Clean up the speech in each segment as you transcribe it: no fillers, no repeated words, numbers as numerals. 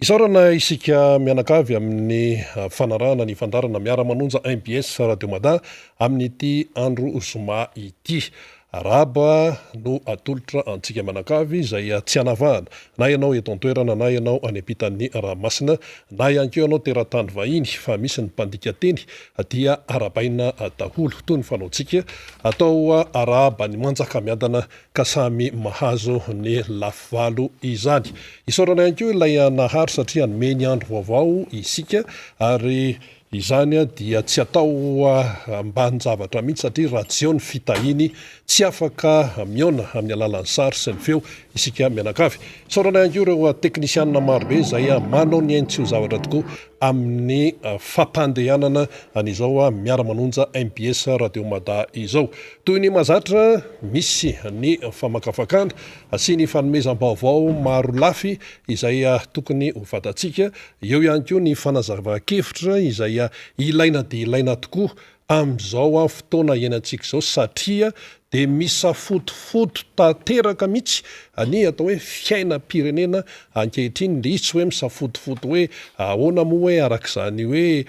Isaorana isika mianakavy amin'ny fanarahana ny fandaharana Miara-manonja mbs Radio Mada amin'ity andro zoma ity. Arahaba no atolotra antsika mianakavy izay tsy anavahana na ianao eto an-toerana na ianao any ampitan'ny ranomasina na ihany koa ianao teratany vahiny fa misy ny mpandika teny dia arahabaina daholo toy ny fanaontsika atao arahaba ny manjakamiadana ka samy mahazo ny lafivalo izany. Isaorana ihany koa ilay Nahary satria hanome ny andro vaovao isika ary izany dia tsy atao ambanin-javatra mihitsy satria raha tsy eo ny fitahiany tsy afaka mihaona amin'ny alalan'ny sary sy ny feo isika mianakavy. Isaorana ihany koa ireo teknisianina marobe izay manao ny ainy tsy ho zavatra tokoa amin'ny fampandehanana an'izao miara-manonja mbs Radio Mada izao. Toy ny mahazatra, misy ny famakafakana sy ny fanomezam-baovao maro lafy izay tokony ho fantatsika. Eo ihany koa ny fanazavan-kevitra izay ilaina dia ilaina tokoa amin'izao fotoana iainantsika izao satria dia misafotofoto tanteraka mihitsy ny atao hoe fiainam-pirenena ankehitriny, ilay izy tsy hoe misafotofoto hoe ahoana moa hoe arak'izany hoe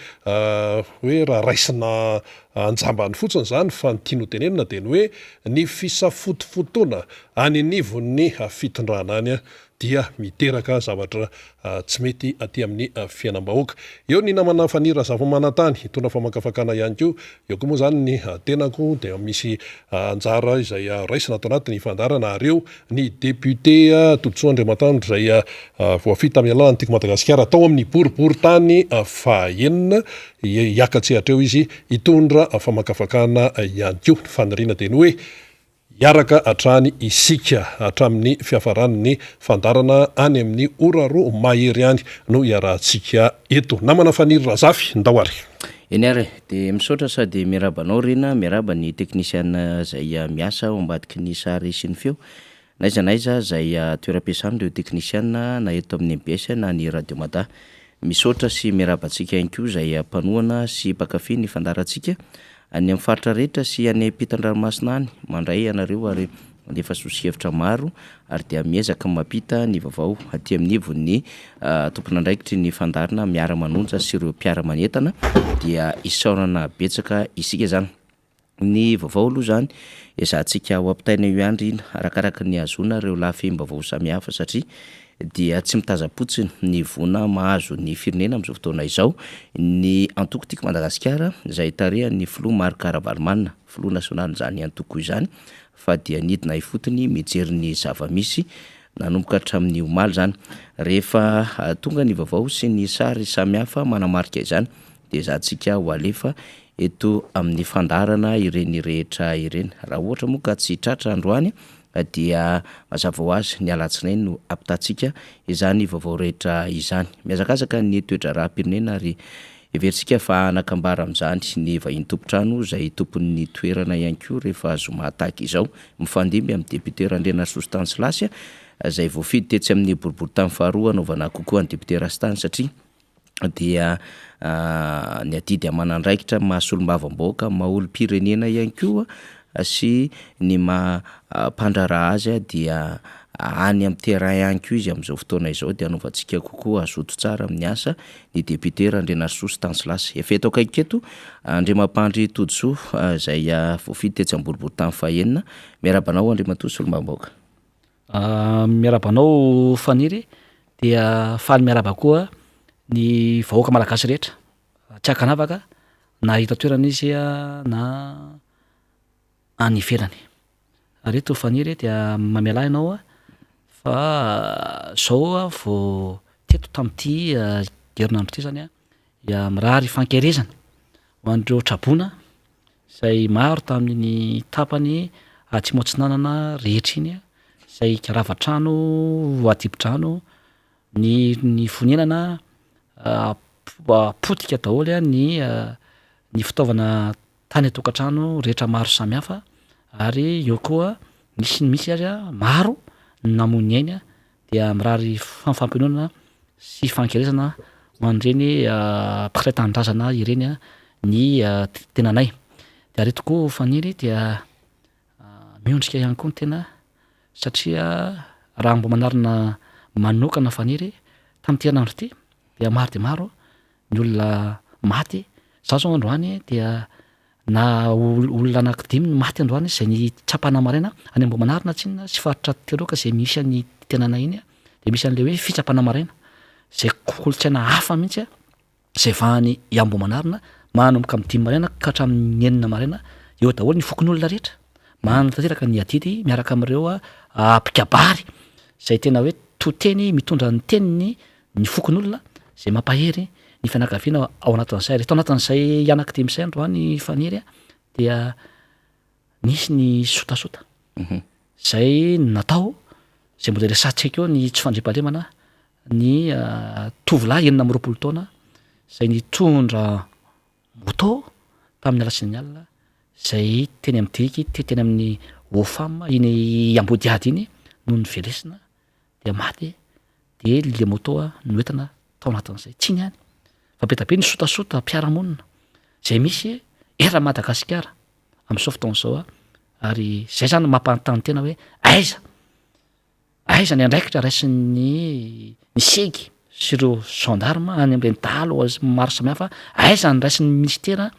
hoe raha raisina anjambany fotsiny izany fa ny tiany ho tenenina dia ny hoe ny fisafotofotoana any anivon'ny fitondrana any dia miteraka zavatra tsy mety aty amin'ny fiainam-bahoaka. Eo ny namana Faniry Razafimanantany hitondra famakafakana ihany koa. Eo koa moa izany ny tenako dia misy anjara izay raisina ato anatin'ny fandaharana ary eo ny député Todisoa Andriamatandro izay voafidy tamin'ny alalan'ny Tiako Madagasikara tao amin'ny boriborintany fahenina. Hiaka-tsehatra eo izy hitondra famakafakana ihany koa. Ny faniriana dia ny hoe Hiaraka hatrany isika hatramin'ny fiafaran'ny fandaharana any amin'ny ora 2 mahery any no hiarahantsika eto. Namana Faniry Razafy, ndao ary. Eny ary e, dia misaotra sady miarahaba anao Rina, miarahaba ny teknisiana izay miasa ao ambadiky ny sary sy ny feo, N'aiza n'aiza izay toeram-piasan'ireo teknisiana na eto amin'ny mbs na ny Radio Mada. Misaotra sy miarahaba antsika ihany koa izay mpanohana sy mpankafy ny fandaharantsika any amin'ny faritra rehetra sy any ampitan-dranomasina any. Mandray ianareo ary mandefa soso-kevitra maro ary dia miezaka mampita ny vaovao aty amin'ny ivon'ny tompon'andraikitry ny fandaharana miara-manonja sy ireo mpiara-manentana dia isaorana betsaka isika izany. Ny vaovao aloha izany ezahantsika ho ampitaina eo ihany ry ina arakaraka ny hahazoana ireo lafim-baovao samihafa satria dia tsy mitazam-potsiny ny voina mahazo ny firenena amin'izao fotoana izao ny antoko Tiako Madagasikara izay tarihan'ny filoha Marc Ravalomanana, filoha nasionalin'izany antoko izany fa dia nidina ifotony mijery ny zava-misy nanomboka hatramin'ny omaly izany. Rehefa tonga ny vaovao sy ny sary samihafa manamarika izany dia ezahantsika ho alefa eto amin'ny fandaharana ireny rehetra ireny. Raha ohatra moa ka tsy tratra androany dia mazava ho azy ny alatsinainy no ampitantsika izany vaovao rehetra izany. Mihazakazaka ny toe-draharaham-pirenena ary heverintsika fa hanan-kambara amin'izany ny vahiny tompon-trano izay tompon'ny toerana ihany koa rehefa zoma tahaka izao. Mifandimby amin'ny député Randrianarisoa Stanislas izay voafidy tetsy amin'ny boriborintany faharoa hanaovana kokoa an'i député Rastany satria dia ny adidy aman'andraikitra maha solombavambahoaka, maha olom-pirenena ihany koa sy ny maha mpandraharaha azy dia any amin'ny terrain ihany koa izy amin'izao fotoana izao dia hanaovantsika kokoa hazoto tsara amin'ny asa ny député Randrianarisoa Stanislas. Efa eto akaiky eto Andriamampandry Todisoa izay voafidy tetsy Amboriboritany fahenina. Miarahaba anao Andriamatoa solombavambahoaka. Miarahaba anao Faniry, dia faly miarahaba koa ny vahoaka malagasy rehetra tsy ankanavaka na eto an-toerana izy na any ivelany. Ary eto Faniry dia mamelà ianao fa zao aho vao teto tamin'ity herinandro ity zany dia mirary fankerezana ho an'ireo traboina izay maro tamin'iny tapany atsimo atsinanana rehetra iny, izay rava trano, voadibo-drano, ny ny fonenana potika daholo ny ny fitaovana tany an-tokantrano rehetra maro samihafa ary eo koa nisy ny misy ary maro ny namoy ny ainy dia mirary fampiononana sy fankelezana ho an'ireny mpiray tanindrazana ireny ny tenanay. Dia ary tokoa Faniry dia miondrika ihany koa ny tena satria raha mba manarina manokana Faniry. Tamin'ity herinandro ity dia maro dia maro ny olona maty. Izaho izao androany dia na olona anankidimy no maty androany izay nitsapana maraina any Ambohimanarina tsinona sy faritra Teroka izay misy an'i tenanay iny dia misy an'ilay hoe fitsapana maraina izay kolontsaina hafa mihitsy izay vahany i Ambohimanarina manomboka amin'ny dimy maraina ka hatramin'ny enina maraina eo daholo ny fokonolona rehetra manatanteraka ny adidy miaraka amin'ireo mpikabary izay tena hoe to teny mitondra ny teniny ny fokonolona izay mampahery ny fianakaviana ao anatin'izay ary tao anatin'izay anankidimy izay androany Faniry dia nisy ny sotasota izay natao izay mbola resahantsika eo ny tsy fandriampahalemana ny tovolahy 26 taona izay nitondra moto tamin'ny alatsinainy alina izay teny amin'ny diky teny amin'ny OFAM iny Ambodihady iny no novelesina dia maty dia le moto noentina tao anatin'izay. Tsy iny ihany fa be dia be ny sotasota mpiara-monina izay misy eran'i Madagasikara amin'izao fotoana izao ary izay zany mampanontany tena hoe aiza aiza ny andraikitra raisin'ny ny segy sy ireo gendarme any amin'ireny dahalo maro samihafa, aiza ny raisin'ny ministera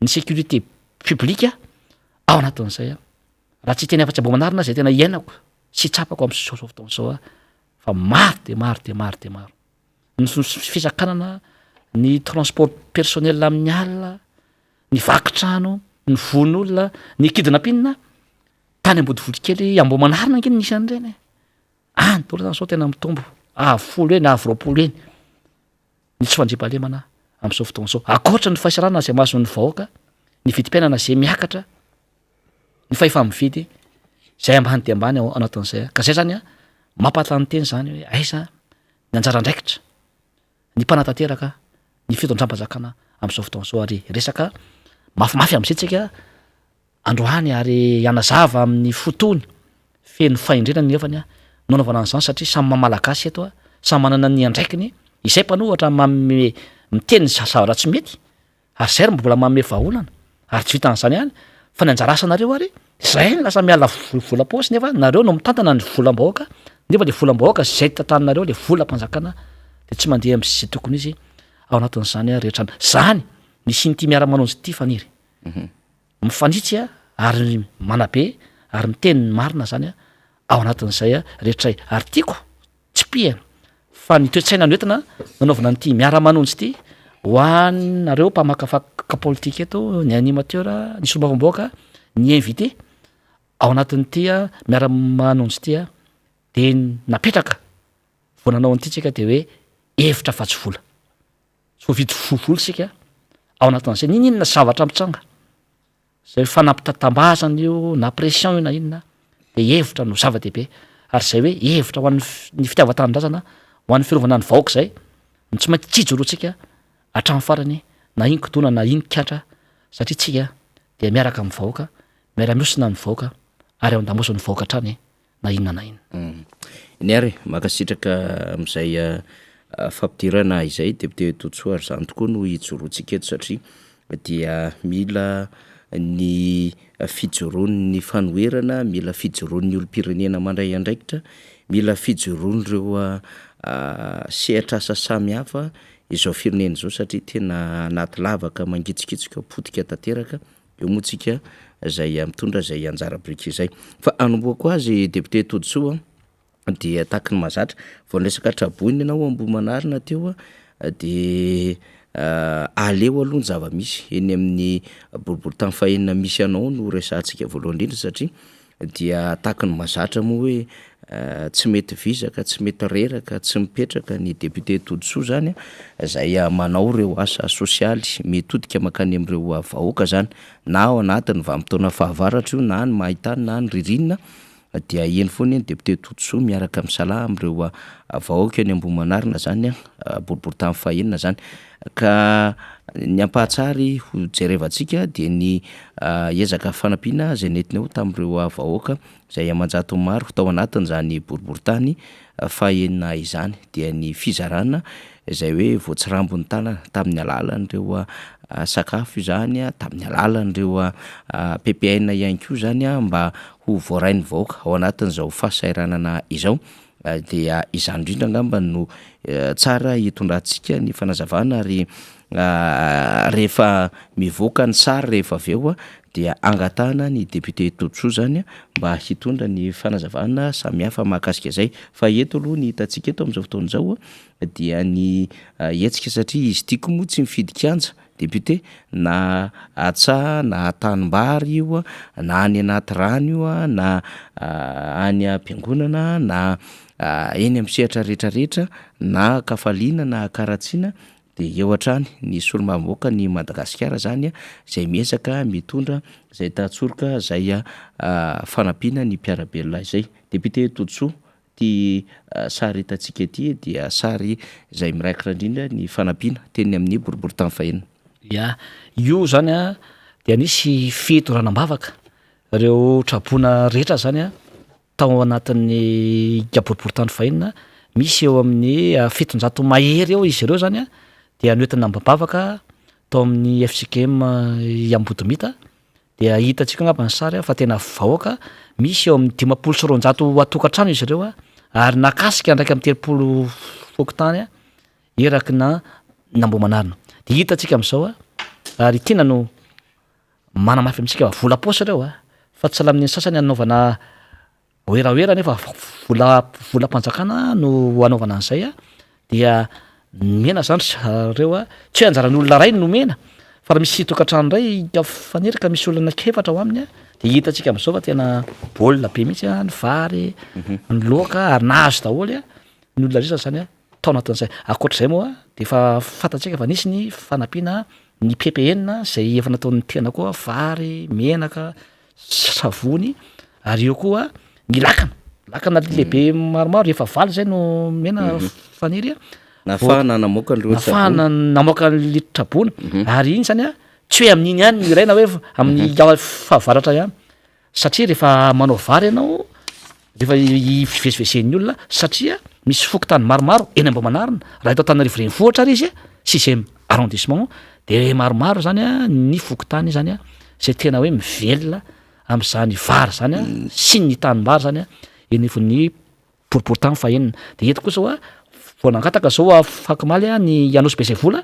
ny sécurité publique ao anatin'izay. Raha tsy hiteny afa-tsy Ambohimanarina izay tena iainako sy tsapako amin'izao fotoana izao aho fa maro dia maro dia maro dia maro ny fisakanana ny transport personnel amin'ny alina, ny vaky trano, ny vono olona, ny kidnapping tany Ambodivolikely Ambohimanarina ange no nisy an'ireny e. Any daholo zany zao tena mitombo avo folo heny avo 20 heny ny tsy fandriampahalemana amin'izao fotoana izao. Ankoatra ny fahasalamana izay mahazo ny vahoaka, ny vidim-piainana izay miakatra, ny fahefa-mividy izay ambany dia ambany ao anatin'izay. Ka izay zany an, mampahantany teny izany hoe aiza ny anjara andraikitra ny mpanatanteraka ny fitondram-panjakana amin'izao fotoana izao ary resaka mafimafy amin'izay tsika androany ary hanazava amin'ny fotony feno fahendrena ny nefany no anaovana an'izany satria samy maha malagasy eto samy manana ny andraikiny izay mpanohatra manome miteny ny zavatra tsy mety Ary zay ary mbola manome vahaolana, ary tsy vitan'izany ihany fa ny anjara asanareo ary zay no lasa miala vola paosy nefa nareo no mitantana ny volam-bahoaka nefa le volam-bahoaka zay tantaninareo le volam-panjakana de tsy mandeha am'zay tokony izy ao anatin'izany rehetra zany misy in'ity miara-manonjy ity Faniry mifanitsy a ary manabe ary miteny ny marina zany a ao anatin'izay rehetra ary tiako Tsipihana fa ny toe-tsaina noentina nanaovana an'ity miara-manonjy ity ho anareo mpamakafaka politika eto, ny animateur, ny solombavambahoaka, ny invité ao anatin'ity miara-manonjy ity dia napetraka vao nanao an'ity tsika dia hoe hevitra fa tsy vola. Tsy voavidy vola isika ao anatin'izay n'inon'inona zavatra mitranga. Izay fanampitantambazana io na pression io na inona dia hevitra no zava-dehibe ary izay hoe hevitra ho an'ny ny fitiavan-tanindrazana ho an'ny fiarovana ny vahoaka izay no tsy maintsy ijoroantsika hatramin'ny farany na inon-kidona na inon-kiatra satria tsika dia miaraka amin'ny vahoaka, miara-mihosina amin'ny vahoaka ary ao an-damoson'ny vahoaka hatrany na inona na inona. Eny ary e, mankasitraka amin'izay fampidirana izay député Todisoa ary izany tokoa no ijoroantsika eto satria dia mila ny fijoroan'ny fanoherana, mila fijoroan'ny olom-pirenena mandray andraikitra, mila fijoroan'ireo sehatr'asa samihafa izao firenena izao satria tena anaty lavaka mangitsokitsoka potika tanteraka. Eo moa tsika izay mitondra izay anjara biriky izay. Fa hanombohako azy député Todisoa a, dia tahaky ny mahazatra, vao niresaka traboina ianao Ambohimanarina teo a, dia aleo aloha ny zava-misy eny amin'ny boriborintany fahenina misy anao no resahantsika voalohany indrindra satria dia tahaky ny mahazatra moa hoe tsy mety vizaka, tsy mety reraka, tsy mipetraka ny député Todisoa zany zay manao ireo asa sosialy mitodika mankany amin'ireo vahoaka zany na ao anatin'ny vanim-potoana fahavaratra io na ny main-tany na ny ririnina dia eny foana eny député Todisoa miaraka misalahy amin'ireo vahoaka eny Ambohimanarina zany boriborintany fahenina zany ka ny ampahatsary ho jerevantsika dia ny ezaka fanampiana izay nentinao tamin'ireo vahoaka izay aman-jatony maro tao anatin'izany boriborintany fahenina izany dia ny fizarana izay hoe voatsirambin'ny tanana tamin'ny alalan'ireo sakafo izany, tamin'ny alalan'ireo PPN ihany koa izany mba ho voarain'ny vahoaka ao anatin'izao fahasahiranana izao. Dia izany indrindra angamba no tsara hitondrantsika ny fanazavana ary rehefa mivoaka ny sary rehefa avy eo dia angatahana ny député Todisoa zany mba hitondra ny fanazavana samihafa mahakasika izay. Fa eto aloha ny hitantsika eto amin'izao fotoana izao dia ny hetsika satria izy ity koa moa tsy mifidy kianja Député, na antsaha na tanimbary io na any anaty rano io na any am-piangonana na eny amin'ny sehatra rehetra rehetra na an-kafaliana na an-karatsiana dia eo hatrany ny solombavambahoaka ny Madagasikara zany izay miezaka mitondra izay tantsoroka izay fanampiana ny mpiara-belona izay. Député Todisoa, Ity sary hitantsika ity dia sary izay miraikitra indrindra ny fanampiana teny amin'ny boriborintany fahenina. Ya, io zany a dia nisy fitondrana am-bavaka ireo traboina rehetra zany a tao anatin'ny boriborintany fahenina, misy eo amin'ny 700 mahery eo izy ireo zany a dia noentina am-bavaka tao amin'ny fjkm Ambodimita. Dia hitantsika angamba ny sary fa tena vahoaka misy eo amin'ny 250 tokantrano izy ireo ary nakasika 31 fokontany eraky na n'Ambohimanarina. Dia hitantsika amin'izao ary tiana no manamafy amintsika fa vola paosy ireo fa tsy lamin'ny sasany hanaovana Werawera nefa vola volam-panjakana no anaovana an'izay a, dia nomena zany ry zareo a, tsy hoe anjaran'ny olona iray no nomena fa raha misy tokantrano iray ka faniry ka misy olona anankiefatra ao aminy a, de hitantsika am'zao fa tena baolina be mihitsy a ny vary, ny laoka ary nahazo daholo a ny olona rehetra zany a tao anatin'izay. Ankoatr'izay moa de efa fantatsika fa nisy ny fanampiana ny PPN zay efa nataon'ny tena koa vary, menaka, savony ary eo koa ny lakana, lakana lehibe maromaro efa valo zay no mena faniry a, Nahafahana namoaka an'ireo nahafahana namoaka ny traboina ary iny zany a tsy hoe amin'iny ihany no ilaina hoe amin'ny fahavaratra ihany satria rehefa manao vary ianao rehefa hivezivezen'ny olona satria misy fokontany maromaro eny Ambohimanarina, raha eto Antananarivo renivohitra ary izy a, sixième arrondissement de maromaro zany a ny fokontany zany a zay tena hoe mivelona am'zany vary zany a sy ny tanimbary zany a eny anivon'ny boriborintany fahenina. De eto koa zao a vao nangataka zao afakomaly a ny Anosibe zay vola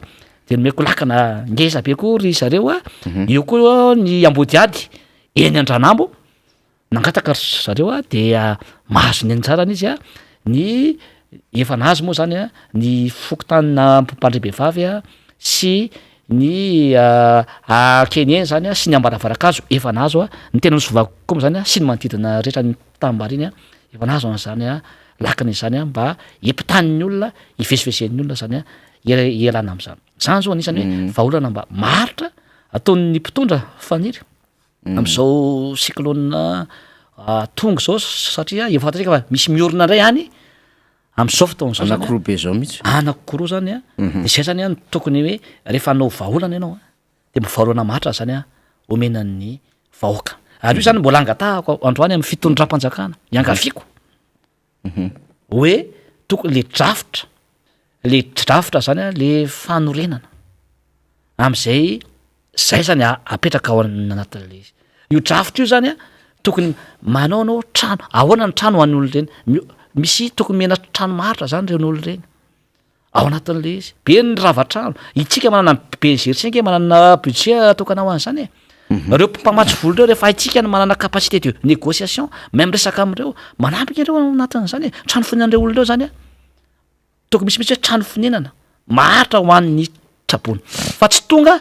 de nomeko lakana ngeza be koa ry zareo a, eo koa ny Ambodihady eny Andranambo Nangataka ry zareo a dia mahazo ny anjarany izy a, ny efa nahazo moa zany a ny fokontanin'Ampandriabehivavy a sy ny Akeniheny zany a sy ny Ambaravarankazo efa nahazo a, ny tena Nosy Vakoka moa zany a sy ny manodidina rehetra ny tanimbary iny a efa nahazo an'izany a lakana izany a mba hiampitan'ny olona, hivezivezen'ny olona zany a hialana am'zany. Zany zao anisany hoe vahaolana mba maharitra ataon'ny mpitondra faniry. Amin'izao cyclone tonga izao satria efa fantatsika fa misy miorina indray any amin'izao fotoana izao zany a. Anankiroa be izao mihitsy. Anankiroa zany a, de zay zany a no tokony hoe rehefa hanao vahaolana ianao a, de mba vahaolana maharitra zany a omena ny vahoaka. Ary io zany mbola angatahako androany amin'ny fitondram-panjakana, iangaviako hoe tokony le drafitra, le drafitra zany a, le fanorenana am'zay Zay zany apetraka ao anatin'le izy. Io drafitra io zany a, tokony manao anao trano, ahoana ny trano ho an'ny olona ireny? Misy tokony omena trano maharitra zany ireny olona ireny ao anatin'le izy. Be ny rava trano, itsika manana BNGRC ange manana budget atokana ho an'izany e. Reo mpamatsy vola reo rehefa haintsika ny manana capacité de négociation, mahay miresaka amindreo, manampy ange reo ao anatin'izany e, trano fonenan'ireo olona ireo zany a. Tokony misy mihitsy hoe trano fonenana maharitra ho an'ny traboina fa tsy tonga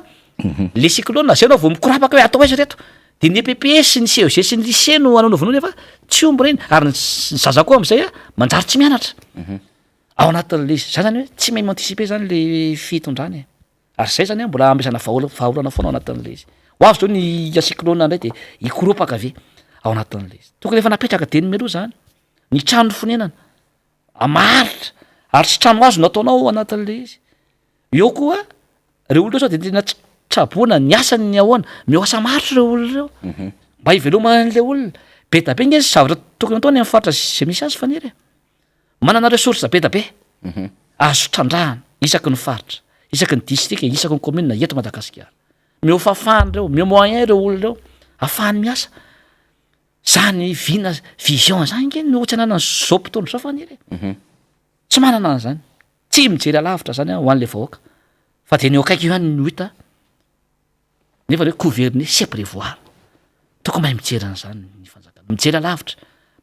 le cyclone zay anao vao mikorapaka hoe atao aiza reto de ny EPP sy ny CEG sy ny lycée no anaovana nefa tsy omby ireny ary ny zaza koa am'izay a manjary tsy mianatra ao anatin'le izy, zany zany hoe tsy mahay mi-anticiper zany le fitondrana e, ary zay zany a mbola amezana vahaola- vahaolana foana ao anatin'le izy, ho avy zao ny cyclone ndray de hikoropaka ve ao anatin'le izy, tokony efa napetraka dieny mialoha zany ny trano fonenana. Maharitra ary tsy trano hazo no ataonao ao anatin'le izy. Eo koa reo olona reo sao de tena tsy traboina ny asany ny ahoana, meo asa maharitra reo olona reo mba hiveloman'le olona. Be da be nge ny zavatra tokony atao any am'faritra zay misy azy Faniry e, manana ressource be da be azo trandrahana isaky ny faritra, isaky ny distrika, isaky ny commune eto Madagasikara. Meo fahafahana reo, meo moyen reo olona reo ahafahany miasa. Zany vina, vision zany nge no tsy ananan'izao mpitondra izao Faniry e. Tsy manana an'izany. Tsy mijery alavitra zany ho an'le vahoaka. Fa de ny eo akaiky eo ihany no hita. Nefa le hoe gouverner c'est prévoir. Tokony mahay mijery an'izany ny fanjakana. Mijery alavitra.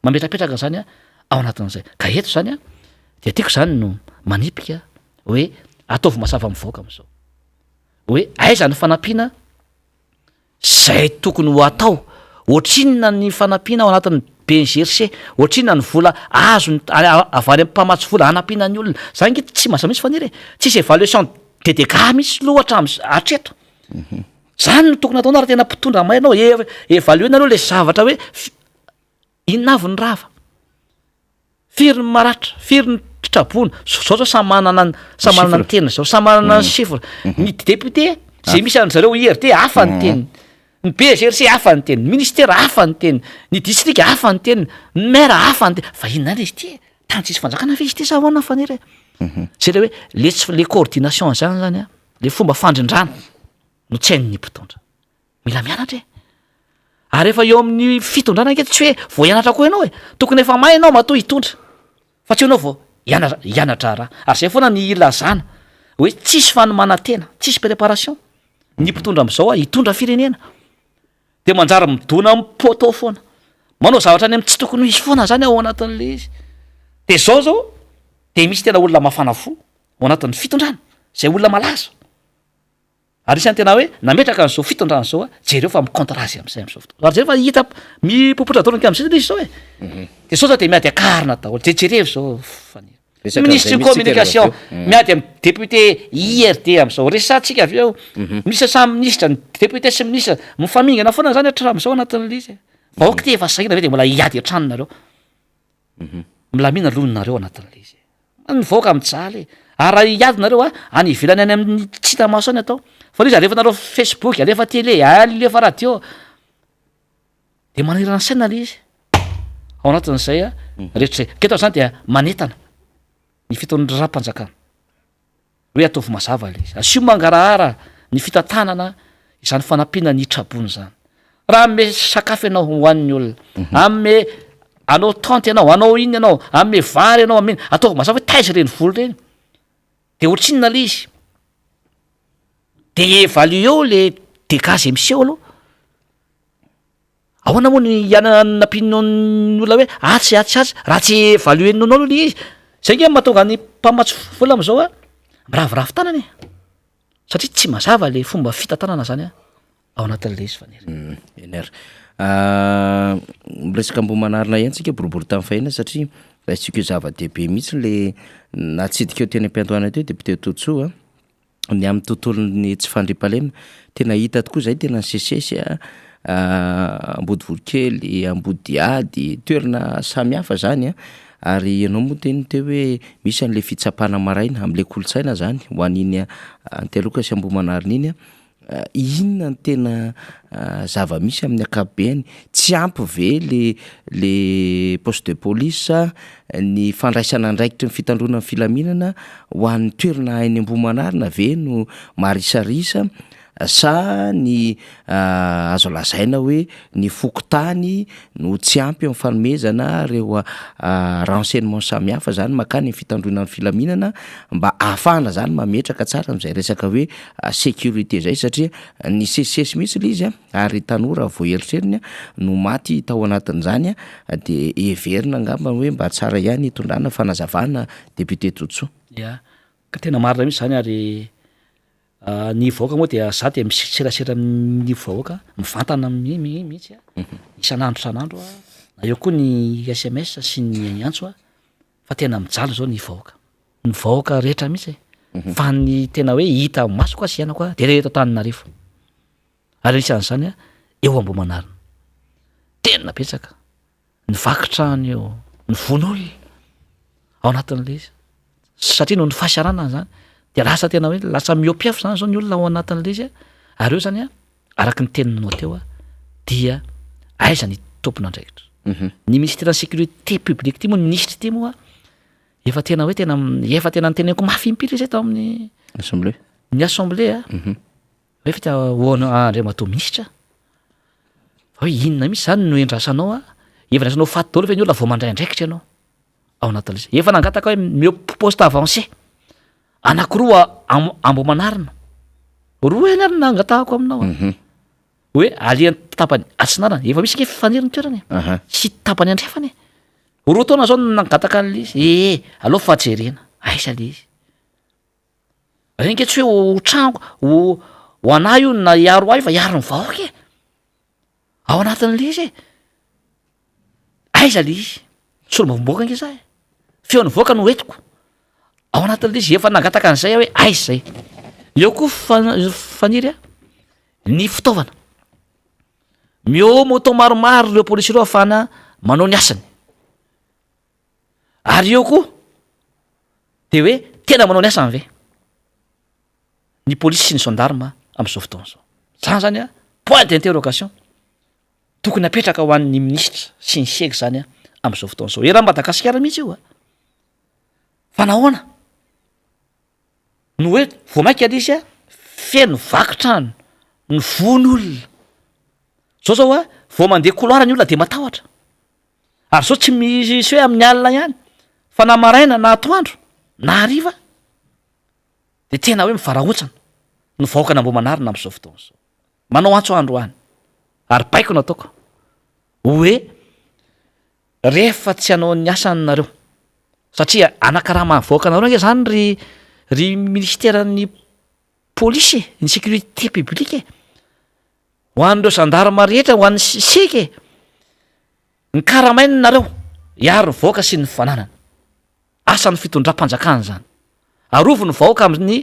Mametrapetraka zany ao anatin'izay. Ka eto zany dia tiako zany no manipika hoe ataovy mazava amin'ny vahoaka amin'izao. Hoe aiza ny fanampiana Zay tokony ho atao. Ohatrinona ny fanampiana ao anatin'ny BNGRC? Ohatrinona ny vola azony avy any amin'ny mpamatsy vola hanampiana ny olona? Zany nge tsy mazava mihitsy Faniry e! Tsisy évaluation des dégâts mihitsy aloha hatramin'izay hatreto. Zany no tokony ataonao raha tena mpitondra mahay ianao, évaluer-nareo le zavatra hoe inona avy ny rava? Firy ny maratra, firy ny traboina, zao zao samy manana ny samy manana ny teniny zao, samy manana ny chiffre. Ny député zay misy an-dry zareo IRD hafa ny teniny, ny BGRC hafa ny teniny, ministera hafa ny teniny, ny distrika hafa ny teniny, ny maire hafa ny teniny, fa inona indray izy ity e? Tany tsisy fanjakana ve izy ity sa ahoana Faniry e? Zay le hoe le tsy le coordination zany zany an, le fomba fandrindrana no tsy hain'ny mpitondra. Mila mianatra e! Ary efa eo amin'ny fitondrana ange tsy hoe vao hianatra koa ianao e! Tokony efa mahay ianao matoa hitondra fa tsy ianao vao hianatra hianatra raha. Ary zay foana ny ilazana hoe tsisy fanomanan-tena, tsisy préparation ny mpitondra amin'izao hitondra firenena. De manjary midona amin'ny poteau foana, manao zavatra any amin'ny tsy tokony ho izy foana zany ao anatin'le izy. De zao zao de misy tena olona mafana fo ao anatin'ny fitondrana, zay olona malaza. Ary isan'ny tena hoe nametraka an'izao fitondrana izao a, jereo fa mi-contre azy amin'izay amin'izao fotoana. Ary jereo fa hita mipopotra daholo ny amin'izay ilay izy izao e. Mhm. De sao zao de miady akarina daholo, de jereo izao Faniry. Resaka Ministre amin'izay mihitsy tsika communication rehefa avy eo. miady amin'ny député IRD amin'izao, resahantsika avy eo. Mhm. Misy samy minisitra, ny député sy ministre mifamingana foana zany hatramin'izao anatin'ilay izy e. Vahoaka ity efa sahirana ve de mbola hiady an-trano nareo. Milamina aloha nareo anatin'ilay izy e. Ny vahoaka mijaly e. Ary raha hiady nareo a, any ivelany any amin'ny tsy hita maso any atao. Fa ilay izy alefanareo facebook, alefa télé, alefa radio. De manahirana saina ilay izy. Ao anatin'izay a, rehetra izay. Ka eto zany dia manentana ny fitondram-panjakana. Hoe ataovy mazava ilay izy. Asio mangarahara ny fitantanana izany fanampiana ny traboina izany. Raha hanome sakafo ianao ho an'ny olona, hanome hanao tente ianao, hanao inona ianao, hanome vary ianao, hanome, ataovy mazava hoe taiza ireny vola ireny, de ohatrinona ilay izy, de évaluer-o le dégâts zay miseho aloha. Ahoana moa ny hanampianao ny olona hoe atsy atsy atsy raha tsy évaluer-nao aloha le izy? Zay nge mahatonga ny mpamatsy vola am'zao a miraviravy tanana e, satria tsy mazava le fomba fitantanana zany a ao anatin'le izy Faniry. Eny ary. Miresaka Ambohimanarina ihany tsika boribory tamin'ny fahiny satria raisintsika ho zava-dehibe mihitsy le natsidika eo teny am-piandohana teo député Todisoa a. ny amin'ny tontolon'ny tsy fandriampahalemana, tena hita tokoa izay tena nisesisesy a, Ambodivolokely, Ambodihady, toerana samihafa zany a, ary ianao moa niteny teo hoe misy an'le fitsapana maraina am'le kolontsaina zany ho an'iny Antehiroka sy Ambohimanarina iny a, Inona no tena zava-misy amin'ny ankapobeny? Tsy ampy ve le le poste de police, ny fandraisana andraikitry ny fitandroana ny filaminana ho an'ny toerana any Ambohimanarina ve no marisarisa sa ny azo lazaina hoe ny fokontany no tsy ampy amin'ny fanomezana ireo renseignement samihafa zany mankany amin'ny fitandroana ny filaminana mba ahafahana zany mametraka tsara amin'izay resaka hoe sécurité zay satria nisesisesy mihitsy le izy a ary tanora vao erotrerony no maty tao anatin'izany a de heverina angamba hoe mba tsara ihany hitondrana fanazavana député Todisoa. Ya, ka tena marina mihitsy zany ary ny vahoaka moa dia za dia miserasera amin'ny vahoaka mivantana mihitsy a, isan'andro isan'andro a, na eo koa ny sms sy ny antso a, fa tena mijaly zao ny vahoaka. Ny vahoaka rehetra mihitsy e, fa ny tena hoe hita masoko sy iainako a, de eto Antananarivo, ary anisan'izany a eo Ambohimanarina, tena betsaka ny vaky trano eo, ny vono olona ao anatin'le izy, satria noho ny fahasahiranana zany de lasa tena hoe lasa mihoam-piafy zany zao ny olona ao anatin'le izy a, ary eo zany a araka ny teninao teo a dia aiza ny tompon'andraikitra? Ny minisiteran'ny sécurité publique ty moa, ny minisitra ty moa Efa tena hoe tena efa tena noteneniko mafy impiry izay tao amin'ny Assemblée. Ny assemblée a. Hoe efa tena ho anao Andriamatoa minisitra. Fa hoe inona mihitsy izany no endrasanao a? Efa endrasanao ho faty daholo ve ny olona vao mandray andraikitra ianao ao anatin'ilay izy? Efa nangataka hoe omeo poste avancé anankiroa Ambohimanarina, roa ihany ary no nangatahako aminao a. Hoe aleha tapany atsinanana, efa misy ange faniry ny toerana e, sy tapany andrefana e. Roa taona zao no nangataka an'ilay izy, ee aleo fa jerena, aiza le izy? Reny nge tsy hoe ho tranoko, ho ho anah io na hiaro ahy fa hiaro ny vahoaka e! Ao anatin'le izy e! Aiza le izy? Solombavambahoaka nge za e! Feon'ny vahoaka no entiko, ao anatin'le izy efa nangataka an'izay aho hoe aiza zay? Eo koa fa- Faniry a, ny fitaovana, miô moto maromaro ireo polisy ireo ahafahana manao ny asany, ary eo koa de hoe tena manao ny asany ve ny polisy sy ny gendarme am'zao fotoana zao? Zany zany a point d'interrogation tokony apetraka ho an'ny minisitra sy ny seg zany a am'zao fotoana zao, eran'i Madagasikara mihitsy io a, fa nahoana no hoe vao mainka le izy a feno vaky trano, ny vono olona, zao zao a vao mandeha couloir ny olona de matahotra. Ary zao tsy misy hoe amin'ny alina ihany fa na maraina na atoandro na hariva de tena hoe mivarahontsana ny vahoakan'Ambohimanarina amin'izao fotoana izao. Manao antso aho androany ary baiko no ataoko hoe rehefa tsy hanao ny asany nareo satria anakarama vahoakanareo ange zany ry ry minisiteran'ny polisy e, ny sécurité publique e. Ho an'ireo zandarma rehetra, ho an'ny seka e! Ny karamaina nareo, hiaro ny vahoaka sy ny fananany. Asan'ny fitondram-panjakana izany. Arovy ny vahoaka amin'ny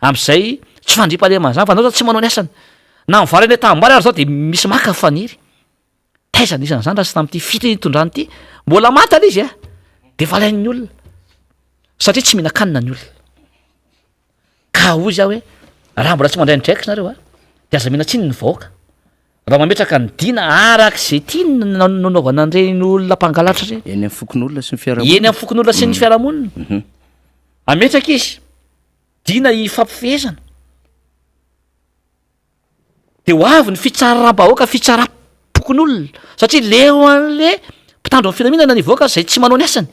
amin'izay tsy fandriampahalemana izany fa nareo zany tsy manao ny asany. Na ny vary any an-tanimbary ary zao dia misy maka faniry. Taiza nisy an'izany raha tsy tamin'ity fitondrana ity. Mbola manta ilay izy a! Dia efa alain'ny olona. Satria tsy mihinan-kanina ny olona. Ka hoy izy aho hoe, raha mbola tsy mandray andraikitra nareo a, de aza mena tsiny ny vahoaka. Raha mametraka ny dina araka izay tiany no nanaovana an'ireny olona mpangalatra ireny. Eny amin'ny fokonolona sy ny fiarahamonina. Eny amin'ny fokonolona sy ny fiarahamonina. Ametraka izy dina hifampifehezana. De ho avy ny fitsaram-bahoaka, fitsaram-pokonolona satria leo an'le mpitandro ny filaminana ny vahoaka izay tsy manao ny asany.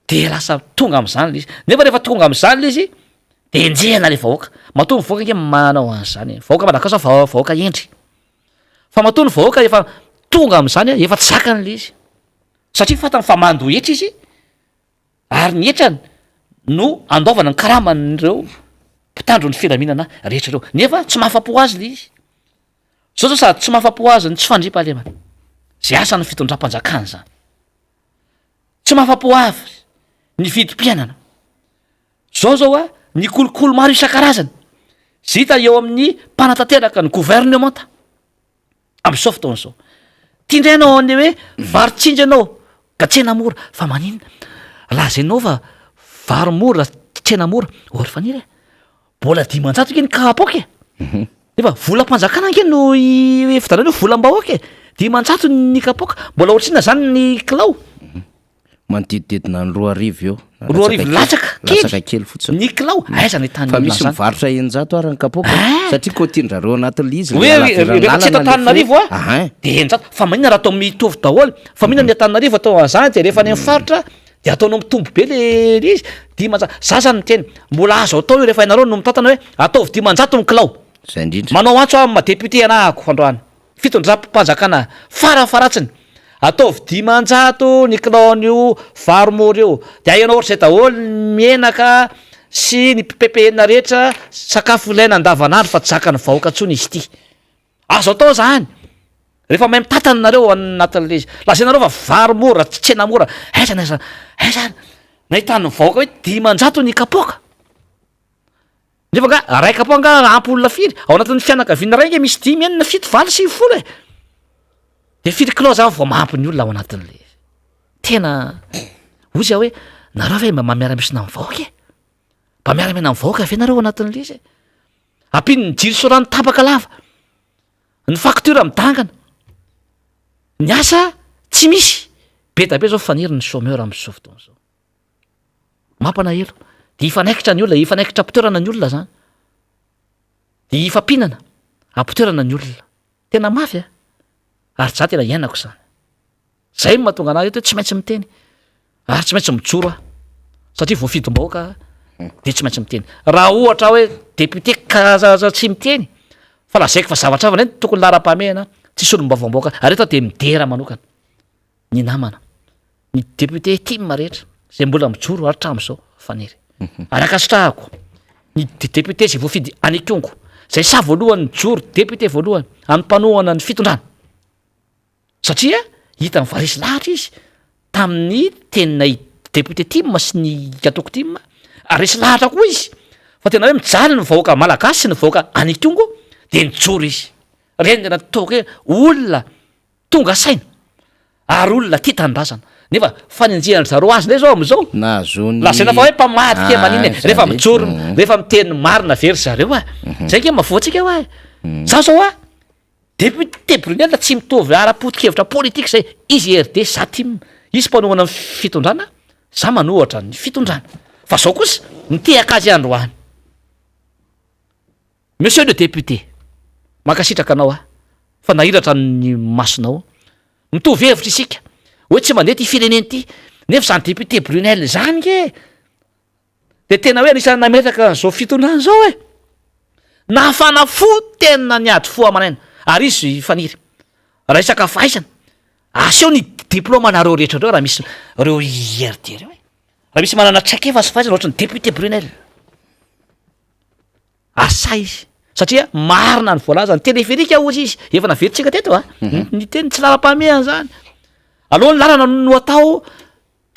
De lasa tonga am'zany le izy, nefa rehefa tonga am'zany le izy de enjehina le vahoaka, matoa ny vahoaka ange manao an'zany e, vahoaka Madagasikara zao vahoaka hendry, fa matoa ny vahoaka efa tonga am'zany a efa tsy zakany le izy, satria fantany fa mandoa hetra izy ary ny hetrany no andoavana ny karaman'ireo mpitandro ny filaminana rehetra ireo, nefa tsy mahafa-po azy le izy, zao zao sady tsy mahafa-po azy ny tsy fandriampahalemana, zay asan'ny fitondram-panjakana zany. Tsy mahafa-po avy ny vidim-piainana. Zao zao a, ny kolikoly maro isan-karazany zay hita eo amin'ny mpanatanteraka ny governemanta am'zao fotoana zao. Tia indray ianao an'le hoe vary tsinjo ianao ka tsena mora, fa maninona? Lazainao fa vary mora, tsena mora, or faniry e, mbola 500 ange ny kapoaka e! Nefa volam-panjakana ange no ividianana io, volam-bahoaka e! 500 ny kapoaka, mbola ohatrinona zany ny kilao? Manodidididina ny 2000 eo. Na 2000 latsaka kely. Latsaka kely fotsiny. Ny kilao, aiza no ahitana Fa olona misy an'izany? mivarotra 600 ara ny kapoaka, Ah! satria kaotian-drareo anatin'ilay izy, Hoe ilay halaviran'ny rehefa tsy eto lalana ilay Antananarivo a, Ahin. de 600, fa maninona raha atao mitovy daholo? Fa maninona ny Antananarivo atao an'izany de rehefa any amin'ny faritra de ataonao mitombo be le le izy, 500, za zany miteny, mbola azo atao io rehefa ianareo no mitantana hoe ataovy 500 ny kilao. Zay indrindra. Manao antso aho amin'ny maha député anahako androany, fitondram-panjakana farafaharatsiny, ataovy 500 ny kilaon'io vary mora io, de ahenao ohatr'izay daholo ny menaka sy ny ppn rehetra, sakafo ilaina andavanandro fa tsy zakan'ny vahoaka intsony izy ity. Azo atao zany, rehefa mahay mitantana nareo ao anatin'le izy, lazainareo fa vary mora, tsena mora, aiza n'aiza, aiza nahitan'ny vahoaka hoe 500 ny kapoaka? Nefa nga ray kapoaka nga ampy olona firy? Ao anatin'ny fianakaviana iray nge misy dimy, enina, fito, valo, sivy, folo e! De firy kilao zany vao mahampy ny olona ao anatin'le izy? Tena hoy aho hoe nareo ve mba miara-miosina amin'ny vahoaka e? Mba miara-miaina amin'ny vahoaka ve nareo ao anatin'le izy e? Ampian'ny jiro sy rano tapaka lava, ny facture midangana, ny asa tsy misy, be dia be zao faniry ny chômeur amin'izao fotoana izao. Mampalahelo. Dia hifanaikitra ny olona, hifanaikitra am-pitoerana ny olona zany. Dia hifampinana. Ampitoerana ny olona. Tena mafy a! Ary za tena iainako izany. Zay no mahatonga anah eto hoe tsy maintsy miteny ary tsy maintsy mijoro aho satria voafidim-bahoaka aho de tsy maintsy miteny. Raha ohatra hoe député ka tsy miteny fa lazaiko fa zavatra hafa indray no tokony laharam-pahamehana, tsy solombavambahoaka ary eto aho de midera manokana ny namana, ny député tim rehetra zay mbola mijoro hatramin'izao Faniry. Ary ankasitrahako ny député zay voafidy any Ikongo zay sahy voalohany nijoro député voalohany amin'ny mpanohana ny fitondrana. Satria hitany fa resy lahatra izy tamin'ny teninay député tim sy ny antoko tim, ary resy lahatra koa izy fa tena hoe mijaly ny vahoaka malagasy sy ny vahoaka any Ikongo dia nijoro izy. Ireny tena ataoko hoe olona tonga saina ary olona tia tanindrazana. Nefa fanenjehan-dry zareo azy indray izao amin'izao. Nahazoany. Lazaina fa hoe mpamadika e, maninona e. Rehefa Ah, mijoro, rehefa miteny marina ve ry zareo a. Zay ange mahavoa antsika hoa e. Za zao a, Député Brunelle tsy mitovy ara-poto-kevitra politika izay, izy IRD, za tim, izy mpanohana ny fitondrana, za manohatra ny fitondrana. Fa zao kosa, nitehaka azy androany. Monsieur le député, mankasitraka anao aho fa nahiratra ny masonao. Mitovy hevitra isika, hoe tsy mandeha ity firenena ity, nefa izany député Brunelle izany nge De tena hoe anisan'ny nametraka an'izao fitondrana izao e! Nafana fo tena niady fo aman'aina ary izy Faniry raha resaka fahaizana aseho ny diplaomanareo rehetra ireo raha misy ireo IRD ireo e! Raha misy manana traikefa sy fahaizana ohatry ny député Brunel asa izy satria marina ny voalazany téléphérique hozy izy efa naverintsika teto a ny teny tsy lalam-pahamehana zany aloha ny lalana no atao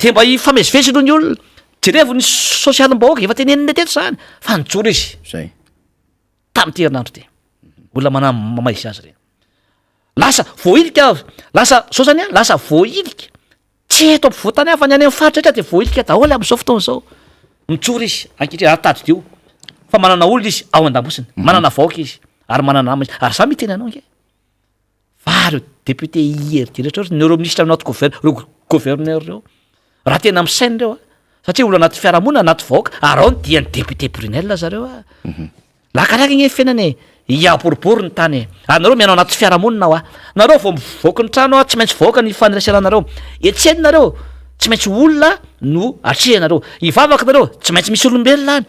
Dia mba hifamezivezy aloha ny olona, jerevo ny sosialim-bahoaka, efa teneninay teto izany, fa nijoro izy. Zay. Tamin'ity herinandro ity. Olona manamaizy azy ireny. Lasa voahilika, lasa zao zany an, lasa voahilika. Tsy eto ampovoan-tany ihany fa ny any amin'ny faritra rehetra dia voahilika daholo amin'izao fotoana izao. Mijoro izy ankehitriny ary tadidio fa manana olona izy ao an-damosiny, manana vahoaka izy ary manana namana izy. Ary za miteny anao ange. Fa reo député IRD rehetra reo, ireo ministre anaty gover- reo gouverneur reo, raha tena misaina reo a, satria olo anaty fiarahamonina, anaty vahoaka, ary ao ny dian'ny député Brunelle zareo a, lakalaka anie ny fiainana e, hiaboribory ny tany e, ary nareo miaina ao anaty fiarahamonina hoa, nareo vao mivoaka ny trano a, tsy maintsy vahoaka ny ifaneraserana nareo, etsena nareo, tsy maintsy olona no atrehanareo, hivavaka nareo, tsy maintsy misy olombelona any,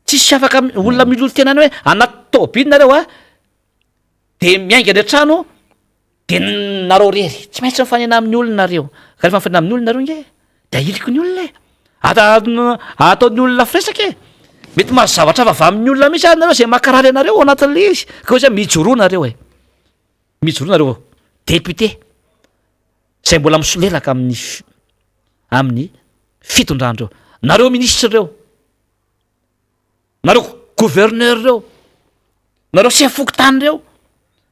tsisy afaka olona milolo tena any hoe anaty tôbily nareo a, De miainga any an-trano de nareo rery, tsy maintsy mifanena amin'ny olona nareo, ka rehefa mifanena amin'ny olona nareo nge de ahiliky ny olona e, ata- ataon'ny olona firesaka e, mety mahazo zavatra avy amin'ny olona mihitsy ary nareo zay mankarary anareo ao anatin'le izy, ka hoe zay mijoroa nareo e, mijoroa nareo député zay mbola misolelaka amin'ny fi- amin'ny fitondrandreo, nareo ministre reo. Nareo gouverneur reo, nareo chef fokontany reo,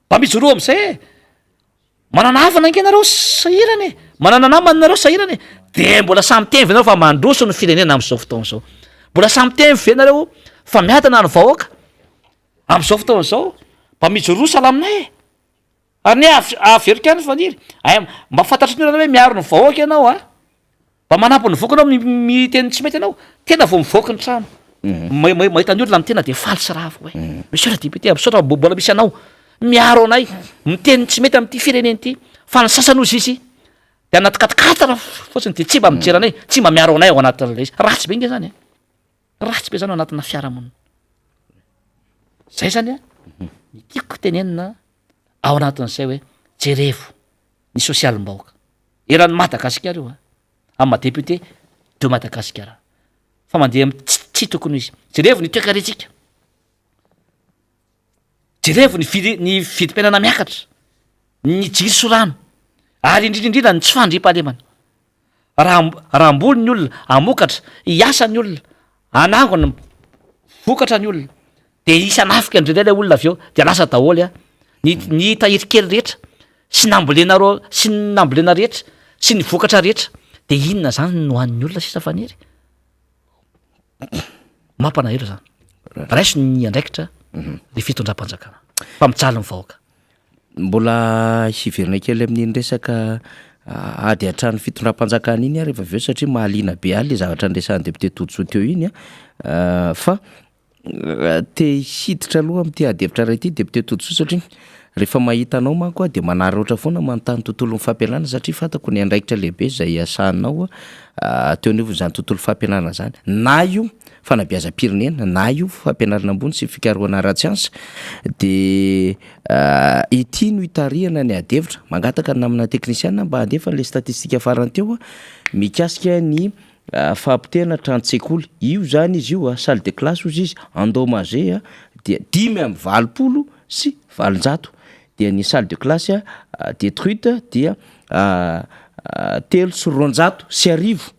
mba mijoroa am'zay e! Manana havana ange nareo sahirana e, manana namana nareo sahirana e, de mbola samy miteny ve nareo fa mandroso ny firenena am'zao fotoana zao? Mbola samy miteny ve nareo fa miadana ny vahoaka am'zao fotoana zao? Mba mijoroa sahala aminay e! Ary ny ahy averiko ihany Faniry, ay mba fantatry ny olona hoe miaro ny vahoaka ianao a! Mba manampy ny vahoaka ianao miteny tsy mety ianao, tena vao mivoaka ny trano, mahita ny olona mitena dia faly sy ravo hoe monsieur le député misaotra mbola misy anao miaro anay miteny ny tsy mety amin'ity firenena ity, fa ny sasany hozy izy de anaty quat-quatre fotsiny de tsy mba mijery anay, tsy mba miaro anay ao anatin'ilay izy, ratsy be nge zany e! Ratsy be zany ao anatina fiarahamonina. Zay zany a, ny tiako tenenina ao anatin'izay hoe jerevo ny sosialim-bahoaka eran'i Madagasikara io a, amin'ny maha député de Madagasikara fa mandeha amin'ny tsy tokony ho izy. Jerevo ny toekarentsika. Jerevo ny vidi- ny vidim-piainana miakatra, ny jiro sy rano, ary indrindra indrindra ny tsy fandriampahalemana. Raha raha hamboly ny olona, hamokatra, hiasa ny olona, hanangona vokatra ny olona, de hisy hanafika indrindray ilay olona avy eo, de lasa daholo a, ny ny tahiry kely rehetra sy nambolenareo sy ny nambolena rehetra sy ny vokatra rehetra, de inona zany no hanin'ny olona sisa Faniry? Mampalahelo zany. Raiso ny andraikitra ny fitondram-panjakana fa mijaly ny vahoaka. Mbola hiverina kely amin'iny resaka ady an-trano fitondram-panjakana iny aho rehefa avy eo satria mahaliana be ahy le zavatra niresahan'ny député Todisoa teo iny an, fa. Te hiditra aloha amin'ity ady hevitra iray ity député Todisoa satria rehefa mahita anao manko aho dia manararaotra foana manontany tontolon'ny fampianarana satria fantako ny andraikitra lehibe izay asahanao teo anivon'izany tontolo fampianarana izany na io fanabeazam-pirenena na io fampianarana ambony sy fikarohana ara-tsiansa dia ity no itarihana ny ady hevitra. Mangataka ny namana teknisiana mba handefa an'ilay statistika farany teo mikasika ny Fahapotehana tranon-tsekoly, io zany izy io a, salle de classe hozy izy, endommagé a, dia 885, dia ny salle de classe a détruite dia 1203,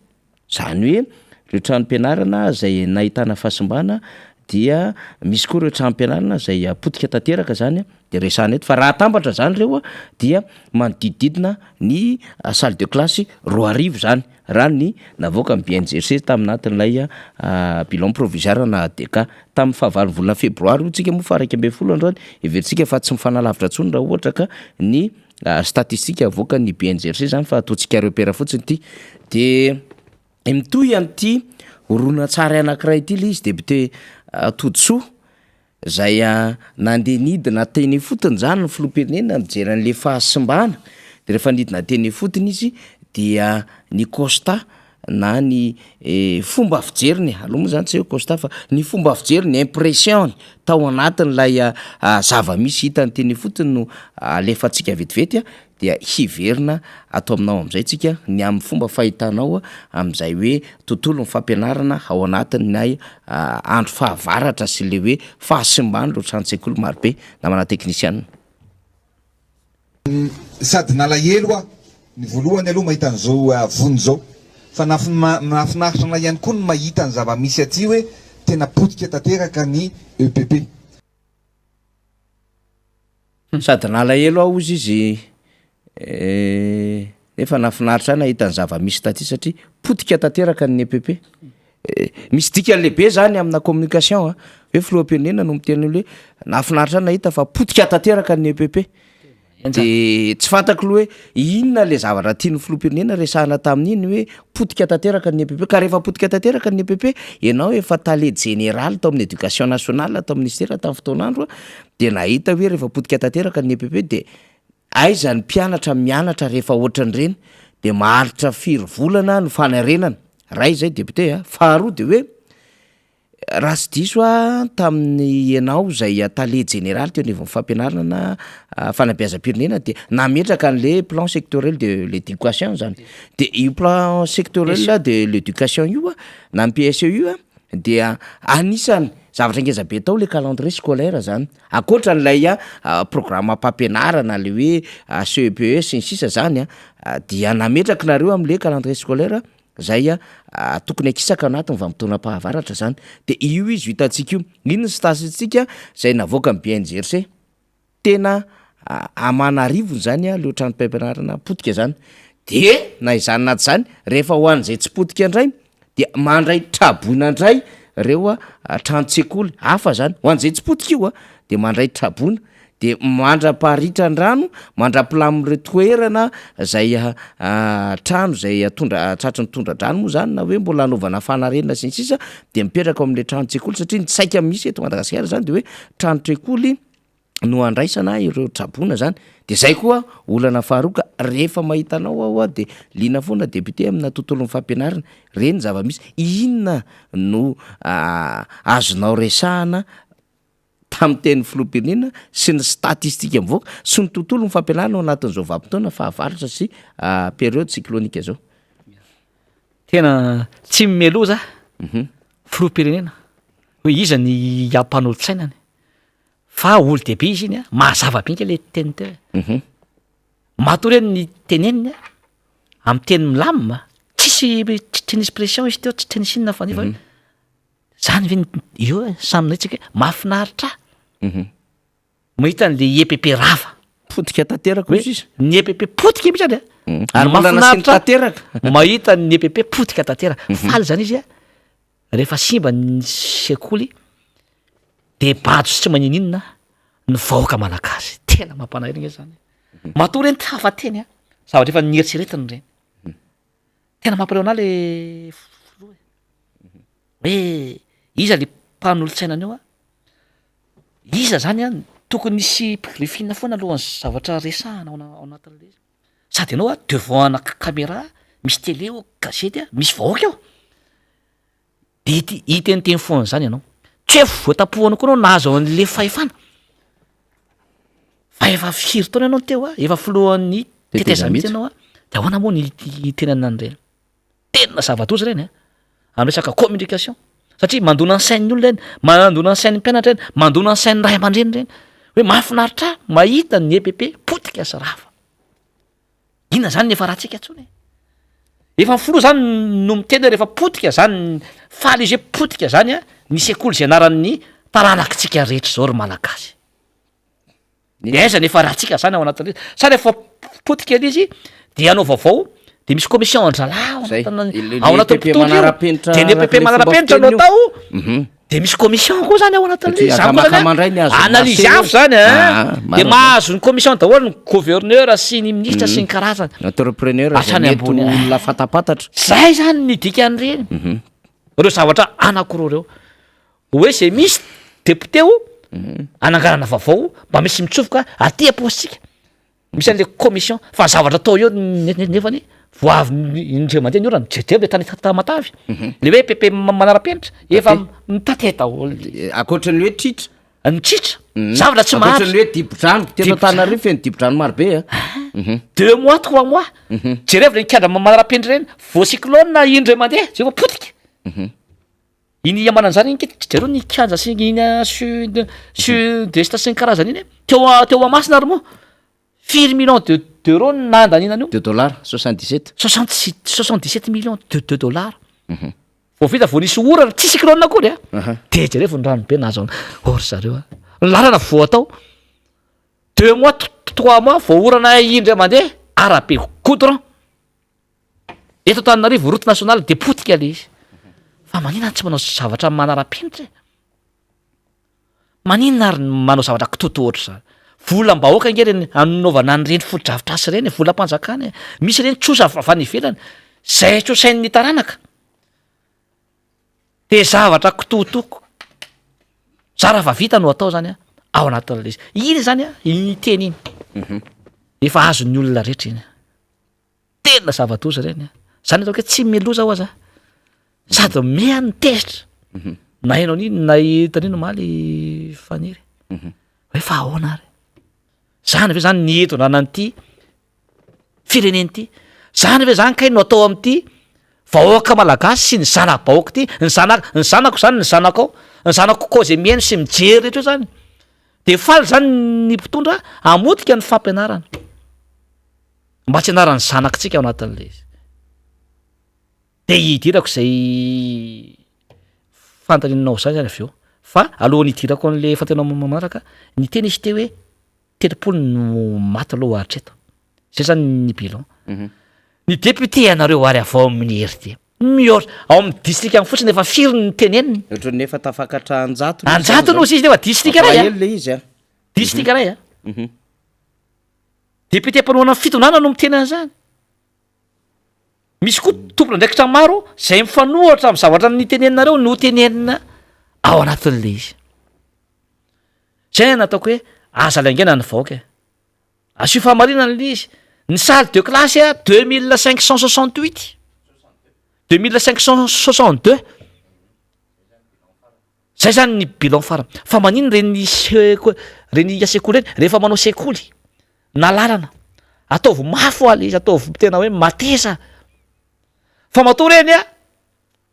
zany hoe reo tranom-pianarana zay nahitana fahasimbana dia misy koa reo tranom-pianarana zay potika tanteraka zany de resahana eto fa raha atambatra zany reo a dia manodidididina ny salle de classe 2000 zany. Raha ny navoakan'ny BNGRC taminatin'ilay bilan provisoire na ADK tamin'ny fahavalon'ny volana febroary hoy tsika moa faha 11 androany, heverintsika fa tsy mifanalavitra intsony raha ohatra ka ny statistique avoakan'ny BNGRC zany fa ataontsika repère fotsiny ity. De mitohy an'ity horonantsary anankiray ity le izy député Todisoa. Zay nandeha nidina teny ifotony zany ny filoham-pirenena nijery an'le fahasimbana, de rehefa nidina teny ifotony izy dia ny constat na ny fomba fijeriny, aloha moa zany tsy hoe constat fa ny fomba fijeriny, ny impression-ny tao anatin'ilay zava-misy hitany teny ifotony no alefantsika vetivety dia hiverina ato aminao amin'izay tsika ny amin'ny fomba fahitanao amin'izay hoe tontolon'ny fampianarana ao anatin'ilay andro fahavaratra sy ilay hoe fahasimban'ireo tranon-tsekoly marobe namana teknisiana. Sady nalahelo aho ny voalohany aloha mahita an'izao vono izao fa nahafinaritra anay ihany koa ny mahita ny zava-misy aty hoe tena potika tanteraka ny EPP. Sady nalahelo aho hozy izy nefa nahafinaritra ahy nahita ny zava-misy taty satria potika tanteraka ny EPP. Misy dikany lehibe zany amina communication a, hoe filoham-pirenena no miteny hoe nahafinaritra ahy nahita fa potika tanteraka ny EPP. De tsy fantako aloha hoe inona le zavatra tian'ny filoham-pirenena resahana tamin'iny hoe potika tanteraka ny EPP, ka rehefa potika tanteraka ny EPP, ianao efa tale jeneraly tao amin'ny éducation nationale tao amin'ny ministera tamin'ny fotoan'andro de nahita hoe rehefa potika tanteraka ny EPP de aiza ny mpianatra mianatra rehefa ohatran'ireny, de maharitra firy volana ny fanarenana, ray zay député a, faharoa de hoe Raha tsy diso aho, tamin'ny ianao izay tale jeneraly teo anivon'ny fampianarana fanabeazam-pirenena dia nametraka an'le plan sectoriel de l'éducation zany. De io plan sectoriel de l'éducation io a, na ny PSE io a, dia anisan'ny zavatra ngeza be tao le calendrier scolaire zany. Ankoatra an'ilay programam-pampianarana le hoe CEPE sy ny sisa zany a, dia nametraky nareo am'le calendrier scolaire Zay a tokony akisaka anatin'ny vanim-potoanam-pahavaratra zany. De io izy io hitantsika io. Iny ny statistique zay navoakan'ny BNGRC. Tena aman'arivony zany a leo tranom-pampianarana potika zany. De na izany na tsy izany, rehefa ho an'izay tsy potika indray dia mandray traboina indray reo tranon-tsekoly hafa zany. Ho an'izay tsy potika io a, de mandray traboina. De mandra-paritran-drano, mandra-pilamin'ireo toerana zay trano zay tondra- tratry ny tondra-drano moa zany na hoe mbola anaovana fanarenana sy ny sisa de mipetraka ao am'le tranon-tsekoly satria ny saika misy eto Madagasikara zany de hoe tranon-tsekoly no andraisana ireo traboina zany, de zay koa olana faharoa ka rehefa mahita anao aho de liana foana député amina tontolon'ny fampianarana, reny zava-misy, inona no azonao resahana tamin'ny tenin'ny filoham-pirenena sy ny statistika mivoaka sy ny tontolon'ny fampianarana ao anatin'izao vanim-potoana fahavaratra sy période cyclonique izao. Tena tsy mimeloza filoham-pirenena hoe iza ny hampanolo-tsainany fa olo-dehibe izy iny a, mazava be nge le teny teo e. Matoa reny ny teneniny a, amin'ny teny milamina, tsisy tsy nisy pression izy teo, tsy nisy inona fa nefa hoe Zany ve eo e, samy nahitsika hoe mahafinaritra ahy mahita an'le EPP rava. Potika tanteraka hoy sisa. Ny EPP potika mihitsy any a. Ary mbola nasiany tanteraka. Mahita ny EPP potika tanteraka. Faly zany izy a, rehefa simba ny sekoly de bado sy tsy manininona ny vahoaka malagasy. Tena mampalahelo nge zany. Matoa reny tafa teny a, zavatra efa nieritreretiny reny. Tena mampalahelo anah le filoha e. Hoe iza le mpanolotsaina an'io a? Iza zany an, tokony hisy briefing foana alohan'ny zavatra resahana ao ao anatin'le izy. Sady ianao an devant ana caméra, misy télé eo, gazety an, misy vahoaka eo. De hite- hiteniteny foana zany ianao. Tsy hoe voatapohana koa anao nahazo an'le fahefana. Fa efa firy taona ianao teo an, efa filohan'ny tetezamita ianao an, de ahoana moa ny hitenenana an'ireny? Tena zava-doza ireny an, amin'ny resaka communication, satria mandona ny sain'ny olona ireny, mandona ny sain'ny mpianatra ireny, mandona ny sain'ny ray aman-dreny ireny, hoe mahafinaritra ahy mahita ny EPP potika sy rava. Inona zany ny efa ratsika intsony e? Efa ny filoha zany no miteny hoe rehefa potika zany, faly izy hoe potika zany an, ny sekoly izay anaran'ny taranakitsika rehetra izao ry Malagasy. De aiza ny efa ratsika zany ao anatin'le izy? Sa rehefa potika ilay izy de hanao vaovao de misy commission an-drahalahy ao Zay. anatina Le- ao le anatin'ny EPP mpitondra io. manara-penitra De ny araka EPP le fomba manara-penitra no fiteny io. atao Mhm. de misy commission koa zany ao anatin'le Satria izy. Zany koa zany akamakama indray ny an, azon'ny analyse marché hafa zany an, Ah, de marina zany. mahazo ny commission daholo ny gouverneur sy ny ministra sy ny karazany. Entrepreneur zay Hatrany mety ambony. ho olona fatapantatra. Zay zany ny dikan'ireny. Ireo zavatra anankiroa ireo. Hoe zay misy député o ananganana vaovao mba misy mitsofoka aty am-paositsika, misy an'le commission fa ny zavatra atao eo nefany vao avy indray mandeha ny orana jereo le tany Tamatave le hoe PP manara-penitra efa mitate daholo le izy. Ankoatra ny hoe tritra. Ny tritra, zavatra tsy maharitra. Ankoatra ny hoe dibo-drano, teto Antananarivo feno dibo-drano maro be a. Deux mois, trois mois, jerevo le kianja manara-penitra reny, vao cyclone indray mandeha zay vao potika. Iny Mananjary iny ky jereo ny kianja sy iny sud sud est sy ny karazany iny teo teo Toamasina ary moa firy millions de d'euros no nandaniana an'io? De dollars, 77. Soixante six 77 millions de de dollars. Vao vita vao nisy orana, tsy cyclone akory a! De jerevo ny rano be nahazo an, oh ry zareo a! Ny lalana vao atao deux mois trois mois vao orana indray mandeha arabe goudron. Eto Antananarivo route nationale de potika le izy. Fa maninona tsy manao zavatra manara-penitra e? Maninona ary ny manao zavatra kitoto ohatr'izany? Volam-bahoaka ange ireny anaovana an'ireny fotodrafitrasa ireny e, volam-panjakana e. Misy ireny trosa avy any ivelany, zay trosain'ny taranaka. De zavatra kitoto zara fa vita no atao zany a ao anatin'ilay izy. Iny zany a, iny teny iny, efa azon'ny olona rehetra iny. Tena zava-doza ireny a! Zany ataoko hoe tsy mialoha zaho aza sady miha ny tezitra naheno an'iny nahita an'iny omaly Faniry hoe fa ahoana ary? Zany ve zany ny hitondrana an'ity firenena ity? Zany ve zany kay no atao amin'ity vahoaka malagasy sy ny zana-bahoaka ity? Ny zanak- ny zanako zany ny zanakao, ny zanako koa zay mihaino sy mijery rehetra eo zany de faly zany ny mpitondra hamotika ny fampianarana. Mba tsy anaran'ny zanakitsika ao anatin'ilay izy. De hidirako izay fanontanianao izay zany avy eo. Fa alohan'ny hidirako an'le fanontanianao manaraka, niteny izy teo hoe 30 no maty aloha hatreto. Zay zany ny bilan. Ny député anareo ary avy ao amin'ny IRD, mihoatra, ao amin'ny distrika any fotsiny efa firy no teneniny? Ohatran'ny efa tafakatra an-jatony izy An-jatony hozy izy nefa distrika iray a! Mampalahelo le izy a! Distrika iray a! Député mpanohana ny fitondrana no miteny an'izany. Misy koa tompon'andraikitra maro izay mifanohitra amin'ny zavatra niteneninareo no tenenina ao anatin'ilay izy. Zay no nataoko hoe aza laingaina ny vahoaka e. Asio fahamarinana ilay izy. Ny salle de classe a 2568, 2562. Zay zany ny bilan farany. Fa maninona reny seko- reny sekoly reny rehefa manao sekoly na lalana, ataovy mafy hoa le izy, ataovy tena hoe mateza. Fa matoa reny a,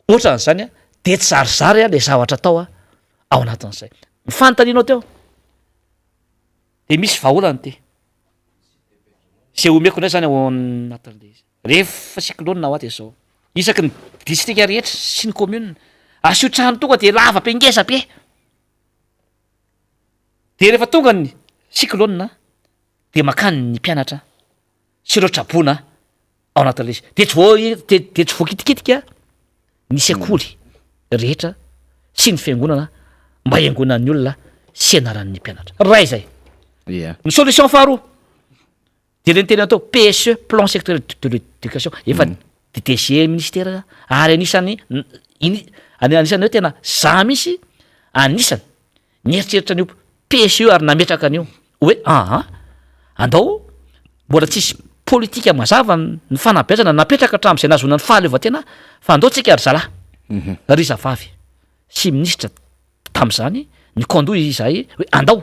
ohatran'izany a, de tsy zarizary a le zavatra atao a ao anatin'izay. Ny fanontanianao teo de misy vahaolana ity, zay omeko indray zany ao anatin'le izy. Rehefa cyclone hoa de zao, isaky ny distrika rehetra sy ny commune, asio trano tonga de lava be ngeza be, de rehefa tonga ny cyclone de makany ny mpianatra sy ireo traboina ao anatin'ilay izy, de tsy voa- de de tsy voakitikitika ny sekoly rehetra sy ny fiangonana mba hiangonan'ny olona sy hianaran'ny mpianatra, ray zay. Ia. Ny solution faharoa. De le niteny atao PSE, plan sectoriel de l'éducation, efa DG ministera ary anisan'ny iny anisan'ny hoe tena za mihitsy anisany nieritreritra an'io. PSE ary nametraka an'io hoe aa andao mbola tsisy politika mazava ny fanabeazana napetraka hatramin'izay nahazoana ny fahaleovantena fa andao tsika ry zalahy ry zavavy sy minisitra tamin'izany nikaondoha izahay hoe andao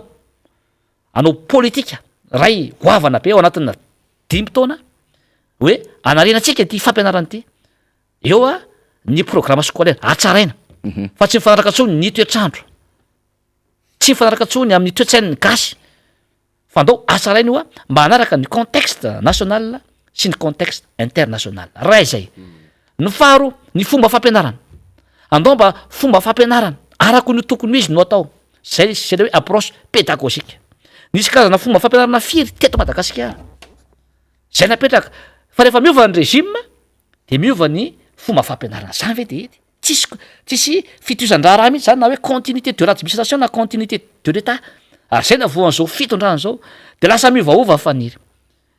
hanao politika ray goavana be ao anatina dimy taona hoe hanarenantsika ity fampianarana ity eo a ny programme scolaire hatsaraina fa tsy mifanaraka intsony ny toetr'andro tsy mifanaraka intsony amin'ny toe-tsain'ny gasy fa andao hatsaraina io a mba hanaraka ny contexte national sy ny contexte international ray zay ny faharoa ny fomba fampianarana andao mba fomba fampianarana araka ny tokony ho izy no atao zay zay le hoe approche pédagogique nisy karazana fomba fampianarana firy teto Madagasikara zay napetraka fa rehefa miova ny régime de miova ny fomba fampianarana zany ve de hety tsisy tsisy fitohizan-draharaha mihitsy zany na hoe continuité de l'administration na continuité de l'état ary zay navoan'izao fitondrana zao de lasa miovaova faniry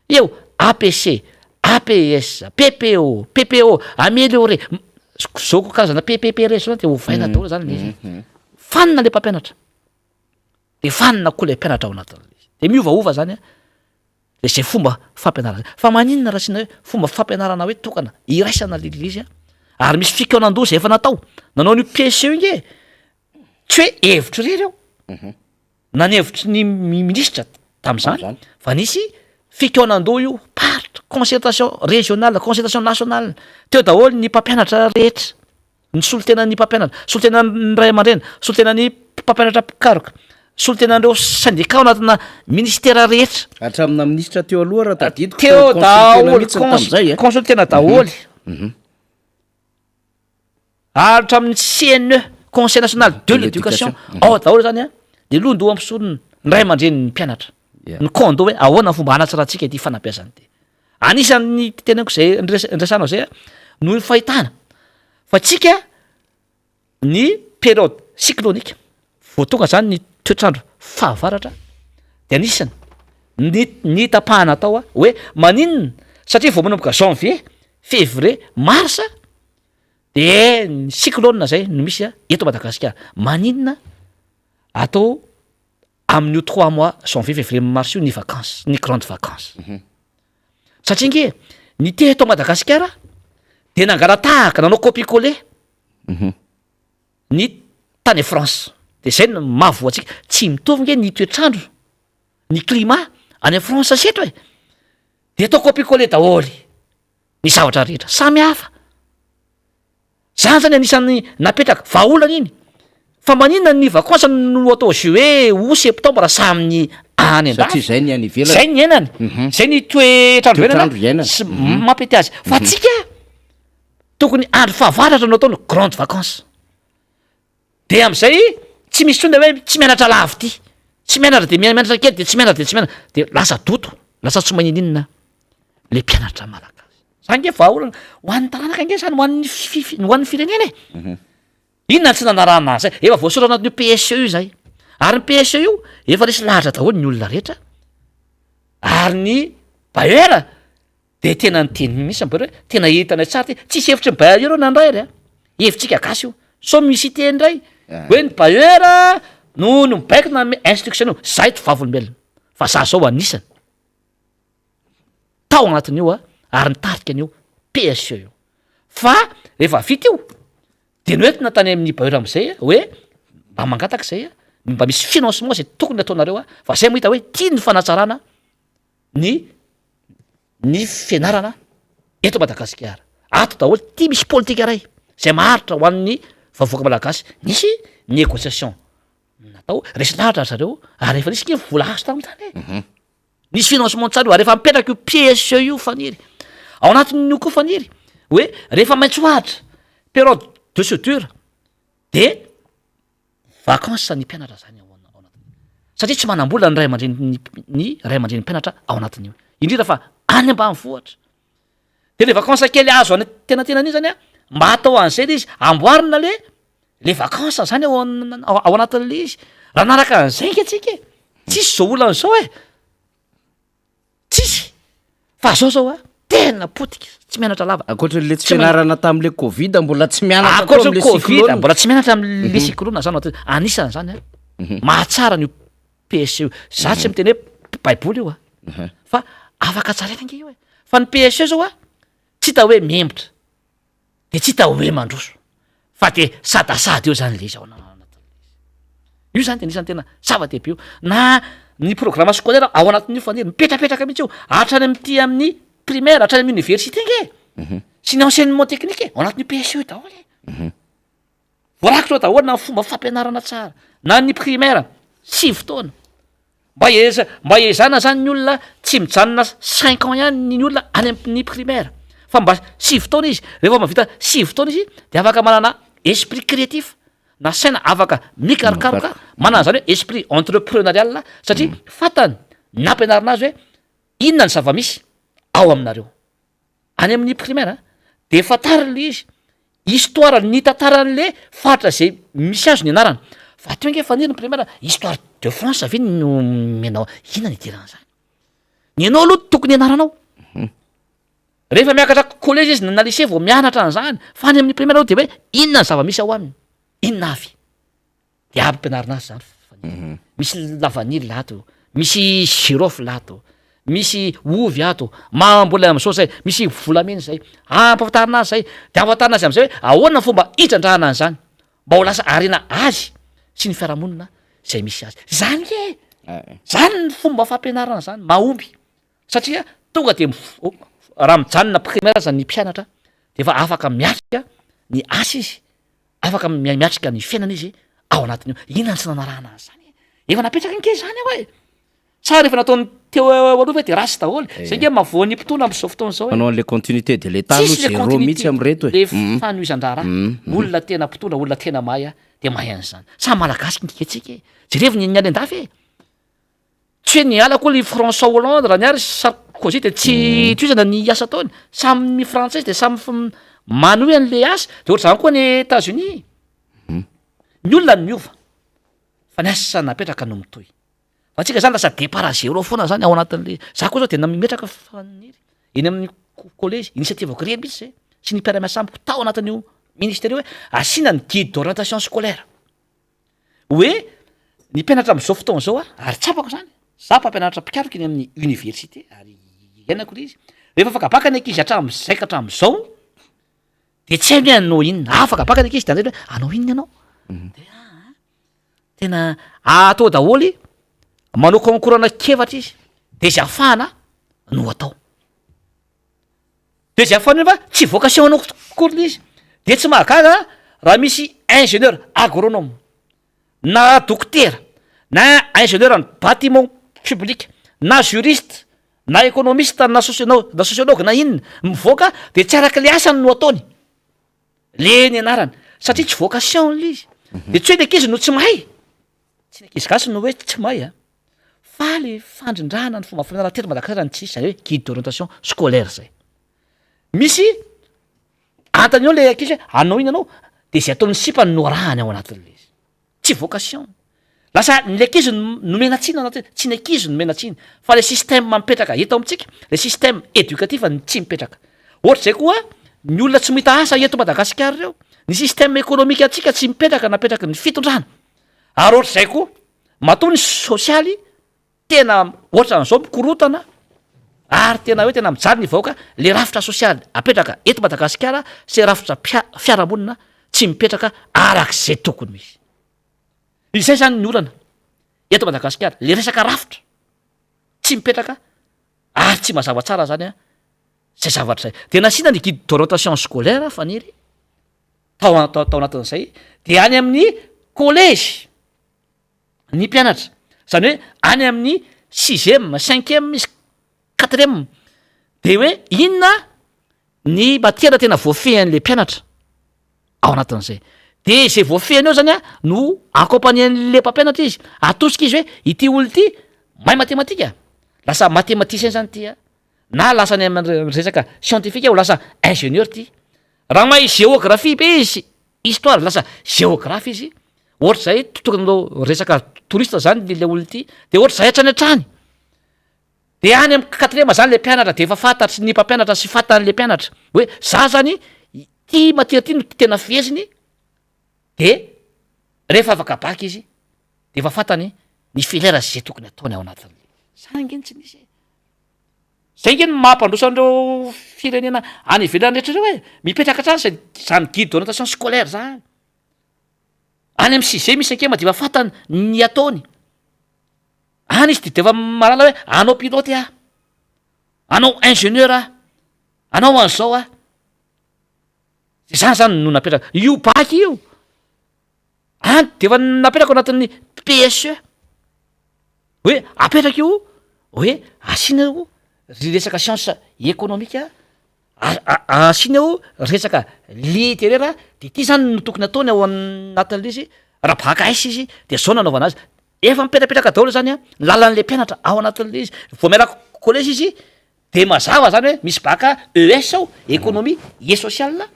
eo APC APS PPO PPO amélioré zao ko karazana PPP reny zao de ovaina daholo zany le izy fanina le mpampianatra de fanina koa le mpianatra ao anatin'le izy de miovaova zany a de zay fomba fampianarana zay fa maninona raha asiana hoe fomba fampianarana hoe tokana iraisana le izy a ary misy fikaonan-doha zay efa natao nanao an'io PSE io nge tsy hoe hevitro irery eo na ny hevitry ny minisitra tam'zany fa nisy fikaonan-doha io paritra concertation régionale concertation nationale teo daholo ny mpampianatra rehetra ny solontenan'ny mpampianatra solontenan'ny ray aman-dreny solontenan'ny mpampianatra mpikaroka solontenan'ireo syndicat ao anatina ministera rehetra Hatramina minisitra teo aloha raha tadidiko teo consultena daholo mihitsy tam'izay e. consultena daholo ary hatramin'ny CNE conseil national de De l'éducation l'éducation. ao daholo zany a de lohandoha ampisorona ny ray aman-dreny ny mpianatra Yeah. ny kondo hoe ahoana ny fomba hanatsarantsika ity fanabeazana ity anisan'ny teneniko zay ndres- ndresanao zay a noho ny fahitana fa tsika ny période cyclonique vao tonga zany ny toetrandro fahavaratra de anisany ny ny tapahana atao a hoe maninona satria vao manomboka janvier février mars de ny cyclone zay no misy a eto Madagasikara maninona atao amin'io 3 mois janvier février mars io ny vacances ny grande vacances satria nge ny te eto Madagasikara de nangala-tahaka nanao copie coller ny tany France de zay no mahavoa antsika tsy mitovy nge ny toetrandro ny climat any France sy eto e de atao copie coller daholy ny zavatra rehetra samy hafa zany zany anisan'ny napetraka vahaolana iny fa maninona ny vacances no atao juillet août septembre samy any satria an-dafy zay ny any ivelany zay ny iainany zay ny toetrandro Toetrandro iainana iainana. sy mampety azy fa tsika tokony andro fahavaratra no atao ny grande vacances de am'izay tsy misy tsony hoe tsy mianatra lavy ty tsy mianatra de mianatra kely de tsy mianatra de tsy mianatra de lasa doto lasa tsy maninina le mpianatra malagasy zany nge vahaolana ho an'ny taranaka nge zany ho an'ny fi- ho an'ny firenena e inona tsy nanarahana zay efa voasoratra anatin'io PSE io zay ary ny PSE io efa resy lahatra daholo ny olona rehetra ary ny bailleur de tena nyteny mihitsy ny bailleur hoe tena hitanay tsara ty tsisy hevitry ny bailleur eo nandray ry a hevitsika gasy io so misy teny ndray hoe ny bailleur no no mibaiko nanome instruction io zay to vavolombelona fa za zao anisany tao anatin'io a ary nitarika an'io PSE io fa rehefa vita io de noentina tany amin'ny bailleur am'izay a hoe mba mangataka zay a mba misy financement zay tokony ataonareo a fa zay mahita hoe tia ny fanatsarana ny ny fianarana eto Madagasikara ato daholo ty misy politika ray zay maharitra ho an'ny vahoaka malagasy nisy négociation natao resy lahatra zareo ary efa nisy ke vola azo tam'zany e nisy financement tsara io ary efa mipetraka io PSE io faniry ao anatin'io koa faniry hoe rehefa maitso ahitra période de soudure de vacances ny mpianatra zany ao ao anatiny satria tsy manam-bola ny ray aman-dreny ny ray aman-dreny mpianatra ao anatin'io indrindra fa any ambanivohitra de le vacances kely azo any tenatenan'iny zany a mba atao an'izay le izy amboarina le le vacances zany ao an- ao anatin'le izy raha naraka an'izay nge tsika e tsisy zao olana zao e tsisy fa zao zao a tena potika tsy mianatra lava Ankoatran'le tsy Tsy mana- fianarana tam'le covid mbola tsy mianatra koa ankoatra am'le covid cyclone. mbola tsy mianatra am'le cyclone zany no atao anisan'zany a mahatsara ny. PSE io. Za tsy miteny hoe baiboly io a, fa afaka tsaraina ange io e. Fa ny PSE zao a, tsy hita hoe mihemotra, de tsy hita hoe mandroso, fa de sadasada eo zany le izy ao anatin'le izy. Io zany de anisan'ny tena zava-dehibe io. Na ny programme scolaire ao anatin'io Faniry, mipetrapetraka mihitsy io, hatrany amin'ity amin'ny primaire, hatrany amin'ny université ange e, sy ny enseignement technique e, ao anatin'io PSE io daholo e. Voarakitra ao daholo na ny fomba fampianarana tsara, na ny primaire, 9 taona. Mba eza- mba ezahana zany ny olona tsy mijanona cinq ans ihany ny olona any amin'ny primaire, fa mba 9 taona izy, rehefa mahavita 9 taona izy de afaka manana esprit créatif, na saina afaka mikarokaroka, manana zany hoe esprit entrepreneurial satria fantany nampianarina azy hoe inona ny zava-misy ao aminareo. Any amin'ny primaire de fantariny le izy, histoire ny tantaran'le faritra zay misy azy no ianarana, fa teo ange Faniry ny primaire histoire de France ve no omenao, inona no idiran'zany? Ny anao aloha tokony ianaranao, rehefa miakatra collège izy na lycée vao mianatra an'zany, fa any amin'ny primaire aloha de hoe inona ny zava-misy ao aminy, inona avy? De ampianarina azy zany fa misy lavanila ato, misy girofle ato, misy ovy ato, mamboly am'zao zay, misy volamena zay, ampahafantarina azy zay, de ampahafantarina azy am'zay hoe ahoana ny fomba hitrandrahana an'zany mba ho lasa harena azy sy ny fiarahamonina zay misy azy. Zany nge e! Zany ny fomba fampianarana zany mahomby satria tonga de raha mijanona primaire aza ny mpianatra de efa afaka miatrika ny asa izy Afaka miatrika ny fiainana izy ao anatin'io. Inona no tsy nanarahana an'izany e? Efa napetraka ange izany ao e! Sa rehefa nataon'ny teo aloha ve de ratsy daholo? Zay ange mahavoa ny mpitondra amin'izao fotoana izao e. Manao an'le continuité de l'Etat aloha Tsisy le zéro continuité, mihitsy amin'ireto e. le fanohizan-draharaha. Olona tena mpitondra, olona tena mahay de mahay an'izany. Samy Malagasy ange tsika e! Jerevo ny any an-dafy e! Tsy hoe niala akory i François Hollande raha niala i Sarkozy de tsy tohizana ny asa ataony, samy frantsay izy de samy manohy an'le asa, de ohatr'izany koa any Etats Unis, ny olona no miova fa ny asa napetraka no mitohy, fa antsika zany lasa départ à zéro foana zany ao anatin'le, za koa zao de nametraka faniry eny amin'ny collège, initiative-ko irery mihitsy zay sy ny mpiara-miasa amiko tao anatin'io ministère io hoe asiana ny guide d'orientation scolaire. Hoe ny mpianatra amin'izao fotoana izao a, ary tsapako izany, za mpampianatra mpikaroka eny amin'ny université ary iainako le izy, rehefa afaka baka ny ankizy hatramin'izay ka hatramin'izao de tsy hainy hoe hanao inona, afaka baka ny ankizy de andrainy hoe hanao inona ianao? De aa tena atao daholo, manao concours anak'efatra izy de zay ahafahana no atao. De zay afany fa tsy vocation anao akory le izy, de tsy mahagaga raha misy ingénieur agronome na dokotera na ingénieur ny batiment public na juriste na économiste na socio- na sociologue na inona mivoaka de tsy araky le asany no ataony, le nianarany satria tsy vocation le izy, de tsy hoe ny ankizy no tsy mahay, tsy ny ankizy gasy no hoe tsy mahay a. Fa le fandrindrana ny fomba fampianarana teto Madagasikara no tsisy, zany hoe guide d'orientation scolaire zay. Misy antanio le ankizy hoe hanao inona anao, de zay ataon'ny sipa no arahany ao anatin'le izy. Tsy vocation. Lasa ny ankizy no nomena tsiny ao anatin'le, tsy ny ankizy no nomena tsiny fa le système mipetraka eto amintsika, le système éducatif no tsy mipetraka. Ohatr'izay koa ny olona tsy mahita asa eto Madagasikara ireo, ny système économique antsika tsy mipetraka napetraky ny fitondrana. Ary ohatr'izay koa Matoa ny sosialy tena ohatran'izao mikorotana ary tena hoe tena mijaly ny vahoaka, le rafitra sosialy apetraka eto Madagasikara sy rafitra mpia- fiarahamonina tsy mipetraka arak'izay tokony ho izy. Izay zany ny olana eto Madagasikara, le resaka rafitra tsy mipetraka ary tsy mazava tsara zany an zay zavatra zay. De nasiana ny guide d'orientation scolaire Faniry tao tao anatin'izay de any amin'ny collège ny mpianatra, zany hoe any amin'ny sixième, cinquième izy quatrième, de hoe inona ny matière tena voafehin'le mpianatra ao anatin'izay, de zay voafehiny eo zany a no accompagner-n'le mpampianatra izy, atosika izy hoe ity olona ity mahay matematika, lasa matematicien zany ty a, na lasa any amin'ny resaka scientifique ho lasa ingénieur ty, raha mahay géographie be izy Histoire lasa géographe izy, ohatr'izay tokony hanao resaka touriste zany le olona ity, de ohatr'izay hatrany hatrany, de any amin'ny quatrième zany le mpianatra de efa fantatry ny mpampianatra sy fantan'le mpianatra hoe za zany ity matière ty no tena feheziny, de rehefa afaka bac izy de efa fantany. Ny filière izay tokony ataony ao anatin'le. Zany ange no tsy nisy e. Zay ange no mampandroso an'ireo firenena any ivelany rehetra ireo e. Mipetraka hatrany zay zany guide d'orientation scolaire zany. Any amin'ny sixième misy ankizy madiva fantany ny ataony. Any izy de efa mahalala hoe hanao pilote aho, hanao ingénieur aho, hanao an'izao aho. De zany zany no napetraka. Io bac io, any de efa napetraka ao anatin'ny PSE hoe apetraka io hoe asiana io ry resaka science économique, asiana io resaka littéraire, de ty zany no tokony ataony ao anatin'le izy, raha bac S izy de zao no anaovana azy. Efa mipetrapetraka daholo zany an ny lalan'le mpianatra ao anatin'le izy, vao miala collège izy de mazava zany hoe misy bac ES ao, économie et social,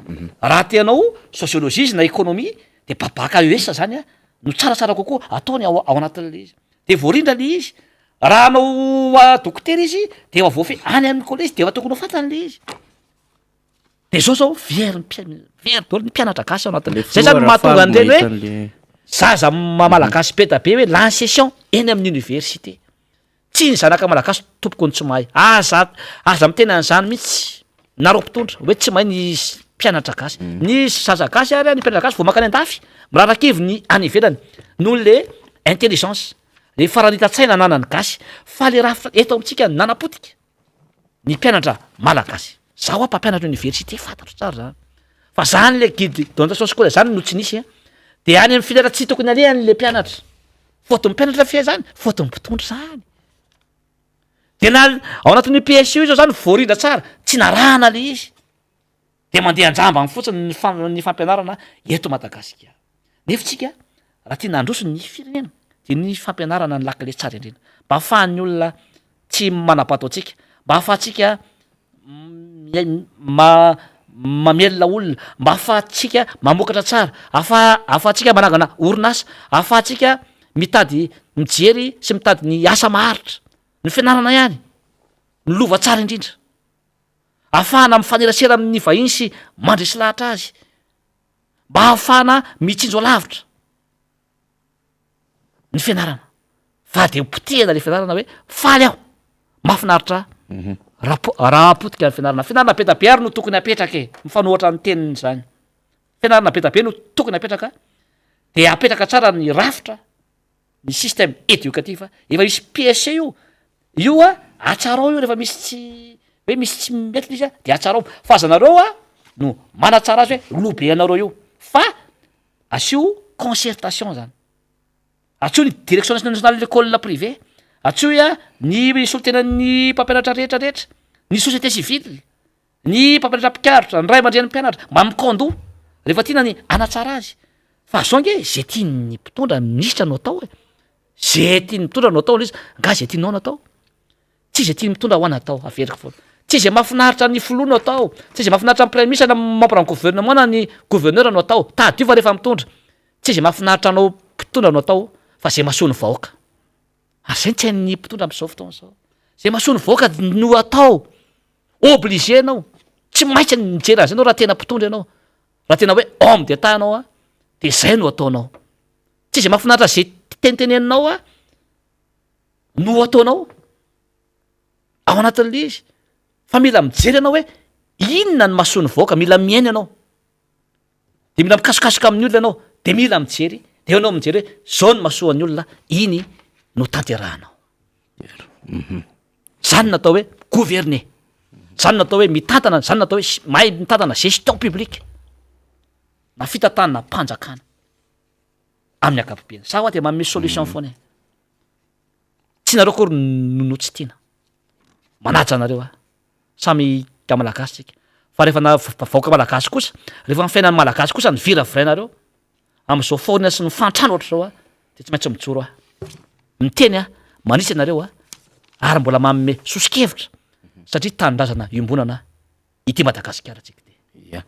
raha te hanao sociologie izy na économie de ba- bac ES zany an no tsaratsara kokoa ataony ao ao anatin'le izy, de voarindra le izy, raha hanao dokotera izy de efa voafehy any amin'ny collège de efa tokony ho fantany le izy. De zao zao very ny very daholo ny mpianatra gasy ao anatin'le, zay zany no mahatonga an'ireny hoe zaza malagasy be da be hoe lany session eny amin'ny université, tsy ny zanaka malagasy tompoko no tsy mahay, aza aza miteny an'izany mihitsy nareo mpitondra hoe tsy mahay ny mpianatra gasy, ny zaza gasy ary ny mpianatra gasy vao mankany an-dafy mirarakivy ny any ivelany noho le intelligence, le faranita-tsaina ananan'ny gasy, fa le rafitra eto amintsika nanapotika. ny mpianatra malagasy. Za hoa mpampianatra université fantatro tsara zany. Fa zany le guide d'orientation scolaire zany no tsy nisy an, de any amin'ny filière tsy tokony alehany le mpianatra. Faute-n'ny mpianatra ve zany? Faute-n'ny mpitondra zany. De na ao anatin'io PSE io zao zany voarindra tsara, tsy narahana le izy. De mandeha an-jambany fotsiny ny fam- ny fampianarana eto Madagasikara. Nefa tsika raha tiana handroso ny firenena de ny fampianarana ny lakile tsara indrindra mba ahafahan'ny olona tsy manabato antsika, mba ahafahantsika miain- ma- mamelona olona, mba ahafahantsika mamokatra tsara, ahafaha- ahafahantsika manangana orinasa, ahafahantsika mitady mijery sy mitady ny asa maharitra, ny fianarana ihany no lova tsara indrindra. Ahafahana mifanerasera amin'ny vahiny sy mandresy lahatra azy, mba ahafahana mitsinjo alavitra ny fianarana, fa de potehina le fianarana hoe faly aho, mahafinaritra ahy raha po- raha potika ny fianarana, fianarana be da be ary no tokony apetraka e, mifanohatra ny teniny zany, fianarana be da be no tokony apetraka, de apetraka tsara ny rafitra. ny système éducatif efa misy PSE io, io a atsarao io rehefa misy tsy hoe misy tsy mety le izy a de atsarao, fa aza nareo a no manatsara azy hoe loha be anareo io fa asio concertation zany, antsoy ny direction nationale l'école privée, antsoy a ny solontenan'ny mpampianatra rehetra rehetra, ny société civile. Ny mpampianatra mpikarotra, ny ray aman-drenin'ny mpianatra, mba mikaon-doha rehefa tiana ny hanatsara azy. Fa zao ange ze tian'ny mpitondra minisitra no atao e, ze tian'ny mpitondra no atao le izy, nga ze tianao no atao? Tsy ze tian'ny mpitondra hoa no atao, averiko foana. Tsy ze mahafinaritra ny filoha no atao, tsy ze mahafinaritra ny praiminisitra na membre ny gouvernement na ny gouverneur no atao, tadidio fa rehefa mitondra, tsy ze mahafinaritra anao mpitondra no atao fa ze mahasoa ny vahoaka. Ary zay no tsy hain'ny mpitondra am'zao fotoana zao. Zay mahasoa ny vahoaka no atao. Obligé ianao, tsy maintsy mijery an'izay ianao raha tena mpitondra ianao, raha tena hoe homme d'Etat ianao an, de zay no ataonao. Tsy izay mahafinaritra zay teniteneninao an no ataonao ao anatin'le izy, fa mila mijery ianao hoe inona ny mahasoa ny vahoaka, mila mihaino ianao, de mila mikasokasoka amin'ny olona ianao, de mila mijery, de eo ianao mijery hoe zao ny mahasoa ny olona, iny no tanterahanao. Zany no atao hoe gouverner, zany no atao hoe mitantana, zany no atao hoe mahay mitantana gestion publique na fitantanam-panjakana amin'ny ankapobeny. Za hoa de manome solution foana e, tsy nareo akory no tsy tiana, manaja anareo aho, samy Malagasy tsika, fa rehefa na vahoaka malagasy kosa, rehefa ny fiainan'ny malagasy kosa no viravirainareo, Amin'izao fahoriana sy ny fahantrana ohatr'izao aho dia tsy maintsy mijoro aho. Miteny aho, manitsy anareo aho ary mbola manome soso-kevitra satria tanindrazana iombonana ity Madagasikara tsika ity. Ya.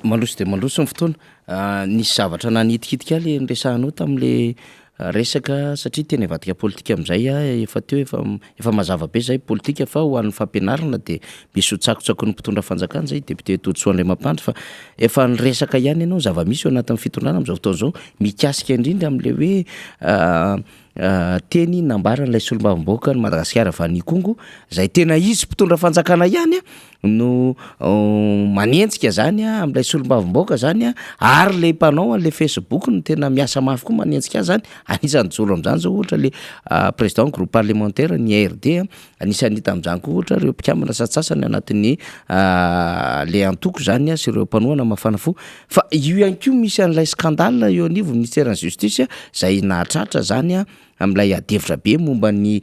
Mandroso dia mandroso ny fotoana. Nisy zavatra nanitikitika ahy le niresahanao tamin'le resaka satria tena hivadika politika amin'izay aho efa teo efa efa mazava be zay politika fa ho an'ny fampianarana dia misy ho tsakotsakon'ny mpitondra fanjakana zay député Todisoa Andriamampandry fa efa niresaka ihany ianao ny zava-misy ao anatin'ny fitondrana amin'izao fotoana izao mikasika indrindra amin'ilay hoe. teny nambaran'ilay solombavambahoakan'i Madagasikara avy any Ikongo izay tena izy mpitondra fanjakana ihany no manenjika zany amin'ilay solombavambahoaka zany ary le mpanao an'le facebook no tena miasa mafy koa manenjika azy zany, anisan'ny nijoro amin'izany zao ohatra le président groupe parlementaire ny IRD, anisan'ny hita amin'izany koa ohatra ireo mpikambana sasantsasany anatin'ny le antoko zany sy ireo mpanohana mafana fo, fa io ihany koa misy an'ilay scandale eo anivon'ny ministeran'ny justice zay nahatratra zany amin'ilay adihevitra be momba ny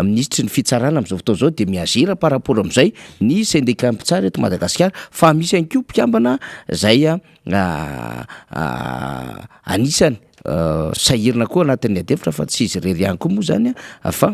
minisitry ny fitsarana amin'izao fotoana izao dia mi-agir par rapport amin'izay ny syndicat mpitsara eto Madagasikara fa misy ihany koa mpikambana izay anisany sahirana koa anatin'ny adihevitra fa tsy izy irery ihany koa moa zany fa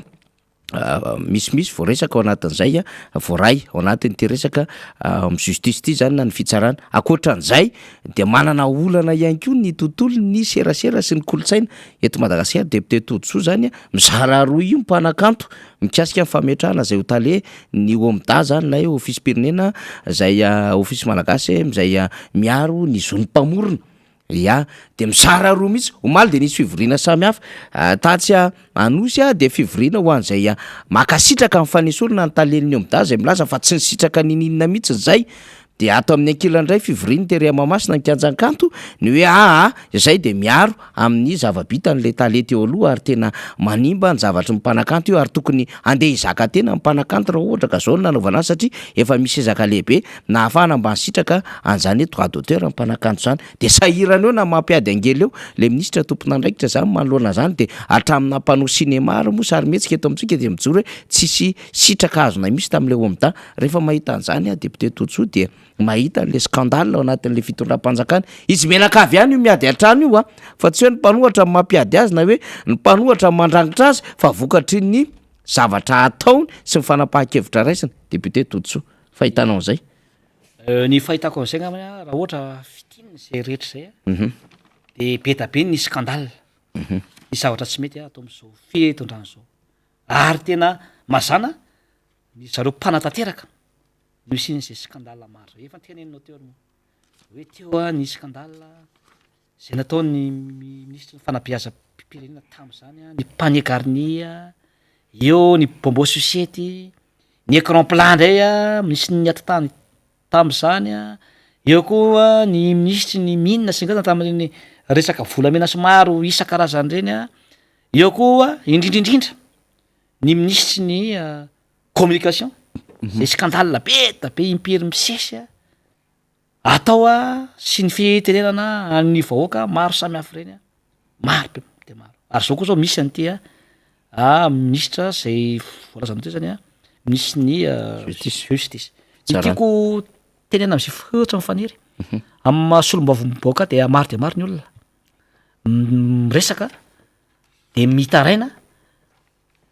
Misimisy voaresaka ao anatin'izay, voaray ao anatin'ity resaka amin'ny justice ity zany na ny fitsarana. Ankoatran'izay dia manana olana ihany koa ny tontolon'ny serasera sy ny kolontsaina eto Madagasikara. Député Todisoa zany mizara roa io mpanakanto mikasika ny fametrahana izay ho tale ny OMDA zany ilay ofisim-pirenena izay ofisy malagasy izay miaro ny zon'ny mpamorona. Ya, dia mizara roa mihitsy. Omaly dia nisy fivoriana samihafa. Tatsy Anosy dia fivoriana ho an'izay mankasitraka ny fanesorana ny talen'ny OMDA izay milaza fa tsy nisitraka ninininona mihitsy izay. Dia ato amin'ny ankilany indray fivoriana tery Mahamasina ny kianjan'ny kanto, ny hoe aa izay dia miaro amin'ny zava-bitan'ilay tale teo aloha ary tena manimba ny zavatry ny mpanakanto io ary tokony handeha hizaka tena ny mpanakanto raha ohatra ka izao no nanaovana azy satria efa misy ezaka lehibe nahafahana mba nisitraka an'izany hoe droit d'auteur ny mpanakanto izany. Dia sahirana eo na mampiady angely eo le minisitra tompon'andraikitra zany manoloana zany de hatramina mpanao cinéma ary moa sarimihetsika eto amintsika dia mijoro hoe tsisy sitraka azonay mihitsy tamin'le OMDA. Rehefa mahita an'izany aho député Todisoa dia mahita an'le scandale ao anatin'le fitondram-panjakana. Izy mianakavy ihany io miady an-trano io a, fa tsy hoe ny mpanohatra no mampiady azy na hoe ny mpanohatra no mandrangitra azy fa vokatry ny zavatra ataony sy ny fanapahan-kevitra raisiny. Député Todisoa, fahitanao an'izay? Ny fahitako an'izay angambany a, raha ohatra fintinina izay rehetra izay a, de be da be ny scandale, ny zavatra tsy mety ato amin'izao fitondrana izao, ary tena mazàna ny zareo mpanatanteraka no isian'izay scandale maro zay, efa noteneninao teo ary moa hoe teo a ny scandale izay nataon'ny minisitry ny fanabeazam-pirenena tamin'izany a, ny panier garni a, eo ny bonbon sucette, ny écran plat indray a, misy ny atitany tamin'izany a, eo koa ny minisitry ny mines sy ny karazany tamin'ireny resaka volamena sy maro isan-karazany ireny a, eo koa indrindra indrindra ny minisitry ny communication, zay scandale be da be impiry misesy a. Atao a sy ny fitenenana an'ny vahoaka maro samy hafa ireny a, maro be de maro, ary zao koa zao misy an'ity a a minisitra zay voalazanao teo zany a, misy ny Justice. justice, ny Tsara. tiako tenenina am'zay fototra mifaniry, amin'ny maha solombavambahoaka dia maro dia maro ny olona miresaka de mitaraina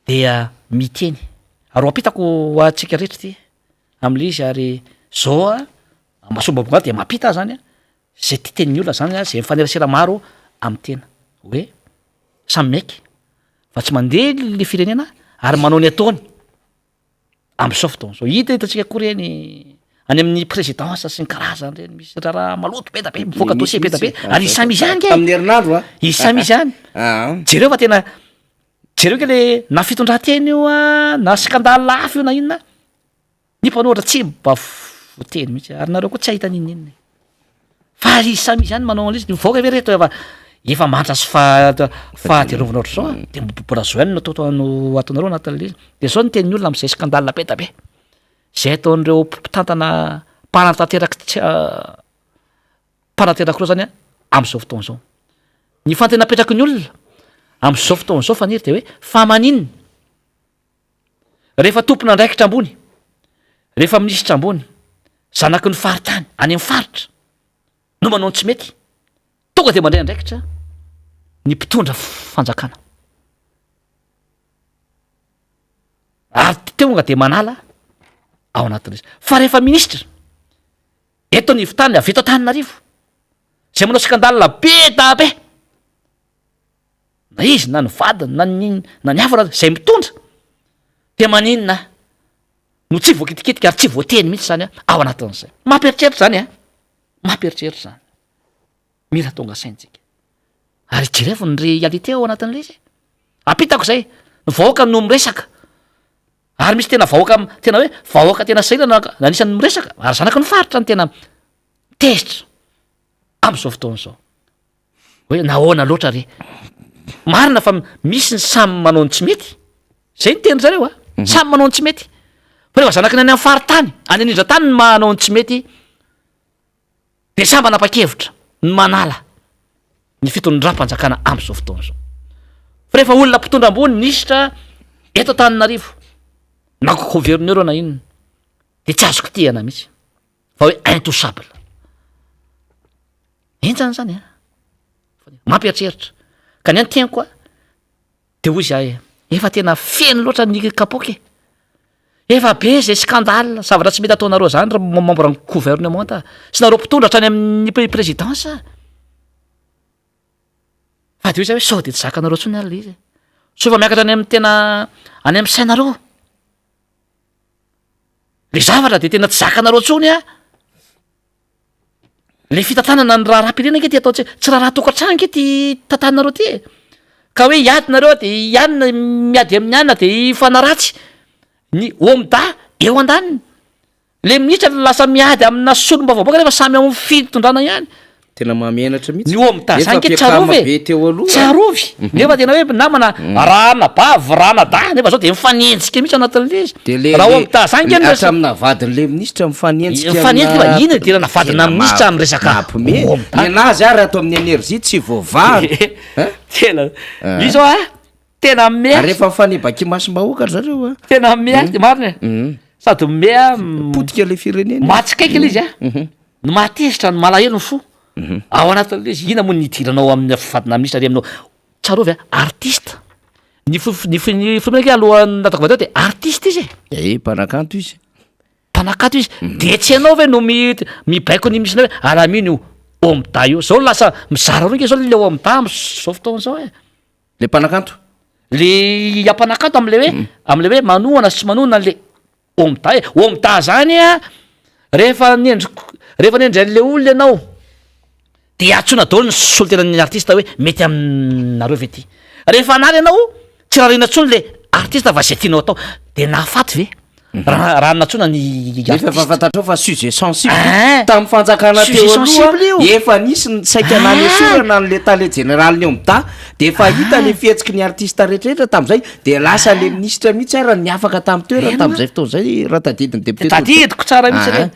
dia miteny, ary ho ampitako ho antsika rehetra ity am'le izy ary zao a amasom-bahoaka dia mampita aho zany a zay tia tenin'ny olona zany a zay mifanerasera maro amin'ny tena hoe samy miaiky fa tsy mandeha le firenena ary manao ny ataony am'zao fotoana zao, hita hitantsika koa reny any amin'ny présidence sy ny karazany reny misy raharaha maloto be da be mivoaka dossier be da be ary izy samy izy ihany nge Tamin'ny herinandro a. izy samy izy ihany Ah. jereo fa tena jereo ke le na fitondran-tena io a na scandale hafa io na inona Ny mpanohitra tsy mba voateny mihitsy ary nareo koa tsy hahita n'inon'inona e. Fa izy samy izy ihany manao an'ilay izy, ny vahoaka ve reto efa efa mantra sy fa- fahadiraovana ohatr'izao a, de mbola zao ihany no atao no ataonareo anatin'ilay izy. De zao ny tenin'ny olona am'zay scandale be da be zay ataon'ireo mpitantana mpanatanteraka tsy mpanatanteraka ireo zany a am'zao fotoana zao. Ny fanontaniana apetraky ny olona am'zao fotoana zao Faniry de hoe fa maninona? Rehefa tompon'andraikitra ambony, rehefa minisitra ambony, zanaky ny faritany, any amin'ny faritra, no manao ny tsy mety, tonga dia mandray andraikitra ny mpitondra fanjakana. Ary tonga dia manala ao anatin'izy. Fa rehefa minisitra, eto anivon-tany, avy eto Antananarivo, izay manao scandale be da be, na izy na ny vadiny na ny na ny hafa na zay mitondra de maninona no tsy voakitikitika ary tsy voateny mihitsy zany a ao anatin'izay mampieritreritra zany a mampieritreritra zany mila tonga saintsika ary jerevo ny réalité ao anatin'ilay izy e. Ampitako izay, ny vahoaka no miresaka. Ary misy tena vahoaka tena hoe vahoaka tena sahirana anisan'ny miresaka ary zanaky ny faritra no tena tezitra am'izao fotoana izao. Hoe nahoana loatra re? Marina fa misy ny samy manao ny tsy mety, zay ny tenin-dry zareo a, samy manao ny tsy mety. Fa rehefa zanaky ny any amin'ny faritany, any anindran-tany ny manao ny tsy mety, de samy manapa-kevitra ny manala ny fitondram-panjakana am'izao fotoana izao. Fa rehefa olona mpitondra ambony minisitra eto Antananarivo na gouverneur na inona de tsy azo kitihana mihitsy fa hoe intouchable. Henjana zany a, mampieritreritra. Ka ny an'ny teniko a, De hoy izahay, efa tena feno loatra ny kapoaka e! Efa be izay scandale, zavatra tsy mety ataonareo zany ry membre ny gouvernement a, sy nareo mpitondra hatrany amin'ny présidence a! Fa de hoy izahay hoe sao de tsy zakanareo intsony ary le izy e! Sao efa miakatra any amin'ny tena any amin'ny sainareo le zavatra de tena tsy zakanareo intsony a! Le fitantanana ny raharaham-pirenena ange ty ataontsika, tsy raharaha tokantrano ange ty tantaninareo ty e! Ka hoe hiady nareo de i anona miady amin'ny anona de hifanaratsy, ny OMDA eo andaniny, le minitra lasa miady amina solombavambahoaka nefa samy ao amin'ny fitondrana ihany. Tena mahamenatra mihitsy. Ny OMDA Nefa zany nge mpiakama tsarovy e, be teo aloha. tsarovy, nefa tena hoe namana ranabavy ranadahy nefa zao de mifanenjika mihitsy ao anatin'le izy. De le Raha le OMDA zany nge no resa- hatraminà vadin'le minisitra mifanenjika Mifanenjika amina fa inona idirana vadina tena minisitra maha- amin'ny resaka mampime. OMDA? Ny anazy ary ato amin'ny énergie tsy voavahana. Hein? Tena Ah. io zao a tena mea Ary efa mifanebaky imasom-bahoaka ry zareo a. tena mea marina e. Mm. Sady mea Potika le firenena. mahatsikaiky le izy a. Mhm. Ny mahatezitra ny malahelo ny fo ao anatin'le izy. Inona moa ny idiranao amin'ny vadina minisitra ary aminao Tsarovy a, artiste. Ny fo- ny fo- ny filoham-pirenena ange alohan'ny nataoko vadeo de artiste izy e. Eh, mpanakanto izy. Mpanakanto izy. De tsy ianao ve no mi- mibaiko ny minisitra hoe alamino io OMDA io. Zao lasa mizara roa nge zao le OMDA am'zao fotoana zao e. Le mpanakanto? Le mpanakanto am'le hoe, am'le hoe manohana sy tsy manohana an'le OMDA e. OMDA zany a, rehefa nendry rehefa nendry an'le olona ianao, de antsoina daholo ny solontenan'ny artiste hoe mety aminareo ve ty? Rehefa hanala ianao, tsy rarina intsony le artiste fa zay tianao atao, de nahafaty ve? Raha raha nantsoina ny Nefa efa artiste. fantatrao fa sujet sensible Ein! tamin'ny fanjakana Sujet teo aloha sensible io. efa nisy ny saika Ein! nanesorana an'le tale jeneralin'ny OMDA de efa hita le fihetsiky ny artiste rehetrarehetra tamin'izay de lasa le minisitra mihitsy ara ny afaka tamin'ny toerana Eny tamin'izay fotoana izay raha tadidin'ny député Tody. Tadidiko tsara mihitsy Aa. re.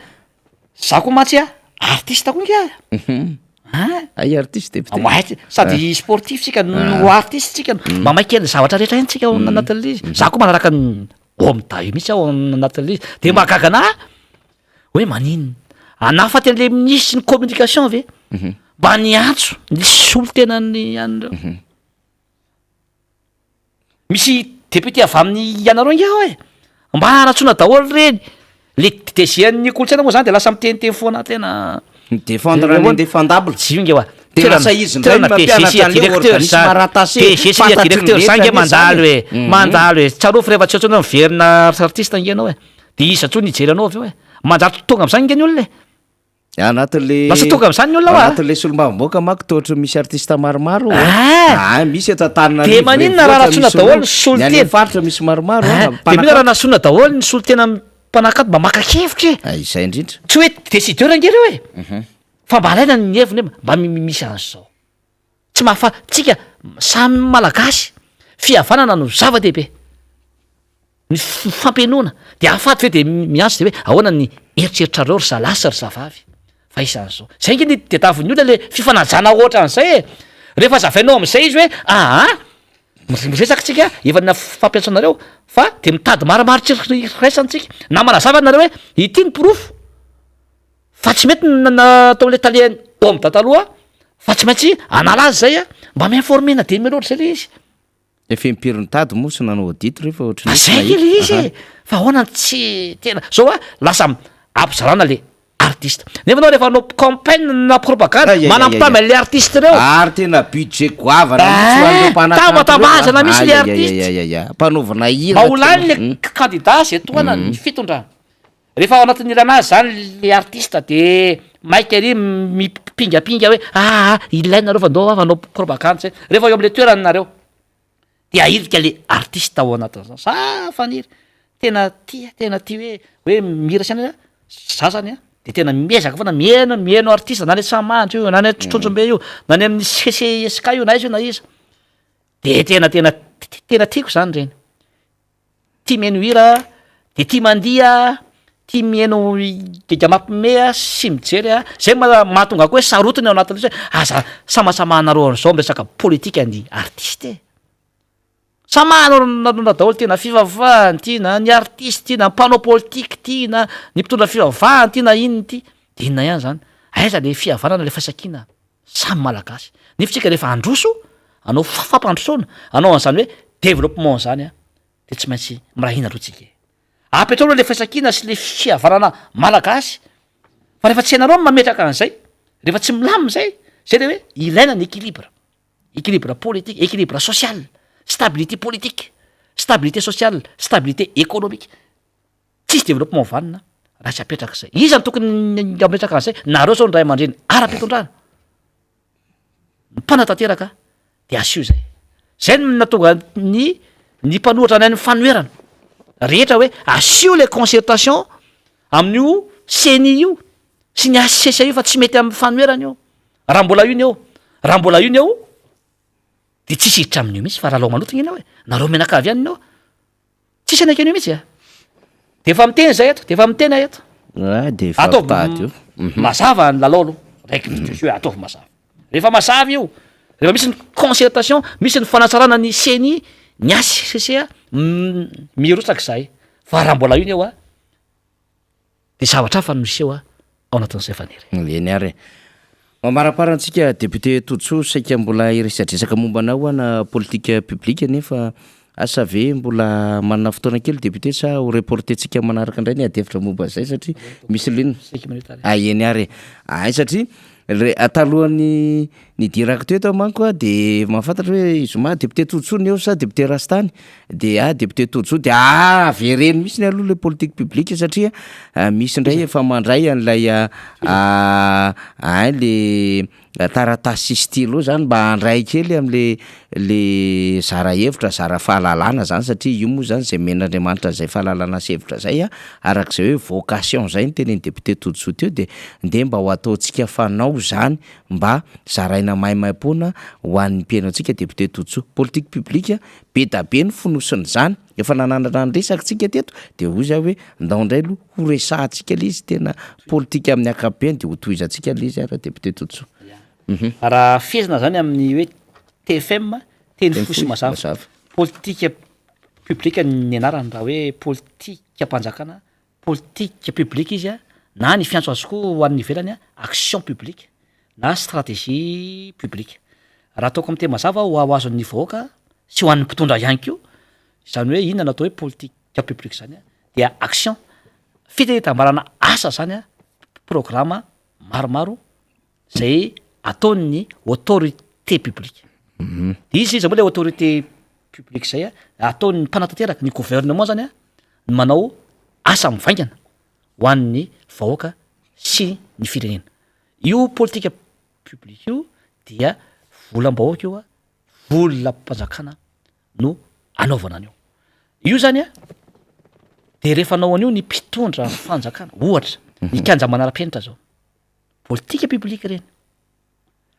Za koa mantsy a, artiste koa nge aho. Ein! Hay artiste député. Mahay tsy- sady sportif tsika no artiste tsika, mba mahay kely zavatra rehetra iny tsika ao anatin'le izy. Za koa manaraka ny OMDA io mihitsy aho ao anatin'le izy. De mahagaga anahy hoe maninona? Anafaty an'le minisitry ny communication ve mba niantso ny solontenan'ny an'ireo? Misy député avy amin'ny ianareo ange ao e! Mba hanatsoina daholo ireny. Le DG an'ny kolontsaina moa zany de lasa miteniteny foana tena. Mi-défendre ny indéfendable. Tsy io nge hoa. De lasa izy indray no mampianatra an'le organisme rattaché. DG sy Fantatry ny directeur rehetra zany nge anie zany mandalo e. e. Mandalo e. Tsarovy rehefa tsy eo intsony miverina artiste nge ianao e. De iza intsony hijery anao avy eo e. Manjary tonga am'zany nge ny olona e. Anatin'le Lasa tonga am'zany ny olona hoa. Anatin'le solombavambahoaka manko toa ohatry ny misy artiste maromaro ao. Ah! Ah, misy eto Antananarivo. De maninona raha renivohitra ratsoina misy daholo roa. ny solotena? Ny any amin'ny faritra misy maromaro. Ah, ah, de maninona raha natsoina daholo ny solontena mpanakanto mba maka hevitra e. Ah, izay indrindra. Tsy hoe décideur ange ireo e. Fa mba alaina ny heviny hoe mba misy an'izao. Tsy mahafa, tsika samy malagasy, fihavanana no zava-dehibe. Ny fifampenoana, de ahafaty ve de miantso de hoe ahoana ny eritreritrareo ry zalahy sy ry zavavy fa isan'izao. Zay nge ny tadiavin'ny olona le fifanajana ohatran'izay e. Rehefa azavainao am'zay izy hoe aa miresaka tsika efa nafampiantso anareo fa de mitady marimaritra iraisana tsika na manazava nareo hoe ity ny porofo fa tsy mety ny nataon'le tale OMDA taloha fa tsy maintsy hanala azy zay a, mba mi-informer na de mialoha zay le izy. Efa impiry nitady moa sy nanao audit re fa ohatry ny Fa tsy zay nahita. le izy e! Fa ahoana no tsy tena zao a lasa ampizarana le artiste nefa anao rehefa hanao campagne na propagande Ay, ay, ay, manambitamby ay. an'le artiste reo. Ary tena budget goavana mihitsy ho an'ireo Ah, mpanakanto ireo tambatambazana a. mihitsy le Ay, ay, ay, artiste. ay, ay, ay. Ampanaovina hira Mba ho lany tena. le Mm. candidat zay tohanan'ny fitondrana. Rehefa ao anatin'ny ilana azy zany le artiste de maika ery mipingapinga hoe aa ilaina nareo fa ndao hanao propagande zay, rehefa eo amle toerany nareo. De ahilika le artiste ao anatin'zany, za Faniry tena tia tena tia hoe hoe mihira sy anona za zany a de tena miezaka foana mihaino mihaino artiste na any Antsahamanitra io na any Antsonjombe io na any amin'ny CCESK io na aiza io na iza, de tena tena tena tiako zany reny. Tia mihaino hira, de tia mandihy, tia mihaino giga mampime sy mijery a, zay ma- mahatonga ahy koa hoe sarotiny ao anatin'le izy hoe aza samasamahanareo an'zao am' resaka politika ny artiste e, samahanareo daholo ty na fivavahana ty na ny artiste ty na mpanao politika ty na ny mpitondra fivavahana ty na inona ty, de inona ihany zany, aiza le fihavanana le firaisankina samy malagasy, nefa tsika rehefa handroso hanao fa- fampandrosoana hanao an'zany hoe développement zany a de tsy maintsy miray hina aloha tsika e! Apetrao aloha le firaisankina sy le fihavanana malagasy fa rehefa tsy hainareo ny mametraka an'izay, rehefa tsy milamina zay, zay le hoe ilaina ny équilibre, équilibre politique, équilibre social, stabilité politique, stabilité sociale, stabilité économique, tsisy développement vanona raha tsy apetraka zay, iza no tokony hametraka an'izay? Nareo zao ny ray aman-dreny ara-pitondrana. Ny mpanatanteraka de asio zay. Zay no nahatonga ny ny mpanohitra anay ny fanoherana rehetra hoe asio le concertation amin'io ceni io sy ny HCC io fa tsy mety amin'ny fanoherana io. Raha mbola io ny eo, raha mbola io ny eo de tsisy hiditra amin'io mihitsy fa lalao maloto ny anao e, nareo mianakavy ihany ny eo. Tsisy anaiky an'io mihitsy a! De efa miteny zay eto, de efa miteny aho eto. Ah, de efa Ataovy mitady io. Mhm. mazava ny lalao aloha, règle du jeu ataovy mazava. Rehefa mazava io, rehefa misy ny concertation, misy ny fanatsarana ny CENI, ny HCC, mirotsaka izahay. Fa raha mbola io ny eo a, De zavatra hafa no miseho ao anatin'izay Faniry. Eny ary e. Mamaraparana antsika député Todisoa, saika mbola hiresadresaka momba anao aho na politique publique nefa asa ve mbola manana fotoana kely député sa ho reporter-tsika manaraka indray ny adihevitra momba an'izay satria misy ligne. Ah eny ary e. Ay satria re talohan'ny nidirako teto aho manko a de mahafantatra hoe i zoma député Todisoa ny eo sa député Rastany de ah député Todisoa de ah avereno mihitsy aloha le politique publique satria misy indray efa mandray an'ilay ein le taratasy sy stylo zany mba handray kely am'le le zara hevitra zara fahalalana zany satria io moa zany zay omen'Andriamanitra zay fahalalana sy hevitra zay a arak'izay hoe vocation zay no tenenin'ny député Todisoa teo de ndeha mba ho ataontsika fanao zany mba zaraina maimaimpoana ho an'ny mpihaino antsika député Todisoa. Politique publique be da be ny fonosin'izany, efa nanandrana ny resaka tsika teto de hoy za hoe ndao indray aloha ho resahantsika le izy tena politika amin'ny ankapobeny de ho tohizantsika le izy ara député Todisoa. Raha fehezina zany amin'ny hoe TFM, teny fohy sy mazava, politique publique ny anarany raha hoe politikam-panjakana, politique publique izy a, na ny fiantso azy koa ho an'ny ivelany a, action publique na stratégie publique. Raha ataoko amin'ny teny mazava ho ho azon'ny vahoaka sy ho an'ny mpitondra ihany koa, zany hoe inona no atao hoe politique publique zany a, dia action, fitaitambarana asa zany a, programme maromaro zay ataon'ny autorité publique. De izy iza moa le autorité publique zay a, ataon'ny mpanatanteraka, ny gouvernement zany a no manao asa mivaingana ho an'ny vahoaka sy ny firenena. Io politika publique io dia volam-bahoaka io a, volam-panjakana no anaovana an'io. Io zany a de rehefa anao an'io ny mpitondra fanjakana, ohatra ny kianja manara-penitra zao, politika publique reny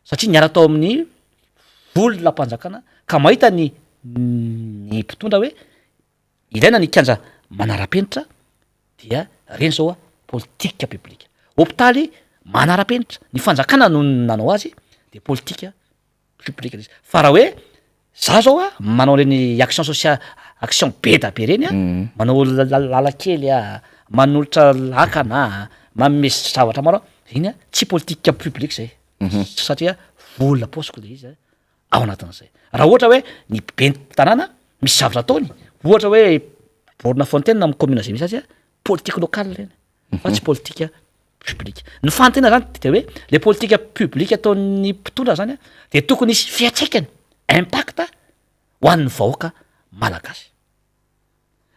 satria niala tao amin'ny volam-panjakana ka mahita ny ny mpitondra hoe ilaina ny kianja manara-penitra dia reny zao a politika publique. Hopitaly manara-penitra, ny fanjakana no nanao azy de politika publique le izy, fa raha hoe za zao a manao reny action socia- action be da be reny a, manao lalan-kely a, manolotra lakana a, manome zavatra maro a, iny a tsy politique publique zay satria vola paosiko le izy a ao anatin'izay. Raha ohatra hoe ny ben'ny tanàna misy zavatra ataony, ohatra hoe borne fontaine amy commune zay misy azy a, politique locale reny fa tsy politique publique. Ny fanontaniana zany de hoe le politique publique ataon'ny mpitondra zany a de tokony hisy fiantraikany, impact ho an'ny vahoaka malagasy.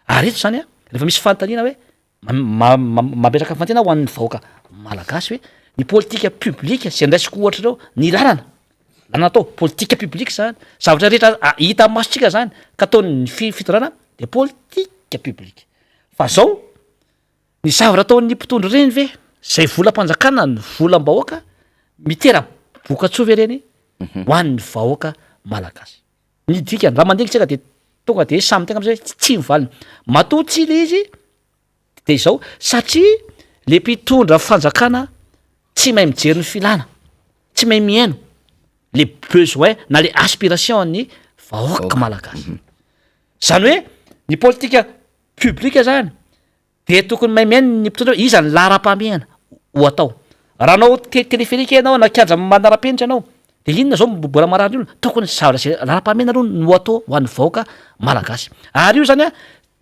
Ary eto zany a rehefa misy fanontaniana hoe ma- ma- mametraka fanontaniana ho an'ny vahoaka malagasy hoe ny politique publique zay ndraisiko ohatra reo, ny lalana. Lalàna atao, politique publique zany, zavatra rehetra hita masontsika zany ka ataon'ny fitondrana de politique publique. Fa zao, ny zavatra ataon'ny mpitondra ireny ve, zay volam-panjakana ny volam-bahoaka, mitera-bokatsoa ve ireny ho an'ny vahoaka malagasy? Ny dikany, raha mandinika isika de tonga de samy miteny am'zay hoe tsy ny valiny. Matoa tsy le izy de izao, satria le mpitondra fanjakana tsy mahay mijery ny filana, tsy mahay mihaino le besoin na le aspiration an'ny vahoaka malagasy. Zany hoe ny politika publique zany De tokony mahay mihaino ny mpitondra hoe iza ny laharam-pahamehana ho atao. Raha hanao téléphérique ianao na kianja manara-penitra ianao de inona zao mbola marary ny olona? Tokony zavatra zay laharam-pahamehana aloha no atao ho an'ny vahoaka malagasy. Ary io zany an,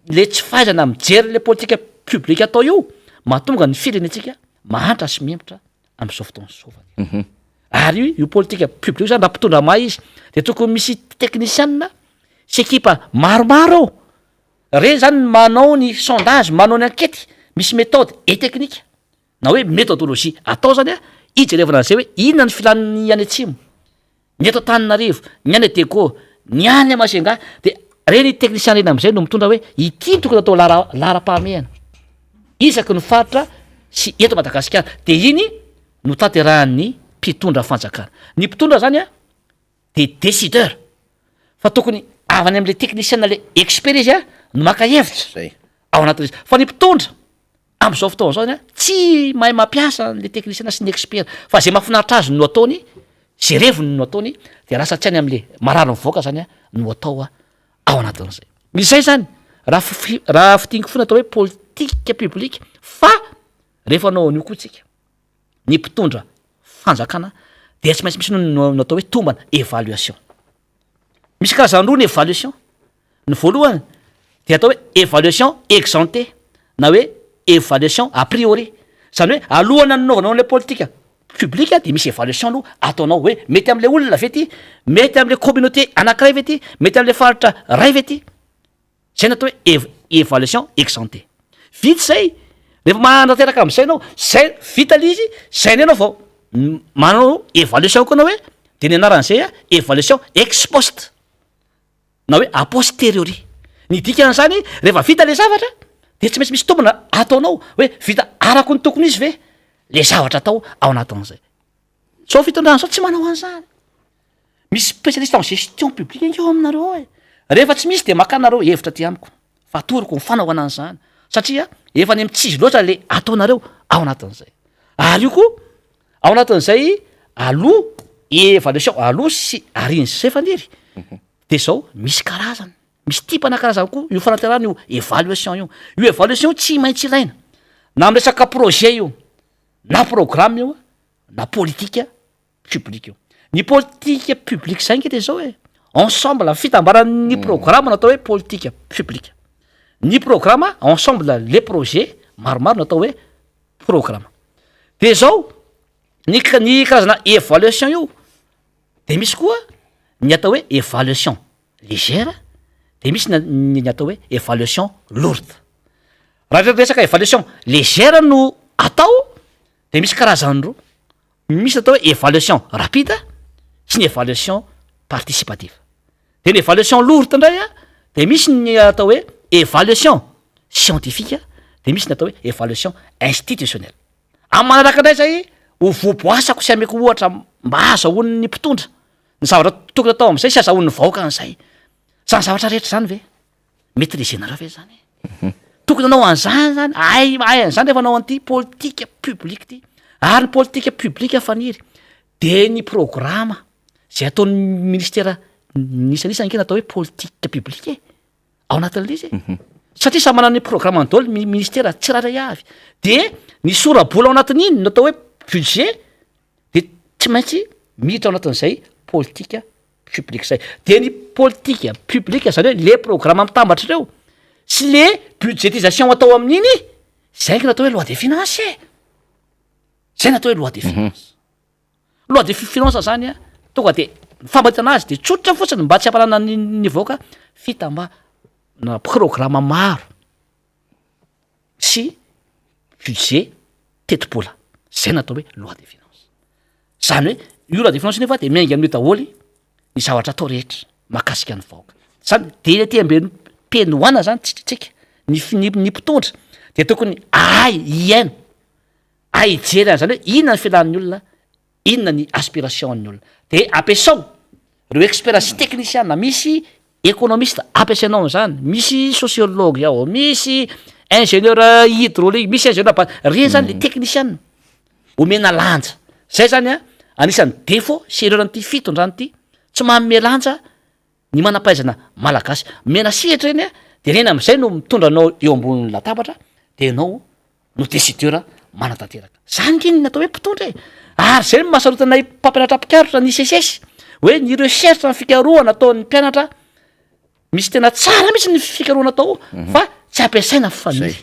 le tsy fahaizana mijery le politika publique atao io mahatonga ny firenentsika mahantra sy mihemotra am'zao fotoana zao. Ary io politika publique io zany raha mpitondra mahay izy de tokony misy teknisianina sy ekipa maromaro ao. Reny zany ny manao ny sondage, manao ny ankety, misy méthode et technique na hoe méthodologie atao zany a hijerevana an'izay hoe inona ny filan'ny any atsimo, ny eto Antananarivo, ny any Diego, ny any Majunga, de reny technicien reny am'zay no mitondra hoe ity no tokony atao lahara- laharam-pahamehana isaky ny faritra sy eto Madagasikara, de iny no tanterahan'ny mpitondra fanjakana. Ny mpitondra zany a de décideur fa tokony avy any am'le technicien le expert izy a no maka hevitra Zay. ao anatin'izy fa ny mpitondra am'zao fotoana zao zany a tsy mahay mampiasa an'le technicien sy ny expert fa zay mahafinaritra azy no ataony, zay reviny no ataony de lasa tsy any am'le marary mivoaka zany a no atao a ao anatin'izay. Izay zany raha fi- raha fintiniko foana atao hoe politique publique fa rehefa hanao an'io koa tsika ny mpitondra fanjakana dia tsy maintsy misy no no atao hoe tombana, évaluation. Misy karazany roa ny évaluation, ny voalohany de atao hoe évaluation ex ante na hoe évaluation a priori, zany hoe alohan'ny anaovanao an'le politika publique de misy évaluation aloha ataonao hoe mety am'le olona ve ty, mety am'le communauté anankiray ve ty, mety am'le faritra ray ve ty. Zay no atao hoe év- évaluation ex ante. Vita zay, rehefa manatanteraka am'zay anao, zay vita le izy, zay ndray anao vao manao évaluation koa anao hoe de ny anaran'zay a évaluation ex post na hoe a posteriori. Ny dikan'zany rehefa vita le zavatra de tsy maintsy misy tombana ataonao hoe vita araky ny tokony izy ve le zavatra atao ao anatin'zay. Zao fitondrana zao tsy manao an'zany. Misy spécialiste en gestion publique ange ao aminareo ao e. Rehefa tsy misy de makà nareo hevitra aty amiko fa atoroko ny fanaovana an'zany satria efa any amin'ny loatra le ataonareo ao anatin'zay. Ary io koa ao anatin'zay aloha évaluation aloha sy aorian'zay Faniry de zao misy karazany, misy type ana karazany koa io fanatanterahana io évaluation io. Io évaluation io tsy maintsy ilaina na amy resaka projet io na programme io na politika publique io. Ny politika publique zay nge de zao e, ensemble fitambaran'ny programme natao hoe politika publique, ny programme ensemble le projet maromaro natao hoe programme. De zao ny ka- ny karazana évaluation io de misy koa ny atao hoe évaluation légère de misy ny ny atao hoe évaluation lourde. Raha resaka évaluation légère no atao de misy karazany roa, misy atao hoe évaluation rapide sy ny évaluation participative. De ny évaluation lourde ndray a de misy ny atao hoe évaluation scientifique de misy ny atao hoe évaluation institutionnelle. Amy manaraka indray zay ho voaboasako sy ameko ohatra mba ahazahoan'ny mpitondra ny zavatra tokony atao am'izay sy ahazahoan'ny vahoaka an'izay. Zany zavatra rehetra zany ve maîtriser-nareo ve zany? Tokony hanao an'zany zany, ahay mahay an'zany rehefa hanao an'ity politika publique ty. Ary ny politika publique Faniry de ny programa zay ataon'ny ministera nisan'isany ange natao hoe politique publique e, ao anatin'le izy e. Satria samy manana ny programme daholo ny ministera tsirairay avy, de ny sora-bola ao anatin'iny no atao hoe budget de tsy maintsy miditra ao anatin'izay politika publique zay. De ny politika publique zany hoe le programme mitambatra ireo sy le budgétisation atao amin'iny, zay nge natao hoe loi de finance e, zay natao hoe loi de finance. Loi de finance zany a tonga de ny famaritsana azy de tsotra fotsiny mba tsy hampalana ny ny vahoaka fitamba na programme maro sy budget tetibola, zay natao hoe loi de finance. Zany hoe. io loi de finance io nefa de miainga amin'io daholo ny zavatra atao rehetra mahakasika ny vahoaka. Zany de aty ambem-penohana zany tsika, ny fi- ny mpitondra de tokony ahay hihaino, ahay hijery an'zany hoe inona ny filan'ny olona, inona ny aspiration an'ny olona. De ampiasao reo expert sy teknisiana, misy économiste ampiasainao am'zany, misy sociologue ao, misy ingénieur hydraulique, misy ingénieur ba- reny zany le teknisiana omena lanja. Zay zany a anisan'ny défaut sy erreur an'ity fitondrana ity, tsy manome lanja ny manam-pahaizana malagasy. Omena sehatra reny a, de reny am'zay no mitondra anao eo ambonin'ny latabatra, de ianao no décideur manatanteraka. Zany nge ny atao hoe mpitondra e! Ary zay no mahasarotina anay mpampianatra mpikarotra ny SECES, hoe ny recherche ny fikarohana ataon'ny mpianatra, misy tena tsara mihitsy ny fikarohana atao fa tsy ampiasaina faniry.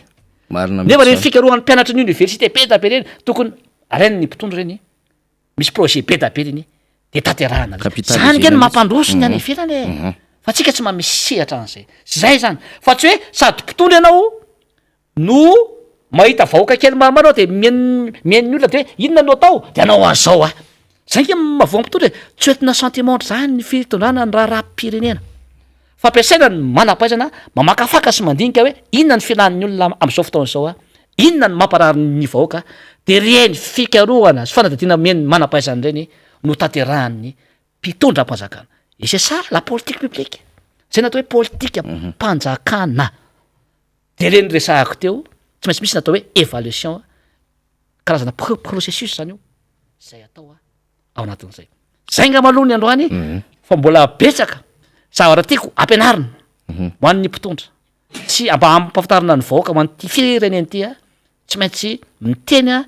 Marina Nefa mihitsy reny zany. fikarohan'ny mpianatry ny université be da be reny, tokony alain'ny mpitondra reny, misy projet be da be reny de tanterahana reny. Capitalisena Zany nge no mihitsy. mampandroso ny any ivelany e! Fa tsika tsy manome sehatra an'izay. Zay zany, fa tsy hoe sady mpitondra ianao no mahita vahoaka kely maromaro anao de mihaino mihaino ny olona de hoe inona no atao de hanao an'izao aho. Zay nge mahavoa mpitondra e! Tsy hoentina sentiment ohatr'izany ny fitondrana ny raharaham-pirenena. Fampiasaina ny manam-pahaizana mamakafaka sy mandinika hoe inona ny filan'ny olona amin'izao fotoana izao, inona no mamparary ny vahoaka, dia ireny fikarohana sy fanadihadiana omen'ny manam-pahaizana ireny no tanterahan'ny mpitondram-panjakana. Et c'est ça la politique publique. Zay no atao hoe politikam-panjakana. Dia ireny resahako teo, tsy maintsy misy ny atao hoe évaluation, karazana processus zany io, izay atao ao anatin'izay. Zay angamba aloha ny androany fa mbola betsaka zavatra tiako ampianarina ho an'ny mpitondra sy mba hampahafantarina ny vahoaka ho an'ity firenena ity a, tsy maintsy miteny a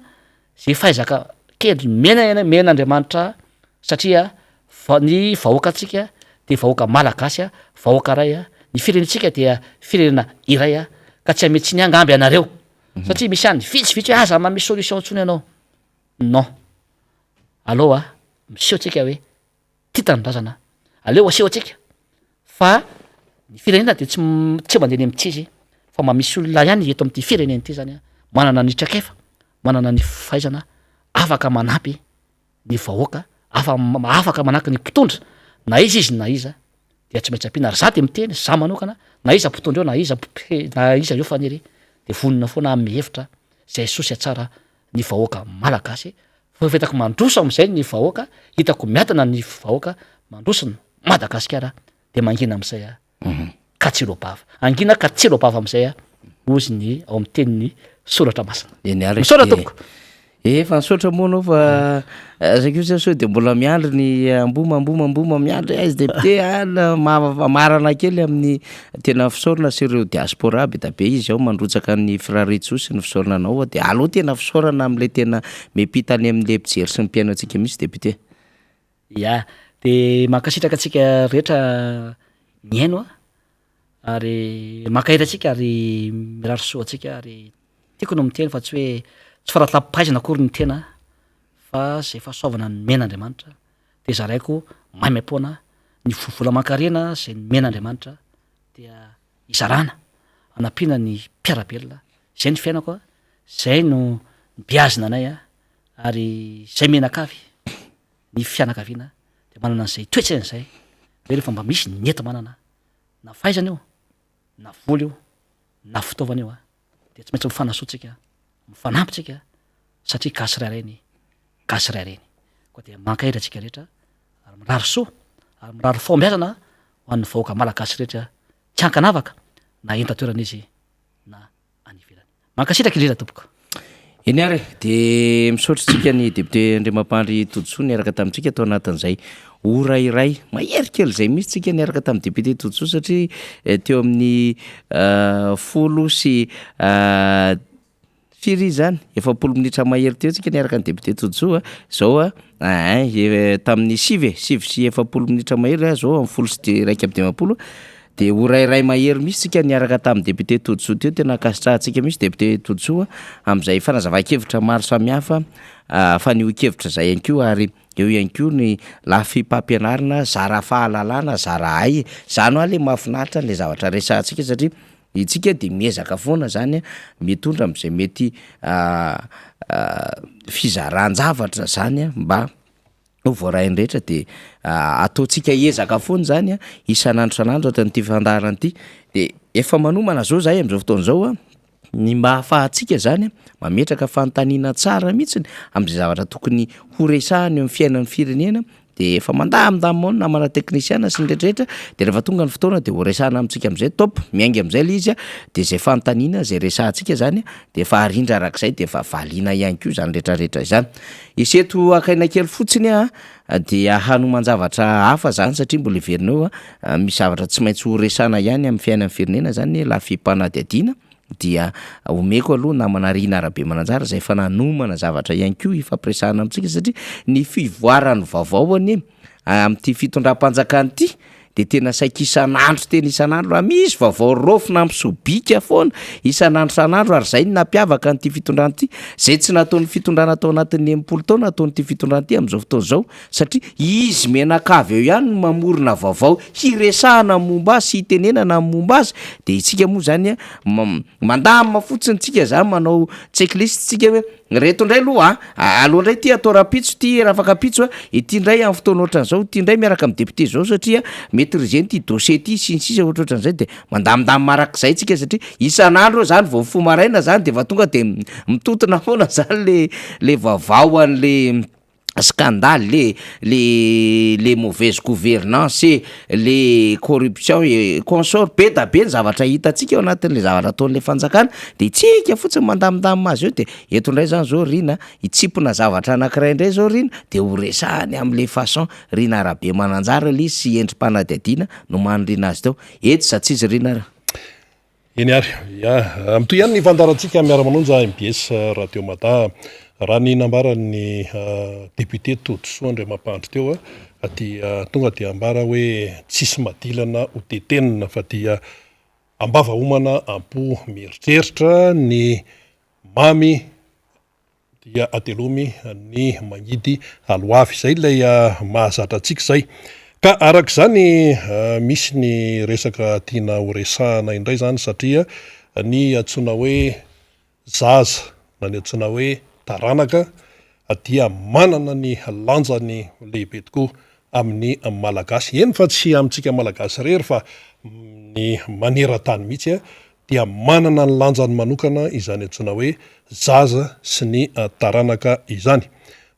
zay fahaizaka kely nomena nomen'Andriamanitra satria va- ny vahoakantsika de vahoaka malagasy a, vahoaka ray a, ny firenentsika dia firenena iray a, ka tsy ame tsy niangamby anareo satria misy any vitsivitsy hoe aza manome solution intsony ianao, non. Aleo a miseho tsika hoe tia tanindrazana, aleo aseho antsika fa ny firenena de tsy tsy mandeha any amin'ny tsizy fa mba misy olona ihany eto amin'ity firenena ity zany a manana ny traikefa, manana ny fahaizana afaka manampy ny vahoaka, afa- afaka manampy ny mpitondra na iza izy na iza dia tsy maintsy ampiana, ary za de miteny za manokana na iza mpitondra eo na iza na iza eo Faniry de vonona foana hanome hevitra zay soa sy hatsara ny vahoaka malagasy fa efa hitako mandroso am'zay ny vahoaka, hitako miadana ny vahoaka, mandroso ny Madagasikara de mangina am'zay aho ka tsy loa-bava, angina ka tsy loa-bava am'zay aho hozy ny ao amin'ny tenin'ny soratra masina. Eny ary Misaotra e. tompoko. Efa nisaotra moa anao fa zay koa zany sao de mbola miandry ny amboma amboma amboma miandry aiza député an ma- marana kely amin'ny tena fisaorana sy ireo diaspora be da be izy ao mandrotsaka ny firariantsoa sy ny fisaorana anao de aleo tena fisaorana am'le tena miampita any amin'le mpijery sy ny mpihaino antsika mihitsy député. Ya, de mankasitraka antsika rehetra nihaino a, ary mankahery antsika ary mirary soa antsika ary tiako no miteny fa tsy hoe tsy faratam-pahaizana akory ny tena fa zay fahasoavana nomen'Andriamanitra de zaraiko maimaimpoana ny vola aman-karena zay nomen'Andriamanitra dia izarana anampiana ny mpiara-belona, zay ny fiainako a, zay no nibeazina anay a, ary zay mianakavy ny fianakaviana de manana an'izay toe-tsaina zay hoe rehefa mba misy ny enti-manana na fahaizana io na vola io na fitaovana io a de tsy maintsy mifanasoa tsika, mifanampy tsika satria gasy ray reny, gasy ray reny. Koa dia mankahery antsika rehetra ary mirary soa ary mirary fahombiazana ho an'ny vahoaka malagasy rehetra tsy ankanavaka na entan-toerana izy na any ivelany. Mankasitraka indrindra tompoko. Eny ary de misaotra antsika ny député Andriamampandry Todisoa niaraka tamintsika tao anatin'izay ora iray mahery kely izay mihitsy tsika niaraka tamin'ny député Todisoa satria teo amin'ny 10 sy firy izy zany 40 minitra mahery teo tsika niaraka ny député Todisoa zao a ein tamin'ny 9 e 49 minitra mahery a zao amin'ny 10:51 de ora iray mahery mihitsy tsika niaraka tamin'ny député Todisoa teo. Tena ankasitrahantsika mihitsy député Todisoa amin'izay fanazavan-kevitra maro samihafa, fanehoan-kevitra zay ihany koa, ary eo ihany koa ny lafim-pampianarana zara fahalalana zara hay zany hoa le mahafinaritra le zavatra resahantsika satria itsika de miezaka foana zany mitondra am'izay mety fizaran-javatra zany mba. Ho voarain'ny rehetra dia ataontsika ezaka foana izany an, isan'andro isan'andro ato amin'ity fandaharana ity, dia efa manomana izao izahay amin'izao fotoana izao an, ny mba ahafahantsika izany mametraka fanontaniana tsara mihitsiny amin'izay zavatra tokony ho resahana eo amin'ny fiainan'ny firenena dia efa mandamindamina ao ny namana teknisiana sy ny rehetrarehetra dia rehefa tonga ny fotoana dia ho resahana amintsika amin'izay top, miainga amin'izay ilay izy an, dia izay fanontaniana izay resahantsika izany dia efa arindra arak'izay dia efa valiana ihany koa izany rehetrarehetra izany. Iseto haka aina kely fotsiny aho dia hanoman-javatra hafa zany satria mbola heverina eo misy zavatra tsy maintsy ho resahana ihany amin'ny fiainan'ny firenena zany lafim-panadihadiana dia omeko aloha namana Rina Rabemananjara izay efa nanomana zavatra ihany koa hifampiresahana amintsika satria ny fivoaran'ny vaovao anie amin'ity fitondram-panjakana ity de tena saika isan'andro tena isan'andro raha misy vaovao raofina misobika foana isan'andro isan'andro ary zay no nampiavaka an'ity fitondrana ity, zay tsy nataon'ny fitondrana tao anatin'ny 60 taona ataon'ity fitondrana ity amin'izao fotoana izao satria izy mianakavy eo ihany no mamorona vaovao hiresahana momba azy sy hitenenana ny momba azy de isika moa zany a mandamina fotsiny tsika zany manao checklist tsika hoe Reto indray aloha a, aleo indray ity atao rahampitso, ity rafakampitso a, ity indray amin'ny fotoana ohatran'izao, ity indray miaraka amin'ny député zao satria maitriser ity dossier ity sy ny sisa ohatrohatran'izay de mandamindamina arak'izay tsika satria isan'andro eo zany vao mifoha maraina zany de efa tonga de mitontona foana zany le le vaovao an'le scandale e, le le mauvaise gouvernance e, le corruption et consort, be da be ny zavatra hitantsika ao anatin'le zavatra ataon'le fanjakana de tsika fotsiny mandamindamina azy eo de eto ndray zany zao Rina hitsimpona zavatra anankiray ndray zao Rina de ho resahany am'le façon Rina Rabemananjara le izy sy endri-panadihadiana nomanin-dRina azy teo, eto za tsisy Rina ra. Eny ary, ya. Mitohy ihany ny fandaharantsika Miara-manonja mbs Radio Mada. Raha ny nambaran'ny député Todisoa Andriamampandry teo dia tonga dia ambara hoe tsisy madilana ho tetenina fa dia am-bava homana am-po mieritreritra ny mamy dia atelomy ny mangidy aloavy. Izay ilay mahazatra antsika izay. Ka araka izany misy ny resaka tiana ho resahana indray izany satria ny antsoina hoe zaza na ny antsoina hoe taranaka dia manana ny lanjany lehibe tokoa amin'ny Malagasy. Eny fa tsy amintsika Malagasy irery fa ny maneran-tany mihitsy dia manana ny lanjany manokana izany antsoina hoe zaza sy ny taranaka izany.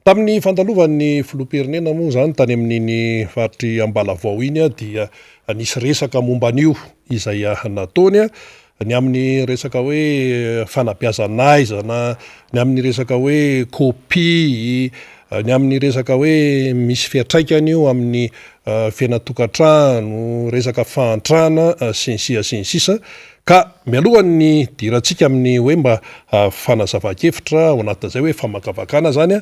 Tamin'ny fandalovan'ny filoham-pirenena moa izany tany amin'iny faritr'i Ambalavao iny dia nisy resaka momba an'io izay nataony, ny amin'ny resaka hoe fanabeazan'aizana, ny amin'ny resaka hoe kopia, ny amin'ny resaka hoe misy fiantraikany io amin'ny fiainan-tokantrano, resaka fahantrana sy ny sia sy ny sisa Ka mialohan'ny hidirantsika amin'ny hoe mba fanazavan-kevitra ao anatin'izay hoe famakafakana izany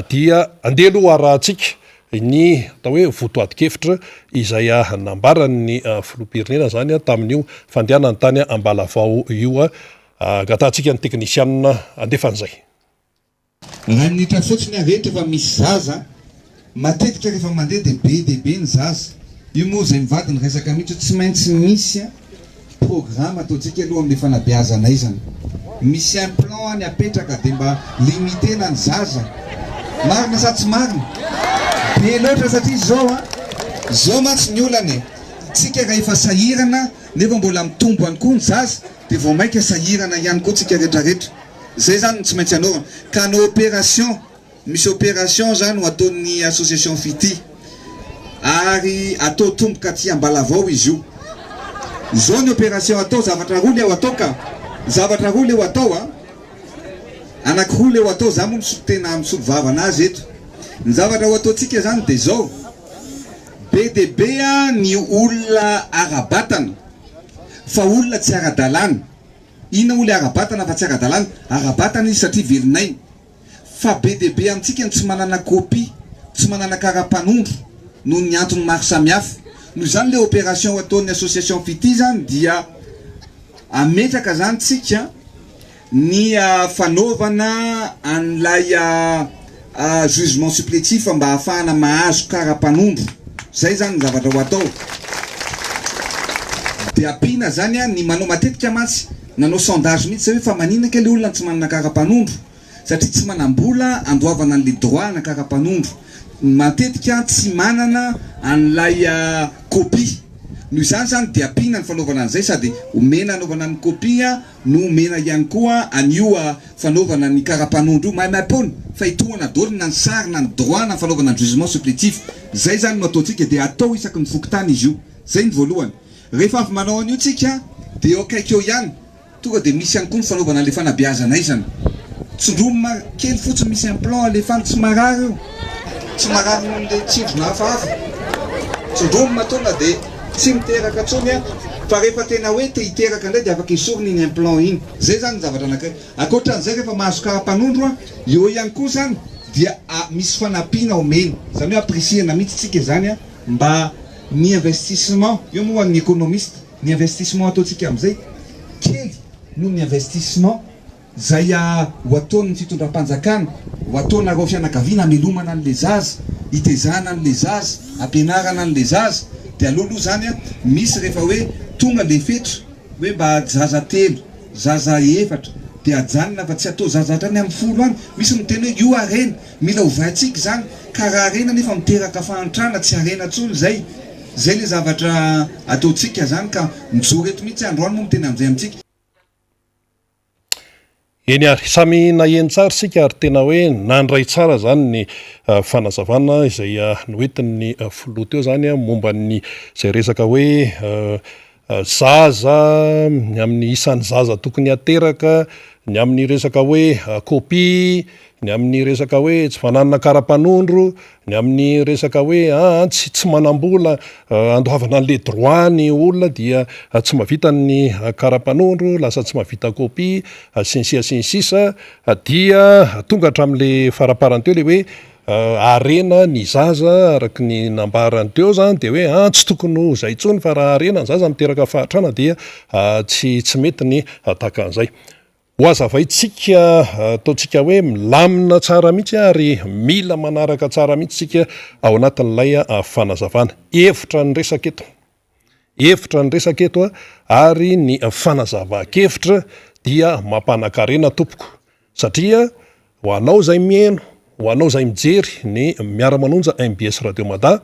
dia andeha aloha harahantsika ny atao hoe votoatin-kevitra izay nambaran'ny filoham-pirenena izany tamin'io fandehanany tany Ambalavao io. Angatahantsika ny teknisianina handefa an'izay. Raha minitra fotsiny avy eto efa misy zaza, matetika rehefa mandeha dia be dia be ny zaza, io moa izay mivady ny resaka mihitsy hoe tsy maintsy misy programme ataontsika aloha amin'ilay fanabeazana aizana, misy un plan any apetraka dia mba limiter-na ny zaza, marina sa tsy marina? Be loatra satria izao an, izao mantsy ny olana e, tsika raha efa sahirana nefa mbola mitombo ihany koa ny zaza dia vao maika sahirana ihany koa tsika retraretra. Zay zany no tsy maintsy anaovana. Ka hanao opération, misy opération zany ho ataon'ny association Fitia. Ary atao tomboka aty Ambalavao izy io. Zao ny opération atao, zavatra roa le ho atao ka. Zavatra roa le ho atao a. Anakiroa le ho atao, za moa misolo tena misolo vava anazy eto. Ny zavatra ho ataontsika zany de zao, be dia be ny olona ara-batana fa olona tsy ara-dalàna. Inona moa ilay ara-batana fa tsy ara-dalàna? Ara-batana izy satria velon'aina. Fa be dia be amintsika no tsy manana copie, tsy manana kara-panondro noho ny antony maro samihafa. Noho izany ilay opération ataon'ny association Fitia izany dia ametraka izany tsika ny fanaovana an'ilay jugement supplétif mba ahafahana mahazo kara-panondro. Zay zany ny zavatra ho atao. De ampiana zany ny manao matetika mantsy nanao sondage mihitsy zay hoe fa maninona kay le olona no tsy manana kara-panondro satria tsy manam-bola andoavana an'le droit ana kara-panondro. matetika tsy manana an'ilay copie. Noho izany izany dia ampiana ny fanaovana an'izay sady omena hanaovana ny copie no omena ihany koa an'io fanaovana ny kara-panondro io maimaimpoana fa itohana daholo na ny sary na ny droit na ny fanaovana ny jugement supplétif. Izay izany no ataontsika dia atao isaky ny fokontany izy io. Izay ny voalohany. Rehefa avy manao an'io tsika dia eo akaiky eo ihany Tonga dia misy ihany koa ny fanaovana ilay fanabeazana aizana. Tsindromina kely fotsiny misy implant alefa any, tsy marary io. Tsy marary noho ilay tsindrona hafahafa. Tsindromina tonga dia tsy miteraka intsony an. Fa rehefa tena hoe te hiteraka indray dia afaka esorina iny implant iny. Izay izany ny zavatra anankiray. Ankoatran'izay rehefa mahazo kara-panondro an, eo ihany koa izany dia misy fanampiana omena. Izany hoe ampirisihana mihitsy tsika izany an mba ny investissement, io moa ho an'ny économiste. Ny investissement ataontsika amin'izay kely noho ny investissement izay ho ataon'ny fitondram-panjakana, ho ataonareo fianakaviana hamelomana an'ilay zaza, hitezana an'ilay zaza, hampianarana an'ilay zaza, dia aleo aloha izany misy rehefa hoe tonga ilay fetra hoe mba zaza telo, zaza efatra dia ajanona fa tsy atao zaza hatrany amin'ny folo any, misy miteny hoe io harena, mila ovaintsika izany, ka raha harena nefa miteraka fahantrana tsy harena intsony izay. Zay le zavatra ataontsika zany ka mijoro eto mihitsy androany moa miteny an'izay amintsika. Eny ary, samy naheno tsara isika ary tena hoe nandray tsara izany ny fanazavana izay noentin'ny filoha teo izany momba ny izay resaka hoe zaza, ny amin'ny isan'ny zaza tokony hateraka, ny amin'ny resaka hoe kopia, ny amin'ny resaka hoe tsy fananana kara-panondro, ny amin'ny resaka hoe aa tsy tsy manam-bola andoavana an'le droit ny olona dia tsy mahavita ny kara-panondro, lasa tsy mahavita copie sy ny sisa sy ny sisa dia tonga hatramin'le faraparany teo le hoe harena ny zaza araka ny nambarany teo zany de hoe aa tsy tokony ho zay intsony fa raha harena ny zaza miteraka fahantrana dia tsy tsy mety ny tahaka an'izay. Ho hazavaintsika, ataontsika hoe milamina tsara mihitsy ary mila manaraka tsara mihitsy isika ao anatin'ilay fanazavana. Hevitra ny resaka eto. Hevitra ny resaka eto ary ny fanazavan-kevitra dia mampanan-karena tompoko. Satria ho anao izay miheno, ho anao izay mijery ny Miara-manonja mbs Radio Mada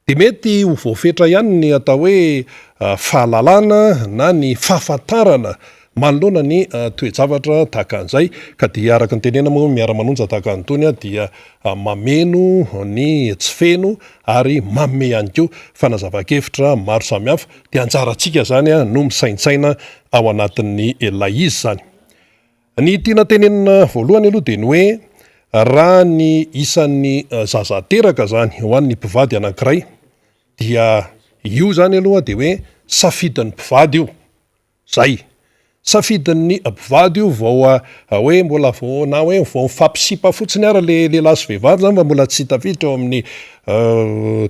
Dia mety ho voafetra ihany ny atao hoe fahalalana na ny fahafantarana manoloana ny toe-javatra tahaka an'izay, ka dia araka ny tenena moa miara-manonja tahaka an'itony dia mameno ny tsy feno ary manome ihany koa fanazavan-kevitra maro samihafa, dia anjarantsika izany no misaintsaina ao anatin'ny ilay izy izany. Ny tiana tenenina voalohany aloha dia ny hoe raha ny isan'ny zaza teraka izany ho an'ny mpivady anankiray dia io izany aloha dia hoe safidin'ny mpivady io, zay. Safidin'ny mpivady io vao hoe mbola vao na hoe vao mifampisipa fotsiny ara le lehilahy sy vehivavy izany fa mbola tsy tafiditra ao amin'ny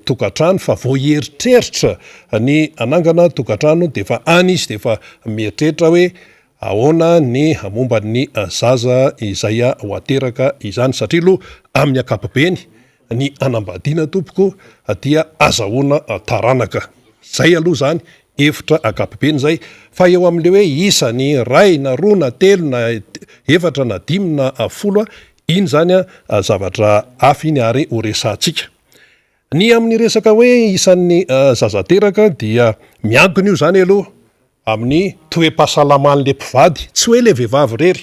tokantrano fa vao hieritreritra ny hanangana tokantrano dia efa any izy dia efa mieritreritra hoe Ahoana ny momba ny zaza izay ho ateraka izany? Satria aloha amin'ny ankapobeny ny hanambadiana tompoko dia azahoana taranaka. Zay aloha izany hevitra ankapobeny izay. Fa eo amin'ilay hoe isany iray na roa na telo na efatra na dimy na folo, iny izany zavatra hafa iny ary ho resahantsika. Ny amin'ny resaka hoe isan'ny zaza teraka dia miankina io izany aloha amin'ny toe-pahasalaman'ilay mpivady, tsy hoe ilay vehivavy irery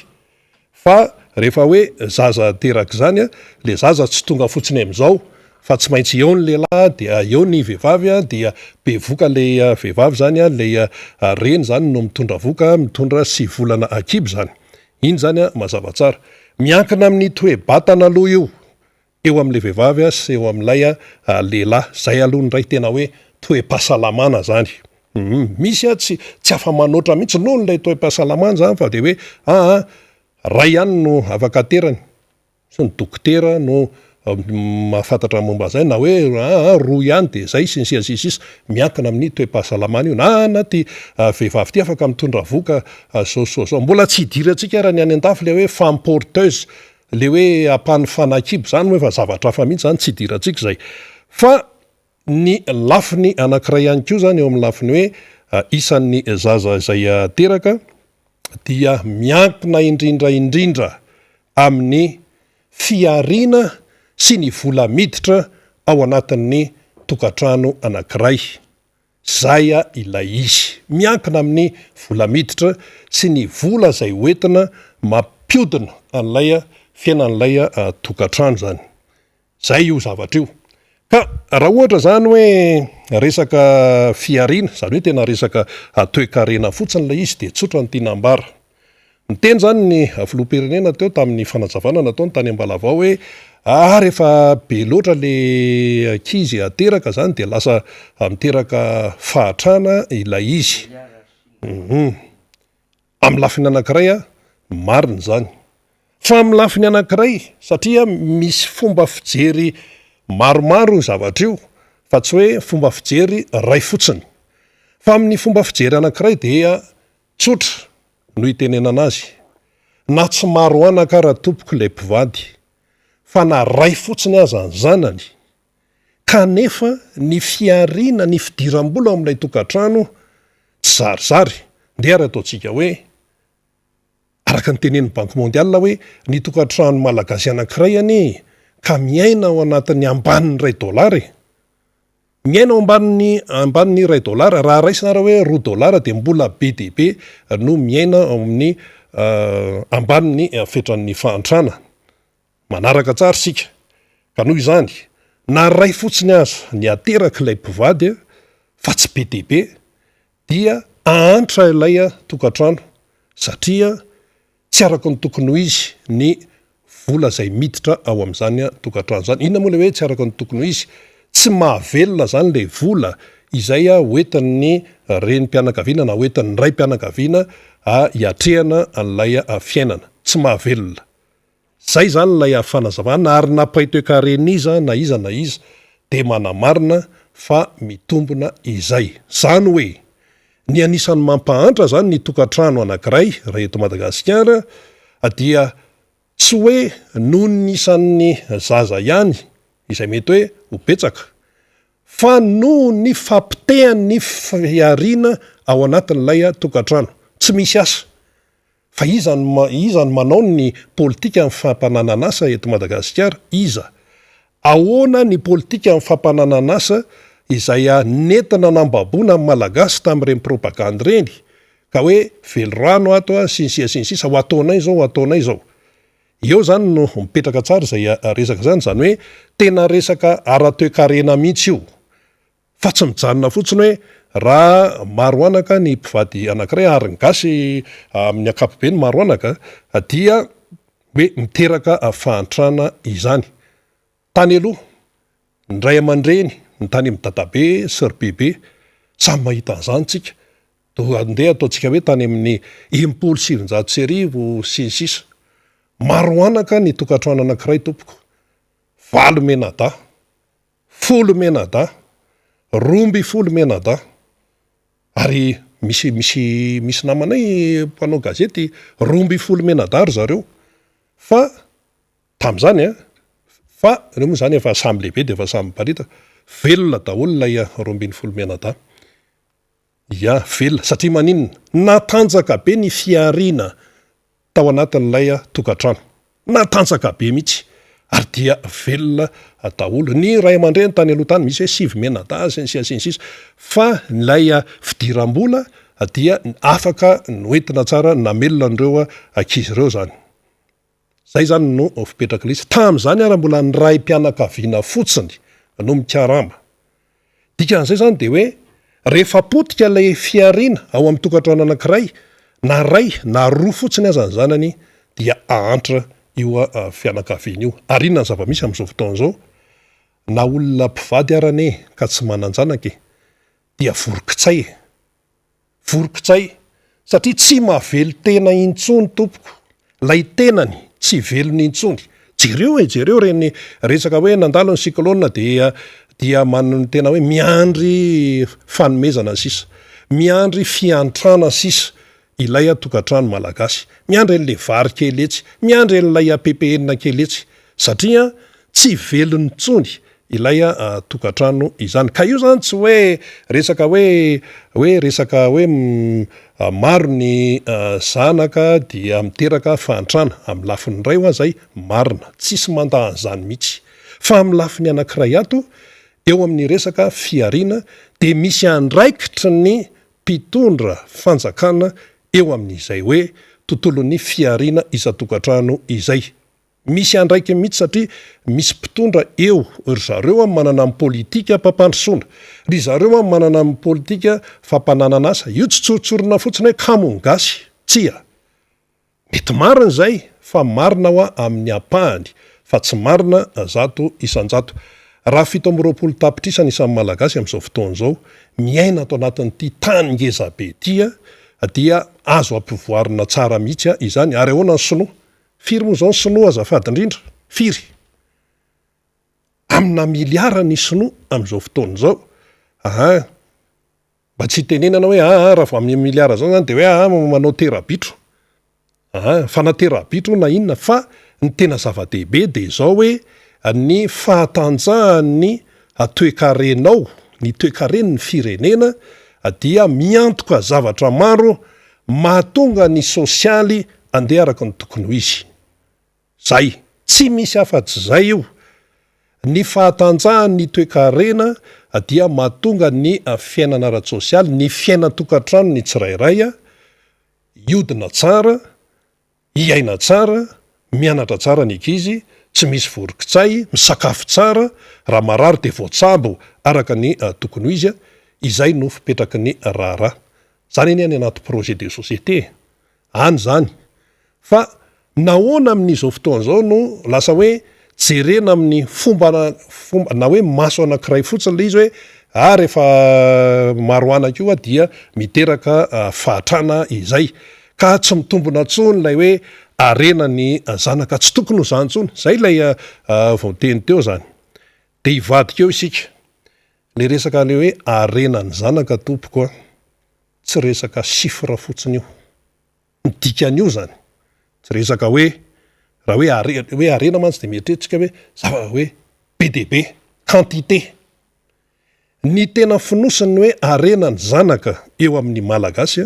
fa rehefa hoe zaza teraka izany ilay zaza tsy tonga fotsiny amin'izao fa tsy maintsy eo ny lehilahy dia eo ny vehivavy dia bevoka ilay vehivavy izany, ilay reny izany no mitondra voka, mitondra sivy volana an-kibo izany. Iny izany mazava tsara. Miankina amin'ny toe-batana aloha io. Eo amin'ilay vehivavy sy eo amin'ilay lehilahy. Izay aloha indray tena hoe toe-pahasalamana izany. Hum, misy tsy tsy afa-manoatra mihitsy noho ilay toe-pahasalamana izany fa dia hoe aa ray ihany no afaka aterany, tsy ny dokotera no mahafantatra ny momba an'izay na hoe aa roa ihany dia izay sy ny sisa sy ny sisa, miankina amin'ny toe-pahasalamana io na na ity vehivavy ity afaka mitondra vohoka zao sy zao zao. Mbola tsy idirantsika ary ny any an-dafy ilay hoe femme porteuse Le hoe ampanofana kibo zany moa efa zavatra hafa mihitsy zany tsy idirantsika izay. Fa ny lafiny anankiray ihany koa zany eo amin'ny lafiny hoe isan'ny zaza izay teraka dia miankina indrindra indrindra amin'ny fihariana sy ny vola miditra. ao anatin'ny tokantrano anankiray. Zay ilay izy. Miankina amin'ny vola miditra sy ny vola izay hoentina mampiodina an'ilay fiainan'ilay tokantrano izany. Zay io zavatra io. Ka raha ohatra izany hoe resaka fihariana, izany hoe tena resaka toekarena fotsiny ilay izy dia tsotra ny tiana ambara. Niteny izany ny filoham-pirenena teo tamin'ny fanazavana nataony tany Ambalavao hoe ah rehefa be loatra le ankizy ateraka izany dia lasa miteraka fahatrana ilay izy. Amin'ny lafiny anankiray marina izany. Fa amin'ny lafiny anankiray satria misy fomba fijery maromaro io zavatra io fa tsy hoe fomba fijery iray fotsiny. Fa amin'ny fomba fijery anankiray dia Tsotra no itenenana azy, na tsy maro anaka ara tompoko ilay mpivady, fa na ray fotsiny aza ny zanany, kanefa ny fihariana ny fidiram-bola ao amin'ilay tokantrano tsy zarizary, ndeha ary ataontsika hoe, araka ny tenenin'ny Banque Mondiale hoe, ny tokantrano malagasy anankiray anie ka miaina ao anatin'ny ambanin'ny iray dolara e! Miaina ao ambanin'ny ambanin'ny iray dolara, raha raisina ara hoe roa dolara dia mbola be dia be no miaina ao amin'ny ambanin'ny fetran'ny fahantrana. Manaraka tsara isika. Ka noho izany, na ray fotsiny aza ny aterak'ilay mpivady fa tsy be dia be dia ahantra ilay tokantrano satria tsy araka ny tokony ho izy ny vola izay miditra ao amin'izany tokantrano izany. Inona moa ilay hoe tsy araka ny tokony ho izy? Tsy mahavelona izany ilay vola izay hoentin'ny renim-pianakaviana na hoentin'ny raim-pianakaviana hiatrehana an'ilay fiainana. Tsy mahavelona. Zay izany ilay fanazavana ary na mpahay toekarena iza na iza na iza dia manamarina fa mitombina izay. Zany hoe ny anisan'ny mampahantra zany ny tokantrano anakiray raha eto Madagasikara dia tsy hoe noho ny isan'ny zaza ihany izay mety hoe ho betsaka fa noho ny fapotehan'ny fihariana ao anatin'ilay tokantrano. Tsy misy asa. Fa iza no iza no manao ny politikan'ny fampananan'asa eto Madagasikara? Iza? Ahoana ny politikan'ny fampananan'asa izay nentina nambaboana ny Malagasy tamin'ireny propagandy ireny? Ka hoe velirano ato sy ny sisa sy ny sisa, ho ataonay izao, ho ataonay izao. Eo izany no mipetraka tsara izay resaka izany, izany hoe tena resaka ara-toekarena mihitsy io. Fa tsy mijanona fotsiny hoe raha maro anaka ny mpivady anankiray ary ny gasy amin'ny ankapobeny maro anaka dia hoe miteraka fahantrana izany. Tany aloha, ny ray aman-dreny, ny tany amin'ny dadabe sy ry bebe, samy mahita an'izany tsika. Andeha ataontsika hoe tany amin'ny 1960 sy ny sisa. Maro anaka ny tokantrano anankiray tompoko. Valo mianadahy. Folo mianadahy, 12 mianadahy, ary misy misy misy namanay mpanao gazety 12 mianadahy ry zareo fa tamin'izany an, fa ireo moa izany efa samy lehibe dia efa samy miparitaka, velona daholo ilay 12 mianadahy. Ya, velona, satria maninona? Natanjaka be ny fihariana tao anatin'ilay tokantrano. Natanjaka be mihitsy ary dia velona daholo. Ny ray aman-dreny tany aloha tany misy hoe sivy mianadahy sy ny sisa sy ny sisa fa ilay fidiram-bola dia afaka noentina tsara namelona an'ireo ankizy ireo izany. Zay izany no fipetrak'ilay izy. Tamin'izany ary mbola ny raim-pianakaviana fotsiny no mikarama. Dikan'izay izany dia hoe rehefa potika ilay fihariana ao amin'ny tokantrano anankiray, na ray na roa fotsiny aza ny zanany dia hahantra io fianakaviana io. Ary inona ny zava-misy amin'izao fotoana izao? Na olona mpivady ara anie ka tsy manan-janaka e, dia voron-kitsay e. Voron-kitsay, satria tsy mahavelon-tena intsony tompoko, lay tenany tsy velona intsony. Jereo e, jereo ireny resaka hoe nandalo ny cyclone dia dia man tena hoe miandry fanomezana sisa, miandry fiantrana sisa ilay tokantrano malagasy, miandry an'ilay vary kely etsy, miandry an'ilay ppn kely etsy, satria tsy velona intsony ilay tokantrano izany. Ka io zany tsy hoe resaka hoe hoe resaka hoe maro ny zanaka dia miteraka fahantrana, amin'ny lafiny iray hoa zay marina, tsisy manda an'izany mihitsy. Fa amin'ny lafiny anankiray ato, eo amin'ny resaka fihariana dia misy andraikitry ny mpitondra fanjakana eo amin'izay hoe tontolon'ny fihariana isan-tokantrano izay. Misy andraikiny mihitsy satria misy mpitondra eo, ry zareo an manana ny politikam-pampandrosoana, ry zareo an manana ny politika fampananana asa, io tsy tsotsorina fotsiny hoe kamo ny gasy, tsia. Mety marina izay fa marina hoa amin'ny ampahany fa tsy marina 100%. Raha 27 tapitrisa ny isan'ny Malagasy amin'izao fotoana izao miaina ato anatin'ity tany ngeza be ity dia azo ampivoarina tsara mihitsy izany ary ahoana ny sinoa? Firy moa izao ny sinoa azafady indrindra? Firy? Amina miliara ny sinoa amin'izao fotoana izao. Aa mba tsy hitenenana hoe aa raha vao amin'ny miliara izao izany dia hoe aa manao tera-bitro. Aa fa na tera-bitro na inona fa ny tena zava-dehibe dia izao hoe ny fahatanjahan'ny toekarenao, ny toekaren'ny firenena dia miantoka zavatra maro mahatonga ny sosialy andeha araka ny tokony ho izy. Zay. Tsy misy afa-tsy zay io. Ny fahatanjahan'ny toekarena dia mahatonga ny fiainana ara-tsosialy, ny fiainan-tokantranon'ny tsirairay hiodina tsara, hiaina tsara, mianatra tsara ny ankizy, tsy misy voron-kitsay, misakafo tsara, raha marary dia voatsabo araka ny tokony ho izy, izay no fipetraky ny raharaha. Zany anie any anaty projet de société e! Any zany. Fa nahoana amin'izao fotoana izao no lasa hoe jerena amin'ny fomba fomba na hoe maso anankiray fotsiny ilay izy hoe ah rehefa maro anaka io dia miteraka fahatrana izay. Ka tsy mitombina intsony ilay hoe harena ny zanaka. Tsy tokony ho izany intsony. Izay ilay vao niteny teo izany. Dia hivadika eo isika. Ilay resaka ilay hoe harena ny zanaka tompoko a, tsy resaka chiffre fotsiny io. Ny dikan'io izany, tsy resaka hoe, raha hoe hare- hoe harena mantsy dia mieritreritra isika hoe zava- hoe be dia be, quantité. Ny tena fonosin'ny hoe harena ny zanaka eo amin'ny Malagasy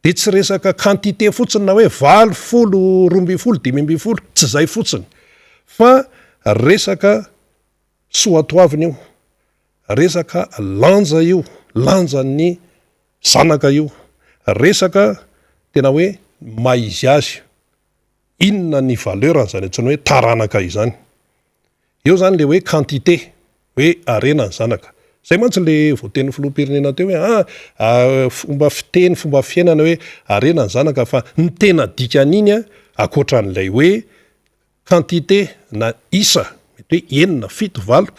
dia tsy resaka quantité fotsiny na hoe valo, folo, 12, 15, tsy izay fotsiny fa resaka Soatoavina io, resaka lanja io, lanjan'ny zanaka io, resaka tena hoe maha izy azy, inona ny valeur an'izany antsoina hoe taranaka izany. Eo izany le hoe quantité, hoe harena ny zanaka. Zay mantsy le voatenin'ny filoham-pirenena teo hoe ah, fomba fiteny, fomba fiainana hoe harena ny zanaka fa ny tena dikan'iny ankoatran'ilay hoe quantité na isa, mety hoe enina, fito, valo,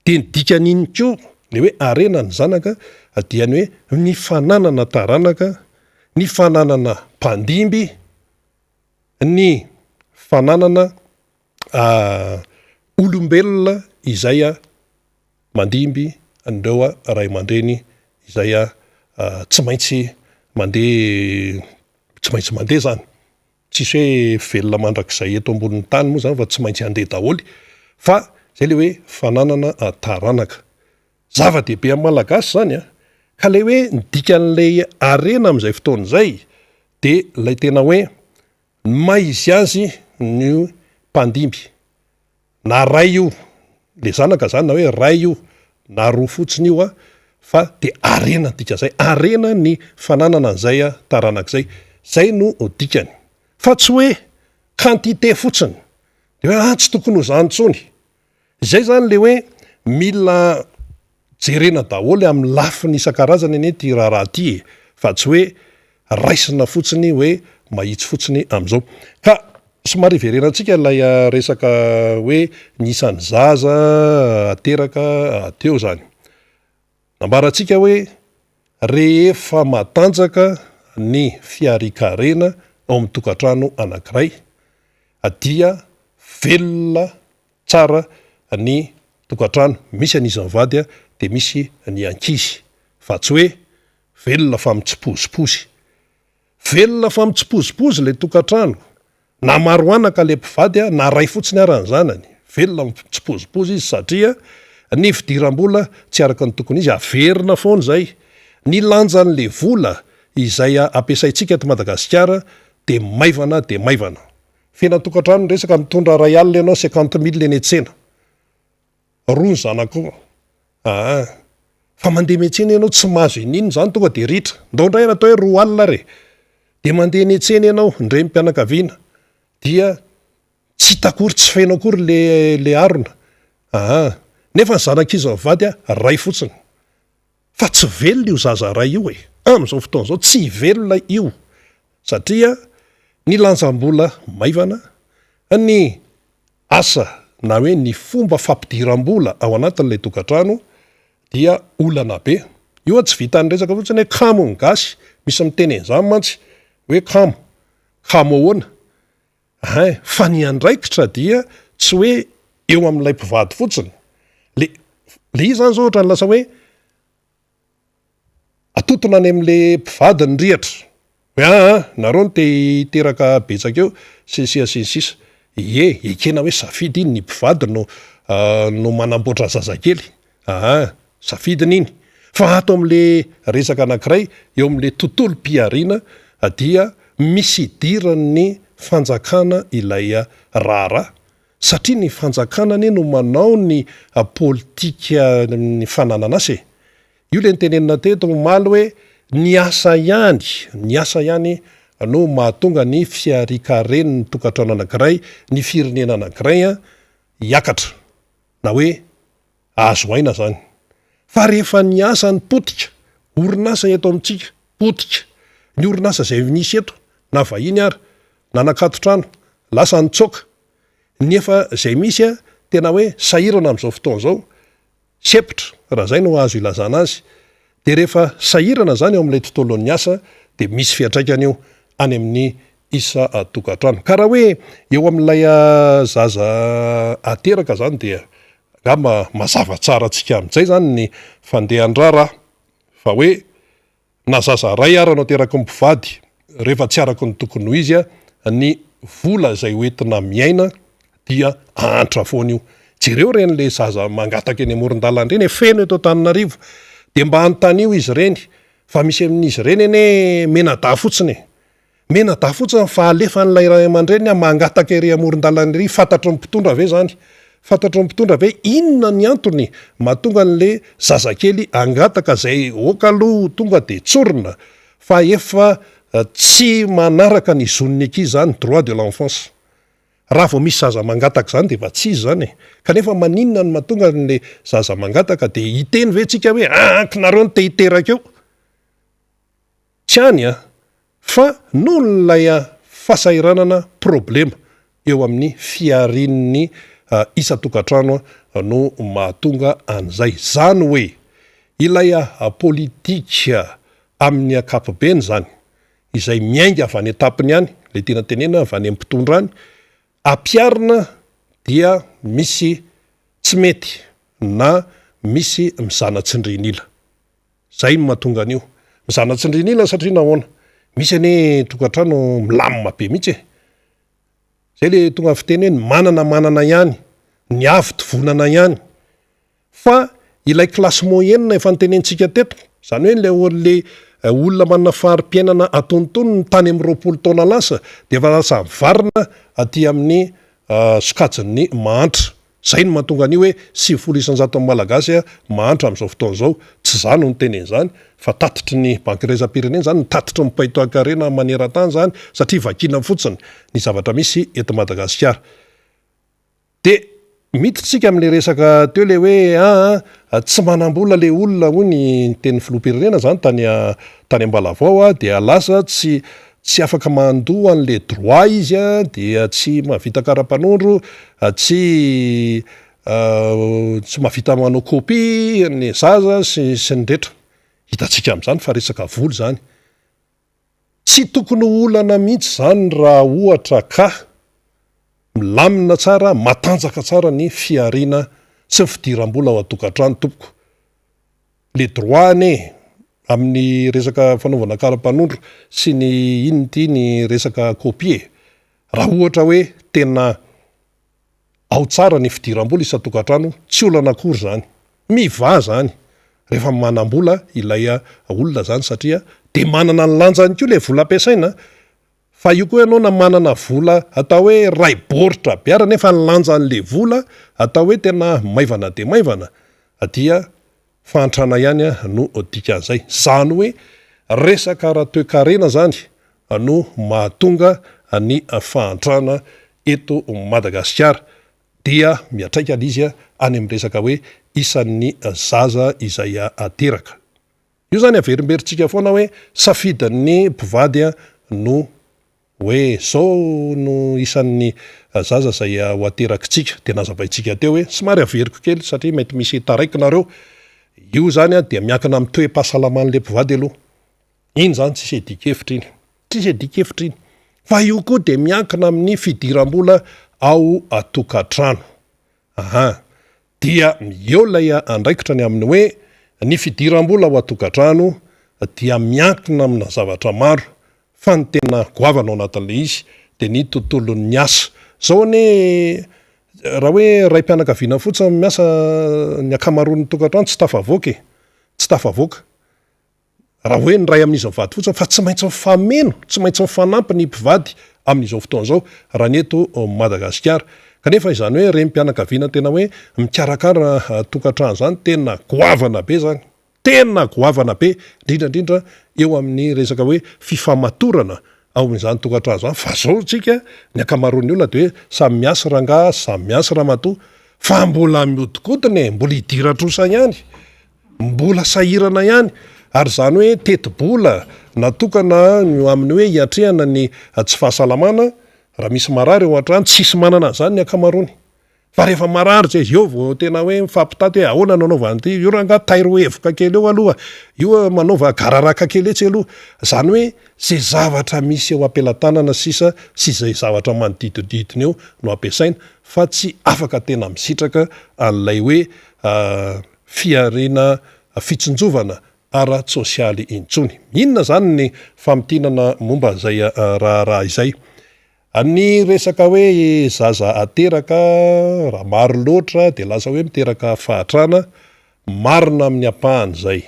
dia ny dikan'iny koa le hoe harena ny zanaka dia ny hoe ny fananana taranaka, ny fananana mpandimby, ny fananana olombelona izay mandimby an'ireo ray aman-dreny izay tsy maintsy mandeha, tsy maintsy mandeha zany. Tsisy hoe velona mandrakizay eto ambonin'ny tany moa zany fa tsy maintsy handeha daholo fa zay le hoe fananana taranaka. Zava-dehibe amin'ny Malagasy zany an! Ka le hoe ny dikan'ilay harena amin'izay fotoana izay de ilay tena hoe ny maha izy azy ny mpandimby. Na ray io, le zanaka zany na hoe ray io na roa fotsiny io a, fa de harena ny dikan'izay, harena ny fananana an'izay taranaka izay, zay no dikany, fa tsy hoe quantité fotsiny, de hoe ah tsy tokony ho zany intsony, izay zany le hoe mila Jerena daholo amin'ny lafiny isan-karazany anie ity raharaha ity e, fa tsy hoe raisina fotsiny hoe mahitsy fotsiny amin'izao. Ka somary hiverenantsika ilay resaka hoe ny isan'ny zaza ateraka teo izany. Nambarantsika hoe rehefa matanjaka ny fiharian-karena ao amin'ny tokantrano anankiray dia velona Tsara ny tokantrano misy an'izy mivady dia misy ny ankizy fa tsy hoe velona fa mitsipozipozy. Velona fa mitsipozipozy ilay tokantrano na maro anaka ilay mpivady na ray fotsiny ara ny zanany, velona mitsipozipozy izy satria ny fidiram-bola tsy araka ny tokony izy, averina foana izay. Ny lanjan'ilay vola izay ampiasaintsika eto Madagasikara dia maivana dia maivana. Fiainan-tokantrano ny resaka, mitondra ray alina ianao, cinquante mille eny an-tsena. Roa ny zanakao. Aa. Fa mandeha miantsena ianao tsy mahazo ininona izany tonga dia ritra. Ndao indray ary atao hoe 20 alina ary e. Dia mandeha eny an-tsena ianao, ny renim-pianakaviana, dia tsy hita akory, tsy feno akory le le harona. Aa. Nefa ny zanak'izy mivady a, ray fotsiny. Fa tsy velona io zaza ray io e. Amin'izao fotoana izao tsy velona io. Satria ny lanjam-bola maivana, ny asa na hoe ny fomba fampidiram-bola ao anatin'ilay tokantrano dia olana be. Io an tsy vitan'ny resaka fotsiny hoe kamo ny gasy, misy miteny an'izany mantsy hoe kamo, kamo ahoana? Hein, fa ny andraikitra dia tsy hoe eo amin'ilay mpivady fotsiny. Le le izy zany zao ohatran'ny lasa hoe Atotona any amin'le mpivady ny rihatra hoe aa nareo no te hiteraka betsaka eo sy ny sisa sy ny sisa. Ie, ekena hoe safidy iny, ny mpivady no no manamboatra zazakely aa safidiny iny. Fa ato amin'le resaka anankiray eo amin'le tontolom-pihariana dia misy idiran'ny fanjakana ilay raharaha satria ny fanjakana anie no manao ny politikan'ny fananan'asa e. Io le notenenina teto omaly hoe ny asa ihany, ny asa ihany no mahatonga ny fiharian-karen'ny tokantrano anankiray, ny firenena anankiray hiakatra na hoe hahazo aina zany. Fa rehefa ny asa no potika, orinasa eto amintsika potika, ny orinasa izay nisy eto na vahiny ary nanakaton-trano lasa nitsoaka, nefa izay misy tena hoe sahirana amin'izao fotoana izao, Sempotra, raha izay no azo ilazana azy, dia rehefa sahirana izany eo amin'ilay tontolon'ny asa dia misy fiantraikany io any amin'ny isan-tokantrano. Ka raha hoe eo amin'ilay zaza ateraka izany dia angamba mazava tsara antsika amin'izay izany ny fandehan-draharaha fa hoe Na zaza ray ara no ateraky ny mpivady, rehefa tsy araka ny tokony ho izy ny vola izay ho entina miaina dia ahantra foana io. Jereo ireny le zaza mangataka eny amoron-dalana ireny e, feno eto Antananarivo. Dia mba anontanio izy ireny fa misy amin'izy ireny anie menadahy fotsiny e. Menadahy fotsiny fa alefan'ilay ray aman-dreniny mangataka ery amoron-dalana ery, fantatry ny mpitondra ve izany? Fantatry ny mpitondra ve inona ny antony mahatonga an'le zazakely hangataka izay ok aloha tonga dia tsorina fa efa tsy manaraka ny zon'ny ankizy izany, droit de l'enfance. Raha vao misy zaza mangataka izany dia efa tsy izy izany e! Kanefa maninona no mahatonga an'le zaza mangataka dia hiteny ve tsika hoe aa kinareo no te hiteraka eo? Tsy any an! Fa noho ilay fahasahiranana problema eo amin'ny fiharian'ny isan-tokantrano no mahatonga an'izay. Izany hoe ilay politika amin'ny ankapobeny izany, izay miainga avy any an-tampony any, ilay tiana tenenina avy any amin'ny mpitondra any, ampiharina dia misy tsy mety na misy mizana tsindrian'ila. Zay no mahatonga an'io. Mizana tsindrin'ila satria nahoana? Misy anie tokantrano milamina be mihitsy e. Zay le tonga fiteny hoe ny manana manana ihany, ny avo tovonana ihany. Fa ilay classe moyenne efa notenenintsika teto, zany hoe le le olona manana fari-piainana antonontonony tany amin'ny 20 taona lasa dia efa lasa mivarina aty amin'ny sokajin'ny mahantra. Zay no mahatonga an'io hoe 90 isan-jaton'ny Malagasy mahantra amin'izao fotoana izao. Tsy izaho no niteny an'izany fa tatitry ny Banky Iraisam-pirenena izany, ny tatitry ny mpahay toekarena maneran-tany izany satria vakiana fotsiny ny zavatra misy eto Madagasikara. Dia miditra isika amin'ilay resaka teo ilay hoe aa tsy manam-bola ilay olona hoy ny tenin'ny filoham-pirenena izany tany tany Ambalavao dia lasa tsy Tsy afaka mandoa an'le droit izy a, dia tsy mahavita karapanondro, tsy tsy mahavita manao copie ny zaza sy sy ny rehetra. Hitantsika amin'izany fa resaka vola izany. Tsy tokony ho olana mihitsy izany raha ohatra ka milamina tsara, matanjaka tsara ny fihariana sy ny fidiram-bola ao an-tokantrano tompoko. Le droit anie amin'ny resaka fanaovana karapanondro sy ny inona ity ny resaka copie e! Raha ohatra hoe tena ao tsara ny fidiram-bola isan-tokantrano tsy olana akory izany. Mivaha izany rehefa manam-bola ilay olona izany satria dia manana ny lanjany koa ilay vola ampiasaina. Fa io koa ianao na manana vola atao hoe ray baoritra be ary nefa ny lanjan'le vola atao hoe tena maivana dia maivana dia fahantrana ihany no dikan'izay. Izany hoe resaka ara-toekarena izany no mahatonga ny fahantrana eto Madagasikara. Dia miantraika ilay izy any amin'ny resaka hoe isan'ny zaza izay ateraka. Io izany averimberintsika foana hoe safidin'ny mpivady no hoe izao no isan'ny zaza izay ho aterakitsika. Dia nazavaintsika teo hoe somary averiko kely satria mety misy taraiky nareo. Io izany dia miankina amin'ny toe-pahasalaman'ilay mpivady aloha. Iny izany tsisy iadian-kevitra iny. Tsisy iadian-kevitra iny. Fa io koa dia miankina amin'ny fidiram-bola ao an-tokantrano. Aha. Dia eo ilay andraikitra ny amin'ny hoe ny fidiram-bola ao an-tokantrano dia miankina amina zavatra maro fa ny tena goavana ao anatin'ilay izy dia ny tontolon'ny asa. Izao anie raha hoe raim-pianakaviana fotsiny miasa ny ankamaroan'ny tokantrano tsy tafavoaka e! Tsy tafavoaka. Raha hoe ny iray amin'izy mivady fotsiny fa tsy maintsy mifameno, tsy maintsy mifanampy ny mpivady amin'izao fotoana izao raha ny eto Madagasikara. Kanefa izany hoe renim-pianakaviana tena hoe mikarakara tokantrano izany tena goavana be izany, tena goavana be indrindra indrindra eo amin'ny resaka hoe fifamatorana ao amin'izany tokantrano izany fa izao tsika ny ankamaroan'ny olona dia hoe samy miasa rangahy, samy miasa ramatoa fa mbola mihodinkodina e, mbola idiran-trosa ihany. Mbola sahirana ihany ary izany hoe tetibola natokana ho amin'ny hoe hiatrehana ny tsy fahasalamana, raha misy marary ao an-trano, tsisy manana an'izany ny ankamaroany. Fa rehefa marary izay eo vao tena hoe mifampitaty hoe ahoana no anaovana an'ity, io rangahy tairo hevoka kely eo aloha, io manaova gararaka kely etsy aloha. Izany hoe izay zavatra misy eo am-pelatanana sisa sy izay zavatra manodidididina eo no ampiasaina fa tsy afaka tena misitraka an'ilay hoe fihariana fitsinjovana ara-tsosialy intsony. Inona izany ny famintinana momba an'izay raharaha izay? Ny resaka hoe zaza ateraka raha maro loatra dia lasa hoe miteraka fahatrana, marina amin'ny ampahany izay,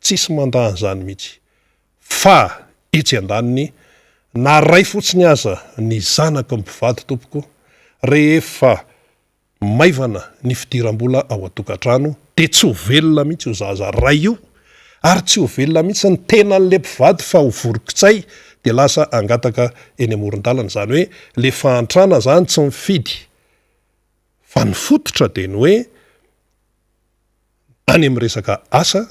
tsisy mandà an'izany mihitsy. Fa etsy andaniny, na ray fotsiny aza ny zanaky ny mpivady tompoko, rehefa maivana ny fidiram-bola ao an-tokantrano dia tsy ho velona mihitsy io zaza ray io ary tsy ho velona mihitsy ny tenan'le mpivady fa ho voron-kitsay dia lasa hangataka eny amoron-dalana, izany hoe le fahantrana zany tsy mifidy fa ny fototra dia ny hoe any amin'ny resaka asa,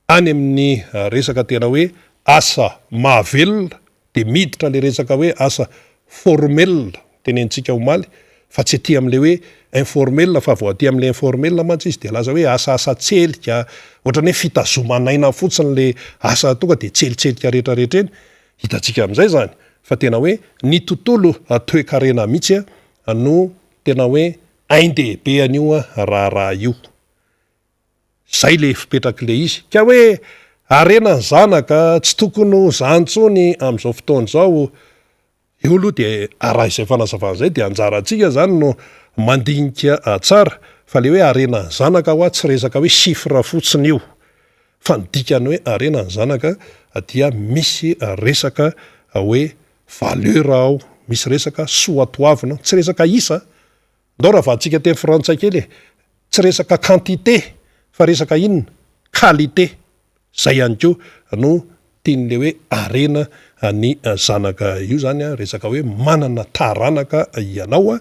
any amin'ny resaka tena hoe asa mahavelona dia miditra ilay resaka hoe asa formel tenenintsika omaly fa tsy aty amin'ilay hoe informel fa vao aty amin'ilay informel mantsy izy dia lasa hoe asa asa tselika ohatran'ny hoe fitazoman'aina fotsiny ilay asa tonga dia tselitselika rehetrarehetra eny. Hitantsika amin'izay izany fa tena hoe ny tontolo toekarena mihitsy no tena hoe ain-dehibe an'io raharaha io. Zay le fipetrak'le izy. Ka hoe harena ny zanaka, tsy tokony ho zany tsony amzao fotoana izao. Eo aloha de raha izay fanazavana izay de anjarantsika zany no mandinika tsara fa le hoe harena ny zanaka hoa tsy resaka hoe chiffre fotsiny io fa ny dikan'ny hoe harena ny zanaka dia misy resaka hoe valeur ao, misy resaka soatoavina, tsy resaka isa Ndao ravahantsika teny frantsay kely e! Tsy resaka quantité fa resaka inona? Qualité! Zay ihany koa no tian'le hoe harena ny zanaka io zany an, resaka hoe manana taranaka ianao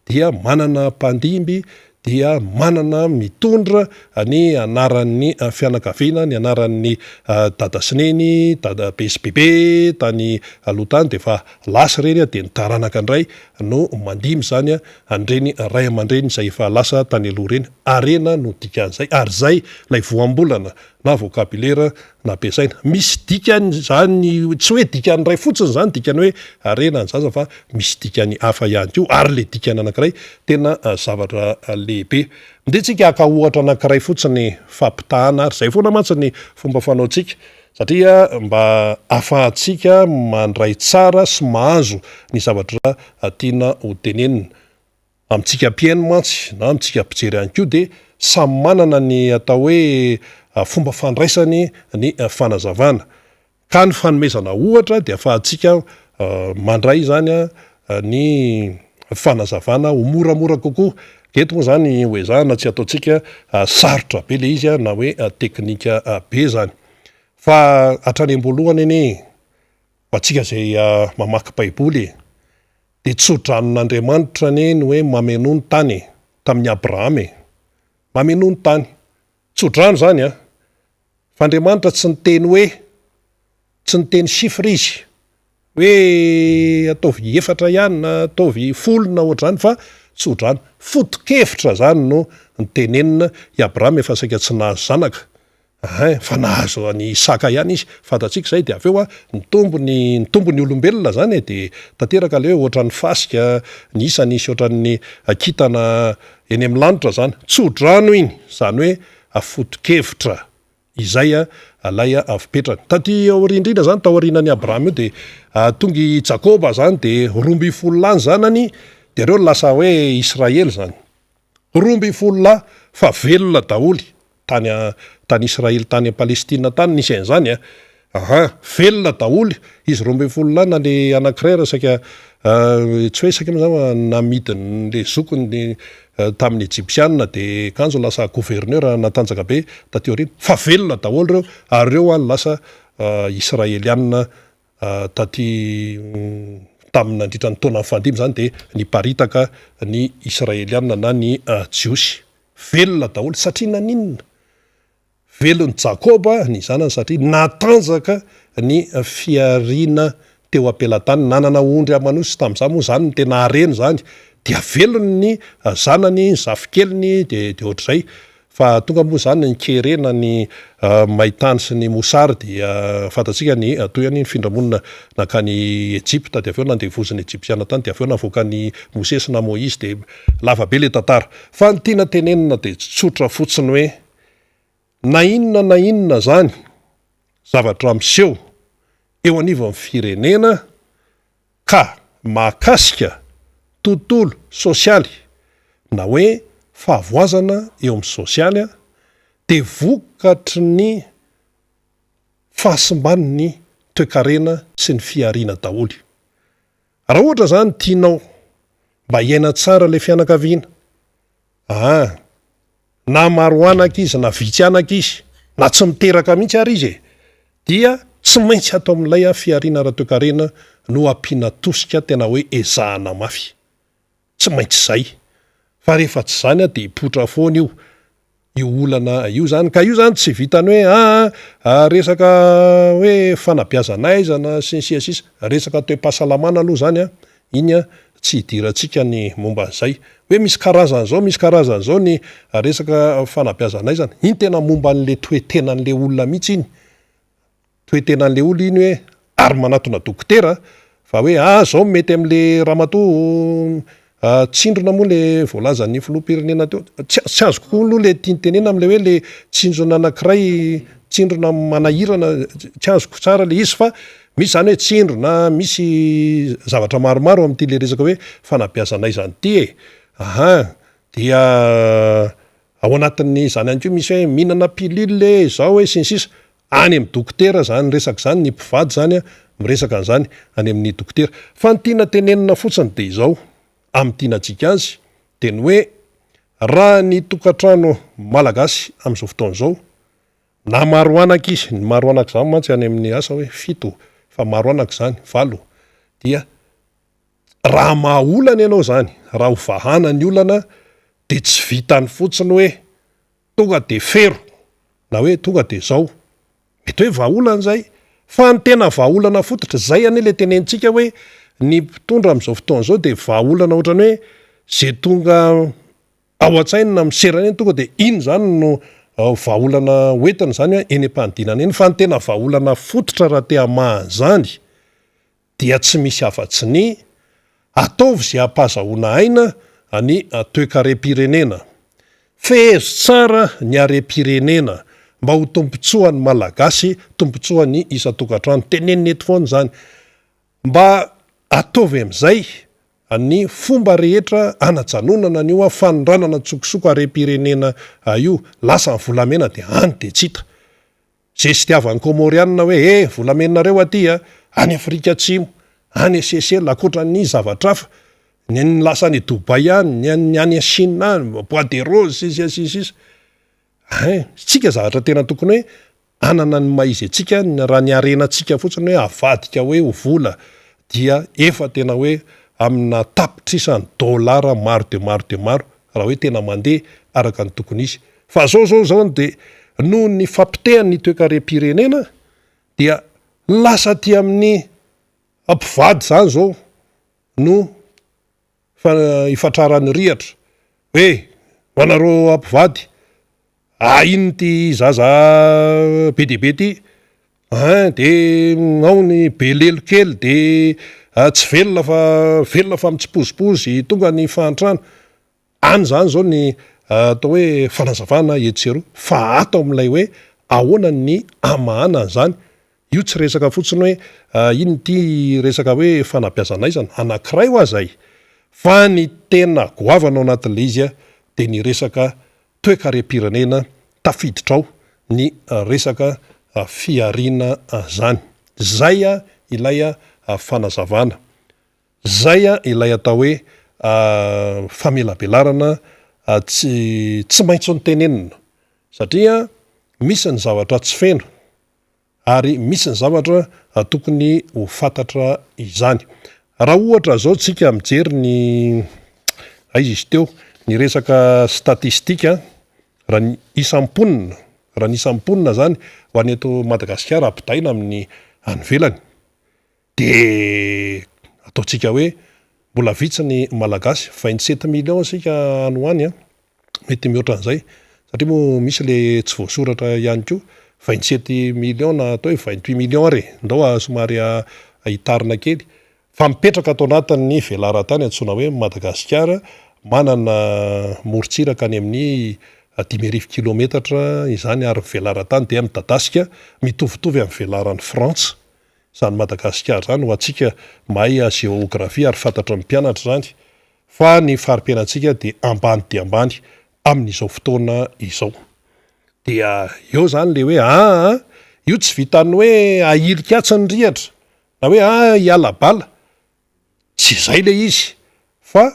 dia manana mpandimby dia manana mitondra ny anaran'ny fianakaviana, ny anaran'ny dada sy neny, dadabe sy bebe tany aloha tany dia efa lasa ireny dia ny taranaka indray no mandimby izany an'ireny ray aman-dreny izay efa lasa tany aloha ireny. Harena no dikan'izay ary izay ilay voambolana na vocabulaire nampiasaina. Misy dikany izany, tsy hoe dikany iray fotsiny izany dikany hoe harena ny zaza fa misy dikany hafa ihany koa ary ilay dikany anankiray tena zavatra lehibe. Ndeha tsika haka ohatra anankiray fotsiny fampitahana ary izay foana mantsy ny fomba fanaontsika satria mba ahafahantsika mandray tsara sy mahazo ny zavatra tiana ho tenenina. Amintsika mpihaino mantsy na amintsika mpijery ihany koa dia samy manana ny atao hoe fomba fandraisany ny fanazavana. Ka ny fanomezana ohatra dia ahafahantsika. mandray izany ny fanazavana ho moramora kokoa. Eto moa izany ho ezahana tsy ataontsika sarotra be ilay izy na hoe teknika be izany. Fa hatrany am-boalohany anie ho antsika izay mamaky baiboly e, dia tso-dranon'Andriamanitra anie ny hoe mamenoa ny tany e, tamin'i Abrahama e. Mamenoa ny tany. Tso-drano izany an! Fa Andriamanitra tsy niteny hoe, tsy niteny chiffre Izy, hoe ataovy efatra ihany na ataovy folo na ohatr'izany fa tso-drano. Foto-kevitra izany no nitenenina, i Abrahama efa saika tsy nahazo zanaka, Ein, fa nahazo an'i Isaka ihany izy, fantatsika izay, dia avy eo an, nitombo ny, nitombo ny olombelona izany e, dia tanteraka ilay hoe ohatran'ny fasika ny isany sy ohatran'ny kintana eny amin'ny lanitra izany. Tso-drano iny, izany hoe foto-kevitra izay ilay fipetrany. Taty aoriana indrindra izany, taorianan'i Abrahama io dia tonga i Jakoba izany, dia 12 lahy ny zanany, dia ireo no lasa hoe Israely izany. 12 lahy fa velona daholo tany tany Israely tany Palestina tany nisy an'izany a! Aha, velona daholo izy 12 lahy na le anankiray ary saika tsy hoe saika moa zany fa namidin'le zokiny tamin'ny Ejipsiana de kanjo lasa gouverneur natanjaka be taty aoriana fa velona daholo ireo ary ireo no lasa Israeliana Taty tamin'ny nandritra ny taona nifandimby izany dia niparitaka ny Israeliana na ny Jiosy. Velona daholo. Satria naninona? Velon'i Jakoba ny zanany satria natanjaka ny fihariana teo am-pelatanany. Nanana ondry aman'osy tamin'izany moa izany no tena harena izany. Dia velony ny zanany, ny zafikeliny dia dia ohatr'izay. Fa tonga moa izany ny kere na ny maitany sy ny mosary dia fantatsika ny tohiny, nifindra monina nankany Ejipta dia avy eo nandevozin'ny Ejipsiana tany dia avy eo navoakan'i Mosesy na Moizy dia lava be ilay tantara. Fa ny tiana tenenina dia tsotra fotsiny hoe na inona na inona izany zavatra miseho eo anivon'ny firenena ka mahakasika tontolo sosialy na hoe fahavoazana eo amin'ny sosialy dia vokatry ny fahasimban'ny toekarena sy ny fihariana daholo. Raha ohatra izany tianao mba hiaina tsara ilay fianakaviana, aa Na maro anaka izy na vitsy anaka izy, na tsy miteraka mihitsy ary izy e, dia tsy maintsy ato amin'ilay fihariana ara-toekarena no ampiana tosika tena hoe ezahana mafy. Tsy maintsy izay. Fa rehefa tsy izany dia hipoitra foana io, io olana io izany. Ka io izany tsy vitan'ny hoe aa resaka hoe fanabeazana aizana sy ny sisa sisa. Resaka toe-pahasalamana aloha izany an, iny an, tsy hidirantsika ny momba an'izay. Hoe misy karazany izao, misy karazany izao ny resaka fanabeazana aizana. Iny tena momba an'ilay toe-tenan'ilay olona mihitsy iny. Toe-tenan'ilay olona iny hoe ary manatona dokotera fa hoe ah izao no mety amin'ilay ramatoa tsindrona moa ilay voalazan'ny filoham-pirenena teo. Tsy tsy azoko koa aloha ilay tiany tenenina amin'ilay hoe ilay tsindrona anankiray tsindrona manahirana, tsy azoko tsara ilay izy fa Misy izany hoe tsindrona, misy zavatra maromaro amin'ity le resaka hoe fanabeazana aizana ity e! Aha, dia ao anatin'izany ihany koa misy hoe mihinana pilule e, izao e, sy ny sisa, any amin'ny dokotera izany resaka izany, ny mpivady izany an, miresaka an'izany any amin'ny dokotera. Fa ny tiana tenenina fotsiny dia izao, amin'ny tiana antsika azy, dia ny hoe raha ny tokantrano malagasy amin'izao fotoana izao, Na maro anaka izy, ny maro anaka izany mantsy any amin'ny asa hoe fito, fa maro anaka izany, valo, dia raha maha olana ianao izany, raha ho vahana ny olana dia tsy vitan'ny fotsiny hoe tonga dia fero na hoe tonga dia izao, mety hoe vahaolana izay, fa ny tena vahaolana fototra, izay anie ilay tenenintsika hoe ny mpitondra amin'izao fotoana izao dia vahaolana ohatran'ny hoe izay tonga Ao an-tsainy na miserana eny tonga dia iny izany no vahaolana hoentina izany eny am-panidinana eny fa ny tena vahaolana fototra raha te hamaha an'izany dia tsy misy afa-tsy ny ataovy izay hampazahoana aina ny toekarem-pirenena. Fehezo tsara ny harem-pirenena mba ho tombontsoan'ny Malagasy, tombontsoan'ny isan-tokantrano. Tenenina eto foana izany. Mba ataovy amin'izay ny fomba rehetra hanajanonana an'io fanondranana an-tsokosoko harem-pirenena io. Lasa ny volamena dia any dia tsy hita. Zestiavan'ny Kômôrianina hoe, eh, volamenareo aty a, any Afrika Atsimo. Any Seychelles, ankoatra ny zavatra hafa, ny an'ny lasa any Dubaï any, ny an'ny any Chine any, bois de rose, sy ny sisa sy ny sisa. Hein, isika zavatra tena tokony hoe hanana ny maha izy antsika, raha ny harenantsika fotsiny hoe avadika hoe ho vola dia efa tena hoe amina tapitrisany dolara maro dia maro dia maro raha hoe tena mandeha araka ny tokony izy. Fa zao zao zany dia noho ny fapotehan'ny toekarem-pirenena dia lasa aty amin'ny mpivady zany zao no fa ifatraran'ny rihatra hoe ho anareo mpivady ah inona ity zaza be dia be ity hein de ao ny be lelo kely de tsy velona fa velona fa mitsipozipozy tonga ny fahantrana. Any izany izao ny atao hoe fanazavana etsy sy eroa fa ato amin'ilay hoe ahoana ny hamahana an'izany, io tsy resaka fotsiny hoe inona ity resaka hoe fanabeazana-aizana, anankiray hoa izay, fa ny tena goavana ao anatin'ilay izy dia ny resaka toekarem-pirenena tafiditra ao ny resaka fihariana izany. Izay ilay fanazavana. Zay ilay atao hoe famelabelarana tsy tsy maintsy notenenina satria misy ny zavatra tsy feno ary misy ny zavatra tokony ho fantatra izany. Raha ohatra zao tsika mijery ny aiza izy teo ny resaka statistika raha ny isam-ponina raha ny isam-ponina zany ho an'ny eto Madagasikara ampitahaina amin'ny any ivelany De ataontsika hoe mbola vitsy ny Malagasy, 27 millions isika any ho any an, mety mihoatra an'izay satria moa misy le tsy voasoratra ihany koa, 27 millions na atao hoe 28 millions ary e, ndao somary hitarina kely, fa mipetraka ato anatin'ny velaran-tany antsoina hoe Madagasikara, manana morontsiraka any amin'ny 5000 kilometatra izany ary ny velaran-tany dia midadasika mitovitovy amin'ny velaran'i Frantsa. Izany Madagasikara izany ho antsika mahay jeografia ary fantatry ny mpianatra izany fa ny fari-piainantsika dia ambany dia ambany amin'izao fotoana izao. Dia eo izany ilay hoe aa io tsy vitan'ny hoe ahilika atsy ny rihatra na hoe aa hiala bala, tsy izay ilay izy fa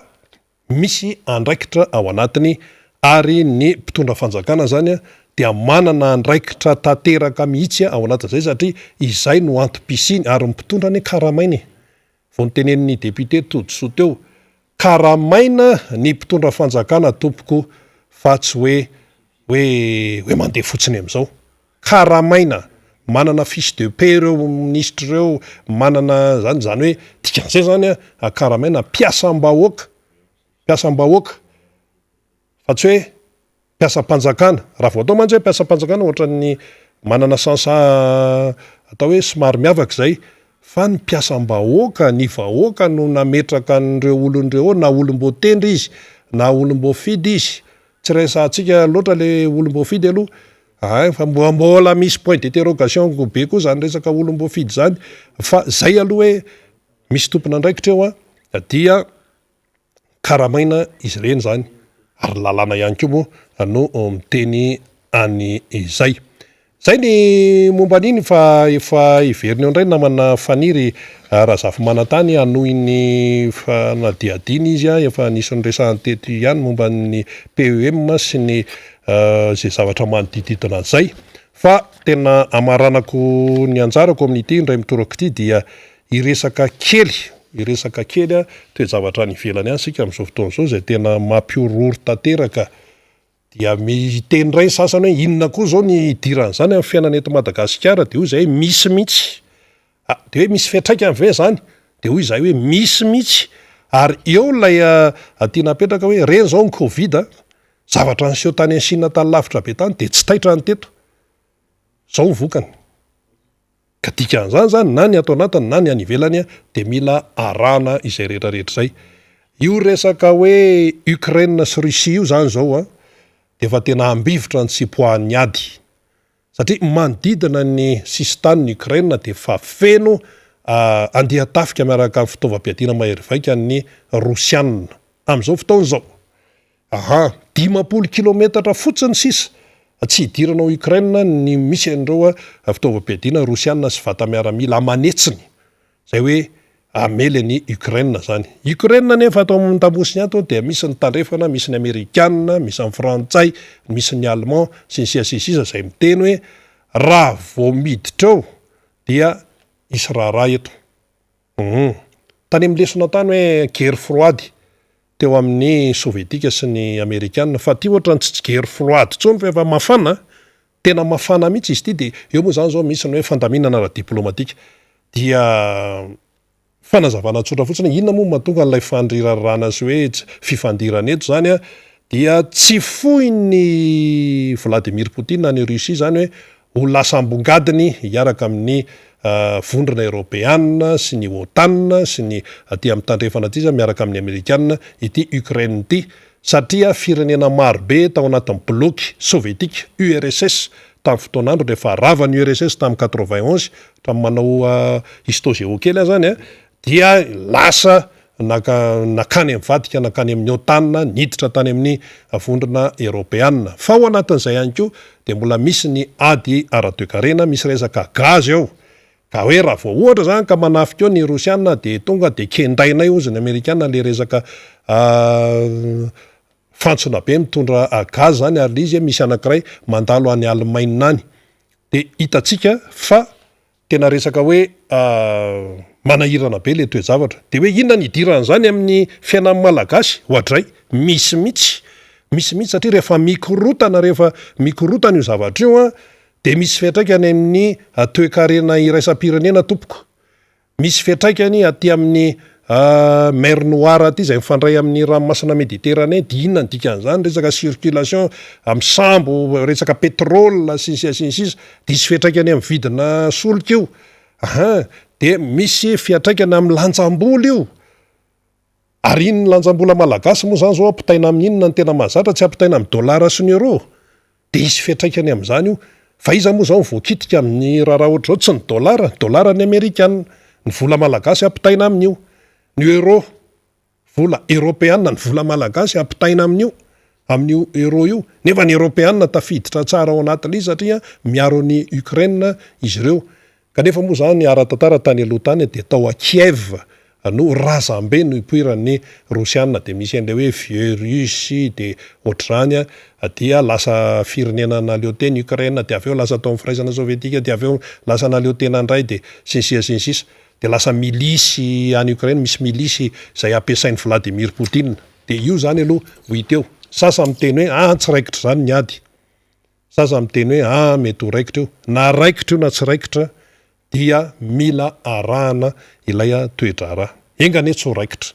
misy andraikitra ao anatiny ary ny mpitondra fanjakana izany dia manana andraikitra tanteraka mihitsy ao anatin'izay satria izay no antom-pisiany ary ny mpitondra anie karamaina e! Vao notenenin'ny député Todisoa teo, karamaina ny mpitondra fanjakana tompoko fa tsy hoe hoe hoe mandeha fotsiny amin'izao. Karamaina, manana fiche de paie ireo minisitra ireo, manana zany, zany hoe dikan'izay zany an, karamaina mpiasam-bahoaka, mpiasam-bahoaka fa tsy hoe mpiasam-panjakana, raha vao atao mantsy hoe mpiasam-panjakana ohatran'ny manana sens atao hoe somary miavaka izay, fa ny mpiasam-bahoaka, ny vahoaka no nametraka an'ireo olona ireo ao na olom-boatendry izy na olom-boafidy izy, tsy resahantsika loatra le olom-boafidy aloha Hay fa mbola mbola misy point d'interrogation be koa zany resaka olom-boafidy zany fa zay aloha hoe misy tompon'andraikitra eo an dia karamaina izy ireny zany ary ny lalàna ihany koa moa no miteny an'izay. Zay ny momba an'iny fa efa hiverina eo indray ny namana Faniry Razafimanantany hanohy ny fanadihadiana izy efa nisy niresahany teto ihany momba ny PEM sy ny izay zavatra manodididina an'izay fa tena hamaranako ny anjarako amin'ity indray mitoraka ity dia hiresaka kely hiresaka kely toe-javatra any ivelany any isika amin'izao fotoana izao izay tena mampihorohoro tanteraka dia miteny indray ny sasany hoe inona koa izao ny hidiran'izany amin'ny fiainana eto Madagasikara dia hoy izahay misy mihitsy ah dia hoe misy fiantraikany ve izany dia hoy izahay hoe misy mihitsy ary eo ilay tiana apetraka hoe ireny izao ny covid a Zavatra niseho tany Chine tany lavitra be tany dia tsy taitra ny teto. Zao ny vokany. Ka dikan'izany zany na ny ato anatiny na ny any ivelany dia mila arahana izay rehetra rehetra izay. Io resaka hoe Ukraine sy Russie io zany zao an, dia efa tena ambivitra ny tsy hipoahan'ny ady. Satria manodidina ny sisintanin'i Ukraine dia efa feno andian-tafika miaraka amin'ny fitaovam-piadiana mahery vaika ny Rosiana amin'izao fotoana izao. Aha, 50 kilometatra fotsiny sisa tsy hidirana ao Ukraine ny misy an'ireo fitaovam-piadiana Rosiana sy vata miaramila aman'hetsiny. Izay hoe. Hamely an'i Ukraine izany. Ukraine anefa ato amin'ny tamosiny ato dia misy ny tandrefana, misy ny amerikana, misy ny frantsay, misy ny allemand sy ny sisa sy ny sisa izay miteny hoe raha vao miditra eo dia hisy raharaha eto. Hum. Tany amin'ny lesona tany hoe guerre froide teo amin'ny sovietika sy ny amerikana fa aty ohatran'ny tsy guerre froide intsony fa efa mafana Tena mafana mihitsy izy ity dia eo moa izany izao misy ny hoe fandaminana ara-diplomatika. Dia fanazavana tsotra fotsiny hoe inona moa no mahatonga an'ilay fandrirarana sy hoe fifandirana eto izany an, dia tsy foin'i Vladimir Poutine any Russie izany hoe ho lasa ambongadiny hiaraka amin'ny vondrona eoropeana sy ny OTAN sy ny aty amin'ny tandrefana aty izany miaraka amin'ny amerikana ity Ukraine ity satria firenena maro be tao anatin'ny bloky sovietika, URSS, tamin'ny fotoan'andro rehefa rava ny URSS tamin'ny 91, hatramin'ny manao histo-géo kely aho zany dia lasa naka nakany nivadika nankany amin'ny OTAN, niditra tany amin'ny vondrona eoropeana. Fa ao anatin'izay ihany koa dia mbola misy ny ady ara-toekarena, misy resaka gaz eo. Ka hoe raha vao ohatra zany ka manafika eo ny rosiana de tonga de kendainay ozy ny amerikana le resaka fantsona be mitondra gaz zany ary le izy misy anakiray mandalo any Allemagne any de hitantsika fa tena resaka hoe manahirana be le toe-javatra de hoe inona ny idiran'izany amin'ny fiainan'ny malagasy oadray misy mihitsy misy mihitsy satria rehefa mikorotana rehefa mikorotana io zavatra io an Dia misy fiantraikany amin'ny toekarena iraisam-pirenena tompoko. Misy fiantraikany aty amin'ny mer noire aty izay mifandray amin'ny ranomasina Méditerranée. Dia inona ny dikan'izany? Resaka circulation amin'ny sambo, resaka pétrole sy ny sisa sy ny sisa. Dia hisy fiantraikany amin'ny vidina solika io. Aha, dia misy fiantraikany amin'ny lanjam-bola io. Ary iny lanjam-bola malagasy moa izany izao ampitaina amin'ny inona no tena mahazatra? Tsy ampitaina amin'ny dollar sy ny euro? Dia hisy fiantraikany amin'izany io. Fa iza moa izao no voakitika amin'ny raharaha ohatr'izao? Tsy ny dollar, ny dollar ny amerikana, ny vola malagasy ampitaina amin'io. Ny euro, vola eropeana, ny vola malagasy ampitaina amin'io, amin'io euro io. Nefa ny eropeana tafiditra tsara ao anatin'ilay izy satria miaro an'i Ukraine izy ireo. Kanefa moa izany ara-tantara tany aloha tany dia tao a Kiev no razambe nipoiran'ny Rosiana dia misy an'ilay hoe vieux russe dia ohatr'izany dia lasa firenena nahaleo tena Ukraine dia avy eo lasa tao amin'ny firaisana sovietika dia avy eo lasa nahaleo tena indray dia sy ny sisa sy ny sisa dia lasa milisy any Ukraine misy milisy izay ampiasain'i Vladimir Poutine dia io izany aloha ho hita eo. Sasany miteny hoe ah tsy raikitra izany ny ady. Zaza miteny hoe ah mety ho raikitra io, na raikitra io na tsy raikitra dia mila arahana ilay toe-draharaha. Enga anie tsy ho raikitra.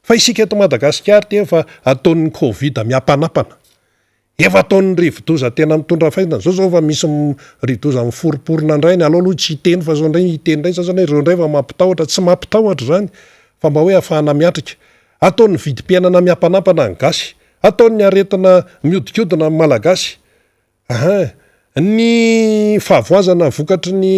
Fa isika eto Madagasikara ity efa ataon'ny covid miapanapana. Efa ataon'ny rivodoza tena mitondra faizina. Zao zao efa misy rivodoza miforomporona indray ny aleo aloha tsy hiteny fa zao indray hiteny indray ny sasany hoe ireo indray efa mampitahotra. Tsy mampitahotra izany fa mba hoe ahafahana miatrika. Ataon'ny vidim-piainana miampanampana ny gasy. Ataon'ny aretina mihodinkodina ny Malagasy. Ahin. Ny fahavoazana vokatry ny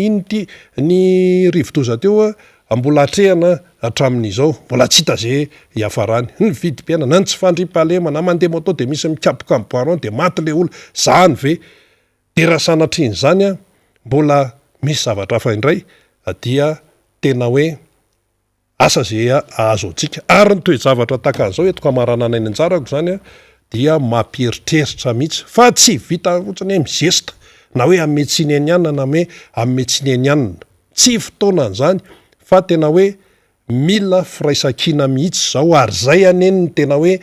ino ity, ny rivodoza teo mbola atrehana hatramin'izao. Mbola tsy hita ze hiafarany. Ny vidim-piainana, ny tsy fandriampahalemana, mandeha moto dia misy mikapoka amin'ny bois rond dia maty le olona. Zany ve? Dia raha sanatrian'izany mbola misy zavatra hafa indray dia tena hoe Asa ze ahazo antsika. Ary ny toe-javatra tahaka an'izao eto kamaranana eny anjarako izany dia mampieritreritra mihitsy fa tsy vitan'ny fotsiny hoe mizesta na hoe hanome tsiny an'i anona na hoe hanome tsiny an'i anona. Tsy fotoanan'izany fa tena hoe mila firaisankina mihitsy izao ary izay anie no tena hoe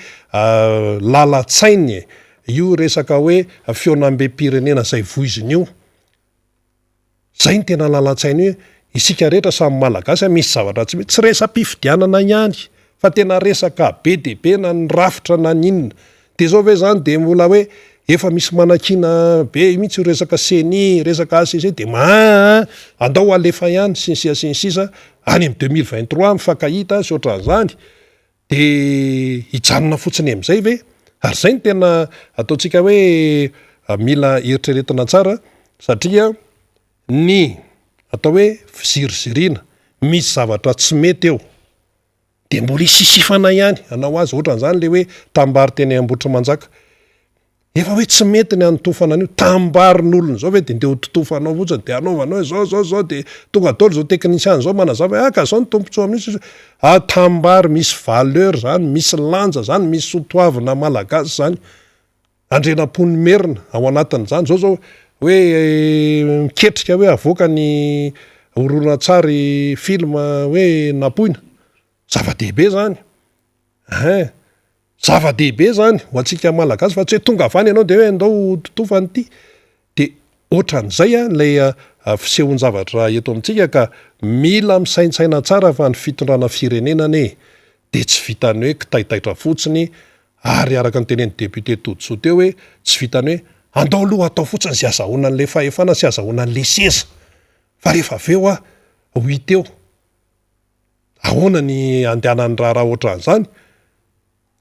lalan-tsainy e! Io resaka hoe fihaonambem-pirenena izay voizina io. Zay no tena lalan-tsaina hoe isika rehetra samy Malagasy misy zavatra tsy mety, tsy resa-pifidianana ihany fa tena resaka be dia be na ny rafitra na ny inona. Dia zao ve zany dia mbola hoe efa misy manakiana be mihitsy io resaka ceni, resaka HCC dia ma andao alefa ihany sy ny sisa sy ny sisa any amin'ny 2023 mifankahita sy ohatran'izany. Dia hijanona fotsiny amin'izay ve? Ary izay no tena ataontsika hoe mila eritreretina tsara satria ny atao hoe fiziriziriana, misy zavatra tsy mety eo dia mbola isisifana ihany hanao azy, ohatran'izany ilay hoe tanimbary teny Ambohitrimanjaka. Efa hoe tsy mety ny hanotofana an'io, tambarin'olona izao ve dia ndeha ho totofanao fotsiny dia hanaovanao hoe zao zao zao dia tonga daholo izao technicien izao manazava hoe ah ka zao ny tombotsoa amin'io sy ah tambary misy valeur zany, misy lanja zany, misy soatoavina malagasy zany. Andrianampoinimerina ao anatin'izany zao zao hoe miketrika hoe avoaka ny horonantsary film hoe Nampoina, zava-dehibe zany ein. Zava-dehibe izany ho antsika Malagasy fa tsy hoe tonga avy any ianao dia hoe andao ho totofana ity. Dia ohatran'izay ilay fisehoan-javatra eto amintsika ka mila misaintsaina tsara fa ny fitondrana firenena anie dia tsy vitan'ny hoe kitaitaitra fotsiny ary araka ny tenenin'ny député Todisoa teo hoe tsy vitan'ny hoe andao aloha atao fotsiny izay azahoana an'ilay fahefana sy azahoana an'ilay seza fa rehefa avy eo ho hita eo. Ahoana ny andehanan'ny raharaha ohatran'izany?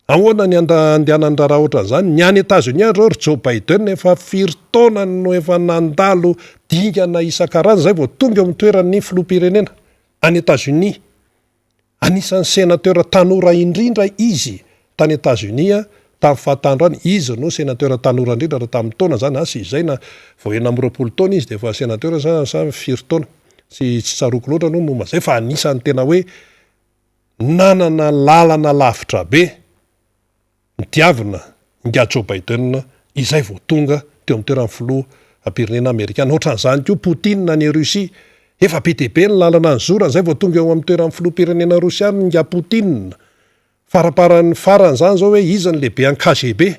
Ahoana ny andehanan'ny raharaha ohatran'izany? Ny any Etazonia ireo ry Joe Biden efa firy taona no efa nandalo dingana isan-karazany izay vao tonga eo amin'ny toeran'ny filoham-pirenena any Etazonia. Anisan'ny senateur tanora indrindra izy tany Etazonia tamin'ny fahatanorany. Izy no senateur tanora indrindra raha tamin'ny taona izany, asa izay na vao 26 taona izy dia efa senateur sa sa firy taona. Tsy tsy tsaroako loatra aloha ny momba izay fa anisan'ny tena hoe nanana lalana lavitra be nodiavina ingahy Joe Biden izay vao tonga teo amin'ny toeran'ny filoham-pirenena amerikana. Ohatran'izany koa Poutine any Russie, efa be dia be ny lalana nizorany izay vao tonga eo amin'ny toeran'ny filoham-pirenena rosiana ingahy Poutine. Faramparan'ny farany izany izao hoe iza ny lehibe an'ny KGB?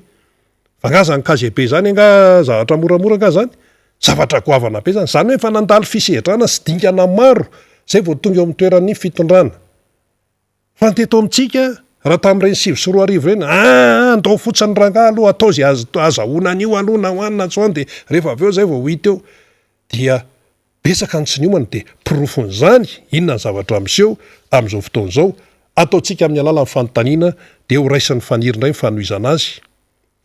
Fa angaha izany KGB izany angaha zavatra moramora angaha izany? Zavatra goavana be izany. Izany hoe efa nandalo fisedrana sy dingana maro izay vao tonga eo amin'ny toeran'ny fitondrana. Fa ny teto amintsika, raha tamin'ireny 2009 ireny, aa andao fotsiny rangaha aloha atao izay azahoana an'io aloha na ho any na tsy ho any dia rehefa avy eo izay vao ho hita eo. Dia betsaka ny tsy niomana dia porofon'izany inona ny zavatra miseho amin'izao fotoana izao, ataontsika amin'ny alalan'ny fanontaniana dia ho raisin'ny faniry indray ny fanohizana azy.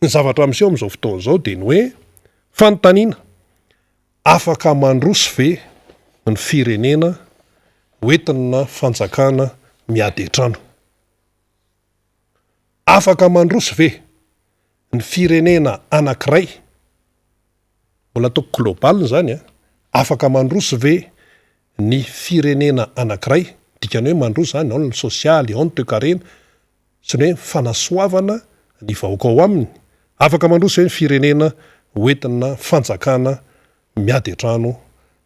Ny zavatra miseho amin'izao fotoana izao dia ny hoe fanontaniana, afaka mandroso ve ny firenena hoentina fanjakana miady an-trano? Afaka mandroso ve ny firenena anankiray Mbola ataoko global izany an! Afaka mandroso ve ny firenena anankiray? Dikany hoe mandroso izany, ao ny sosialy, ao ny toekarena, sy ny hoe fanasoavana ny vahoaka ao aminy. Afaka mandroso ve ny firenena hoentina fanjakana miady an-trano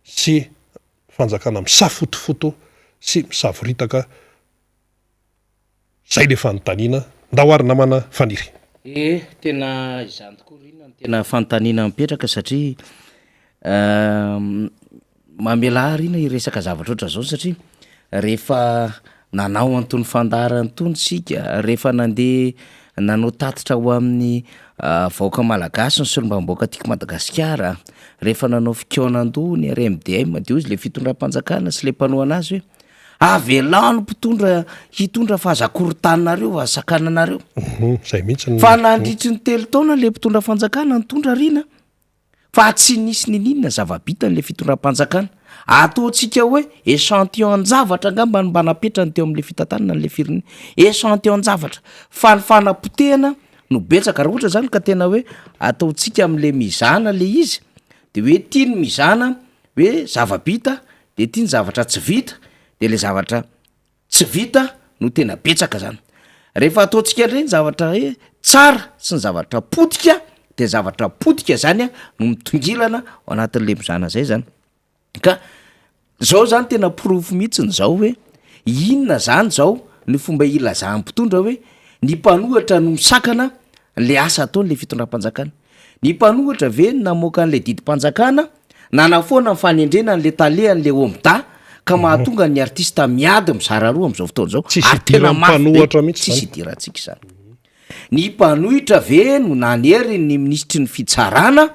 sy fanjakana misafotofoto sy misavoritaka Zay le fanontaniana, ndao ary namana Faniry. Ee, tena izany tokoa ry inona no tena fanontaniana mipetraka satria mamela ahy ry inona hiresaka zavatra ohatran'izao satria rehefa nanao an'itony fandaharana itony isika, rehefa nandeha nanao tatitra ho amin'ny vahoaka malagasy ny solombavambahoaka tiako Madagasikara, rehefa nanao fikaonandoha ny RMDM de hoy izy le fitondram-panjakana sy le mpanohana azy hoe Avelao ny mpitondra hitondra fa aza akorontaninareo, aza sakananareo. Zay mihitsy ny. Fa nandritry ny telo taona le mpitondra fanjakana nitondra rina fa tsy nisy nininona zava-bitany le fitondram-panjakana. Ataontsika hoe échantillon-javatra angamba no mba napetrany teo amin'le fitantanana an'le firenena. Échantillon-javatra. Fa ny fanapotehana no betsaka. Raha ohatra zany ka tena hoe ataontsika am'le mizana le izy de hoe ty ny mizana hoe zava-bita de ity ny zavatra tsy vita de le zavatra tsy vita no tena betsaka zany, rehefa ataontsika indray ny zavatra hoe tsara sy ny zavatra potika de zavatra potika zany a no mitongilana ao anatin'le mizana zay zany, ka zao zany tena porofo mihitsiny zao hoe inona zany zao ny fomba ilazan'ny mpitondra hoe ny mpanohitra no misakana le asa ataon'le fitondram-panjakana, ny mpanohitra ve no namoaka an'le didim-panjakana Nanafoana ny fanendrena an'le tale an'le OMDA ka mahatonga ny artista miady mizara roa amin'izao fotoana izao. Tsisy Ary tena idiran'ny mafy be. mpanohitra mihitsy Tsisy izany. idirantsika izany. Ny mpanohitra ve no nanery ny minisitry ny fitsarana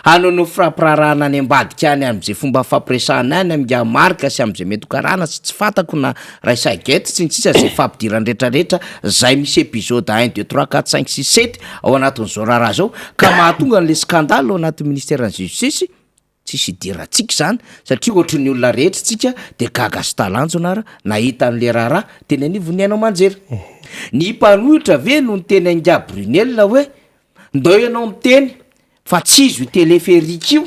hanao ny firampiraharahana any ambadika any amin'izay fomba fampiresahana any amin'ingahy Marc sy amin'izay mety ho karana sy tsy fantako na Raissa-Guette sy ny sisa izay fampidirana retraretra zay misy épisode un deux trois quatre cinq six sept ao anatin'izao raharaha zao ka mahatonga an'le scandale ao anatin'ny ministeran'ny justice tsisy idirantsika zany satria ohatry ny olona rehetra tsika de gaga sy talanjona ara nahita an'le raharaha teny anivon'ny haino aman-jery. Ny mpanohitra ve no niteny an'ingahy Brunelle hoe. Ndao ianao miteny fa tsy izy io téléphérique io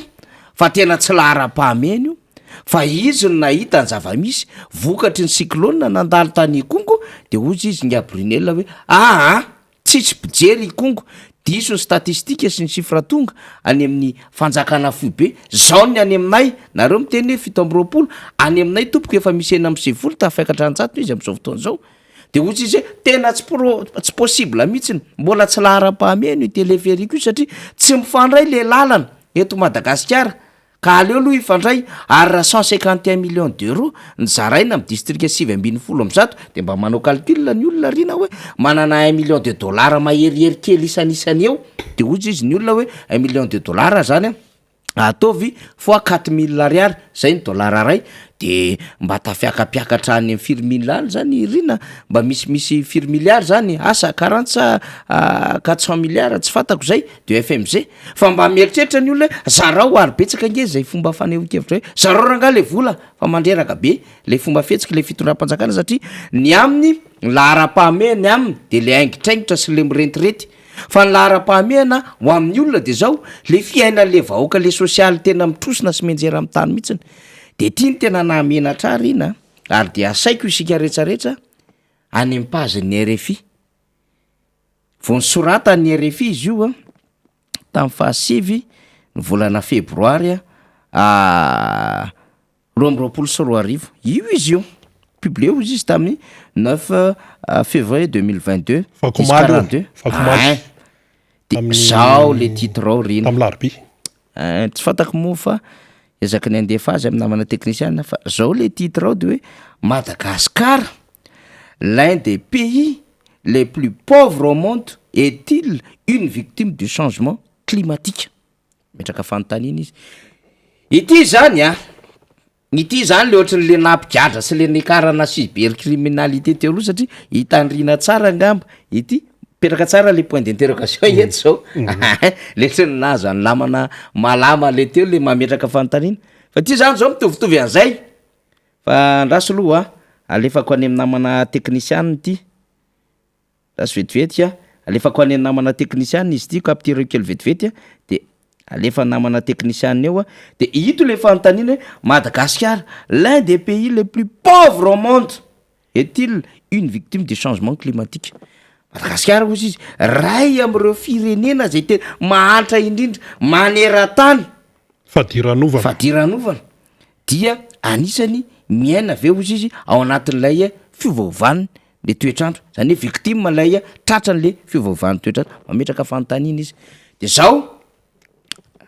fa tena tsy laharam-pahamehana io fa izy no nahita ny zava-misy vokatry ny cyclone nandalo tany Ikongo de hozy izy ingahy Brunelle hoe aa tsisy mpijery Ikongo, diso ny statistique sy ny chiffre tonga any amin'ny fanjakana foibe, zao ny any aminay, nareo miteny hoe 27, any aminay tompoko efa misy 96 tafiakatra an-jato izy amin'izao fotoana izao. De hoy izy hoe tena tsy pro- tsy possible mihitsiny, mbola tsy laharam-pahamehana io téléphérique io satria tsy mifandray le lalana eto Madagasikara ka aleo aloha hifandray, ary raha 151 millions d'euros ny zaraina amin'ny distrika 119 de mba manao calcul ny olona ry na hoe manana un million de dollars maherihery kely isanisany eo, de hoy izy ny olona hoe un million de dollars zany a ataovy fois 4000 ariary zay ny dollara ray, de mba tafiakapiakatra any amy firy mille any zany rina, mba misimisy firy milliard zany, asa 40 sa 400 milliards tsy fantako zay de FMG, fa mba mieritreritra ny olona hoe zarao ary betsaka ange zay fomba fanehoan-kevitra hoe zarao rangahy le vola fa mandreraka be le fomba fihetsiky le fitondram-panjakana, satria ny aminy ny laharam-pahamehana ny aminy de le aingitraingitra sy le mirentirety, fa ny laharam-pahamehana ho amin'ny olona de zao le fiainan'le vahoaka, le sosialy tena mitrosina sy mianjera amin'ny tany mihitsiny. De ty ny tena nahamenatra ahy rina, ary de asaiko isika rehetrarehetra any amin'ny page-n'ny RFI vao nisoratan'ny RFI izy io a tamin'ny faha-9 ny volana febroary a 2022 io izy io, publié hozy izy tamin'ny 9 février 2022. Fakomaly io, 42. fakomaly. De Tamin'ny- zao le titre ao rina. Tamin'ny larobia. Tsy fantako moa fa ezaky ny andefa azy amin'ny namana technicien, fa zao le titre ao de hoe Madagascar, l'un des pays les plus pauvres au monde, est-il une victime du changement climatique? Metraka fanontaniana izy ity zany a, ity zany le ohatran'le nampigadra sy le niakarana cybercriminalité teo aloha, satria hitandrina tsara angamba ity mipetraka tsara le point d'interrogation eto zao, le tsy nahazo any lamana malama le teo le mametraka fanontaniana, fa ty zany zao mitovitovy an'izay. Fa andraso aloha a, alefako any amin'ny namana technicien ty, rasy vetivety a, alefako any amin'ny namana technicien izy ty, capture kely vetivety a, de alefa namana technicien eo a, de ito le fanontaniana hoe Madagascar, l'un des pays les plus pauvres au monde, est-il une victime du changement climatique? Madagasikara ozy izy ray am'ireo firenena zay tena mahantra indrindra maneran-tany. Fadiranovana. Fadiranovana dia anisany miaina ave ozy izy ao anatin'ilay fiovaovan'ny le toetrandro zany hoe victime lay tratran'le fiovaovan'ny toetrandro, mametraka fanontaniana izy. De zao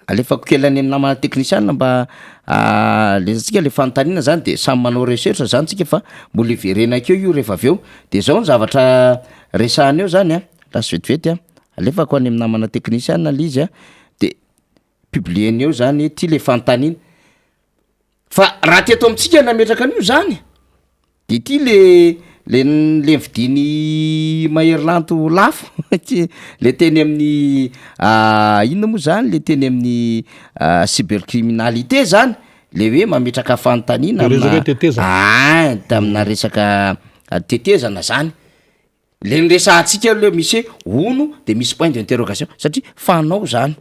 alefako kely any amin'ny namana technicien mba lezatsika le fanontaniana zany, de samy manao recherche zany tsika fa mbola iverena akeo io rehefa avy eo. De zao ny zavatra resahana eo zany a, rasy vetivety a, alefako any amin'ny namana technicien le izy a, de publieny eo zany ty le fanontaniana. Fa raha teto amintsika nametraka an'io zany de ty le mividiny mahery lanto lafo ty le teny amin'ny inona moa zany, le teny amin'ny cybercriminalité zany, le hoe mametraka fanontaniana. Le resaka hoe tetezana. Ah, tamina resaka tetezana zany le niresahantsika aloha, misy hoe ono de misy point d'interrogation satria fanao zany.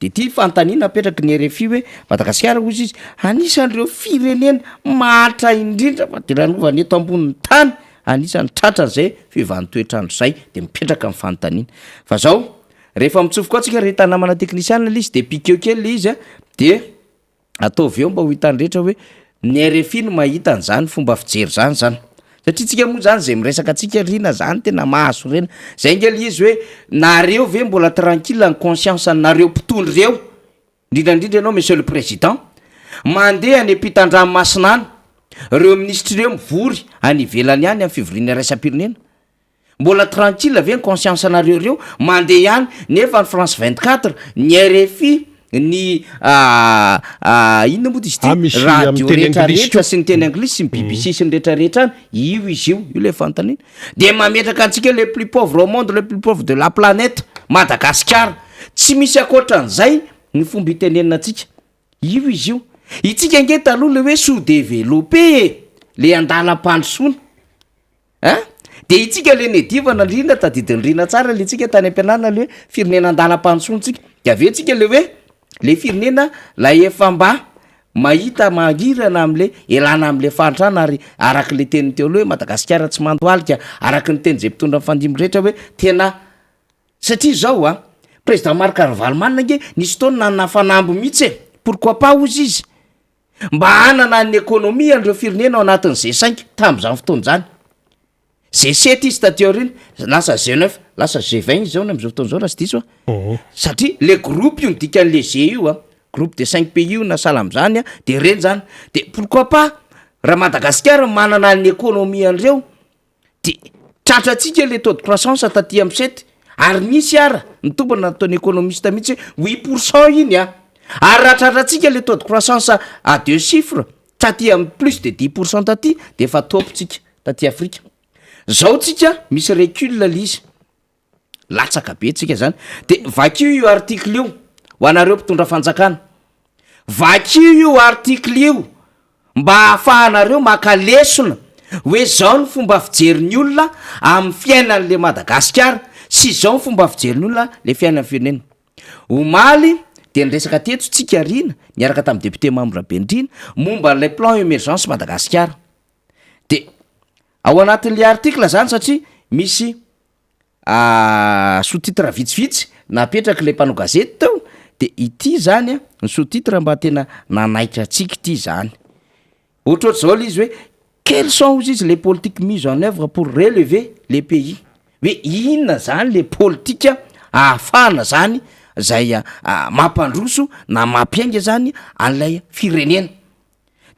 De ty fanontaniana apetraky ny RFI hoe Madagasikara ozy izy anisan'ireo firenena mahantra indrindra fadiranovana eto ambonin'ny tany, anisan'ny tratran'zay fiovan'ny toetrandro zay, de mipetraka amin'ny fanontaniana. Fa zao rehefa mitsofoka ao tsika rehefa namana technicien le izy de pikeo kely le izy a, de ataovy eo mba ho hitany rehetra hoe ny RFI no mahita an'zany fomba fijery zany zany, satria tsika moa zany zay miresaka atsika rina zany tena mahazo rena zay nge le izy hoe nareo ve mbola tranquille ny conscience nareo mpitondry reo, indrindrandrindra ianao monsieur le président mandeha any ampitan-dranomasina any, reo ministre reo mivory any ivelany any amin'ny fivoriana iraisam-pirenena, mbola tranquille ve ny conscience anareo reo mandeha ihany, nefa ny France 24, ny RFI, ny inona moa ty izy Ah, ty misy radio amin'ny teny anglisy rehetrarehetra koa. sy ny teny anglisy sy ny BBC sy ny rehetrarehetra any io izy io, io le fanontaniana de mametraka antsika le plus pauvre au monde, le plus pauvre de la planète Madagasikara, tsy misy ankoatran'izay ny fomba itenenina antsika io izy io. Itsika nge taloha le hoe sous développé e, le andalam-pandrosoana ein. De itsika le niadivana indrindra, tadidin'i Rina tsara le tsika tany am-pianarana le hoe firenena andalam-pandrosoana tsika, de avy eo tsika le hoe le firenena lay efa mba mahita mangirana am'le ialana am'le fahantrana ary araky le teniny teo aloha hoe Madagasikara tsy mandohalika, araky ny teny zay mpitondra mifandimby rehetra hoe tena satria zao a, président Marc Ravalomanana ange nisy fotoana nanana fanamby mihitsy e, pourquoi pas hozy izy Mba hanana ny économie an'ireo firenena ao anatin'ny G cinq tamin'izany fotoana izany. G sept izy taty aoriana, lasa G neuf, lasa G vingt izy zao ny amin'izao fotoana izao raha tsy diso aho. Satria le groupe io ny dikan'le G io an, groupe de cinq pays io na sahala amin'izany an, de ireny zany. De pourquoi pas raha Madagasikara manana ny économie an'ireo De tratrantsika le taux de croissance taty am sept ary nisy ara ny tombana nataon'ny économiste mihitsy hoe huit pour cent iny a! Ary raha tratrantsika le taux de croissance à deux chiffres taty am plus de dix pour cent taty de efa top tsika taty Afrika. Zao tsika misy recul le izy. Latsaka be tsika zany. De vakio io article io ho anareo mpitondra fanjakana. Vakio io article io mba ahafahanareo maka lesona hoe zao ny fomba fijerin'ny olona amin'ny fiainan'le Madagasikara sy zao ny fomba fijerin'ny olona le fiainan'ny firenena. Omaly dia niresaka teto tsika Rina niaraka tamin'ny député Mamy Rabendrina momba an'ilay plan emergence Madagasikara. De ao anatin'le article zany satria misy sous titre vitsivitsy napetraky le mpanao gazety teo de ity zany a ny sous titre mba tena nanaitra antsika ity zany, ohatrohatry zao le izy hoe quelles sont hozy izy les politiques mises en oeuvre pour relever le pays, hoe inona zany le politika ahafahana zany zay mampandroso na mampiainga zany an'ilay firenena.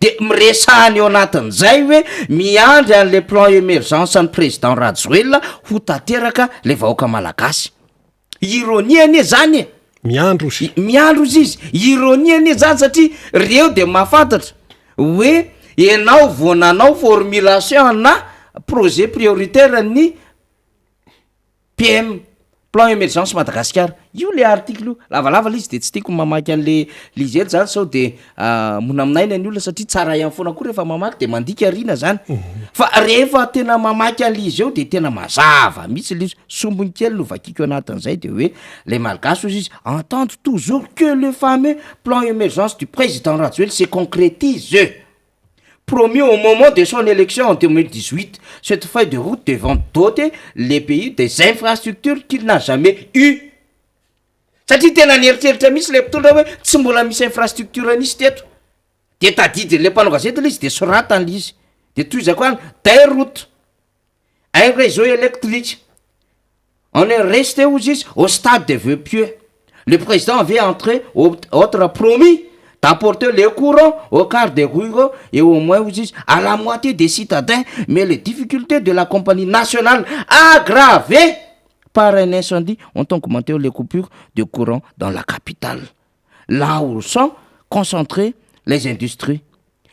De miresahany eo anatin'izay hoe miandry an'le plan emergence an'i président Rajoelina ho tanteraka le vahoaka malagasy. Ironie anie zany e! Miandry ozy. Miandry ozy izy. Ironie anie zany satria reo de mahafantatra hoe enao vao nanao formulation na projet prioritaire ny PM, plan emergence Madagasikara, io le article io, lavalava le izy de tsy tiako ny mamaky an'le le izy eto zany sao de monamonaina ny olona satria tsara ihany foana koa rehefa mamaky de mandika aoriana zany, fa rehefa tena mamaky an'le izy eo de tena mazava mihitsy le izy, sombiny kely no vakiko anatin'izay de hoe les malgaches hozy izy entendent toujours que le fameux plan emergence du président Rajoelina se concrétise. Promis au moment de son élection en 2018, cette feuille de route devant doter les pays des infrastructures qu'il n'a jamais eu. Satria tena nieritreritra mihitsy le mpitondra hoe tsy mbola misy infrastructure nisy teto. De tadidin'le mpanao gazety le izy de soratany le izy. De tohizako any, des routes, un réseau électrique. On est resté hozy izy au stade de voeux pieux. Le président avait entre autres promis d'apporter le courant au quart des ruraux et au moins hozy izy à la moitié des citadins mais les difficultés de la compagnie nationale aggravées par un incendie ont augmenté les coupures de courant dans la capitale là où sont concentrées les industries.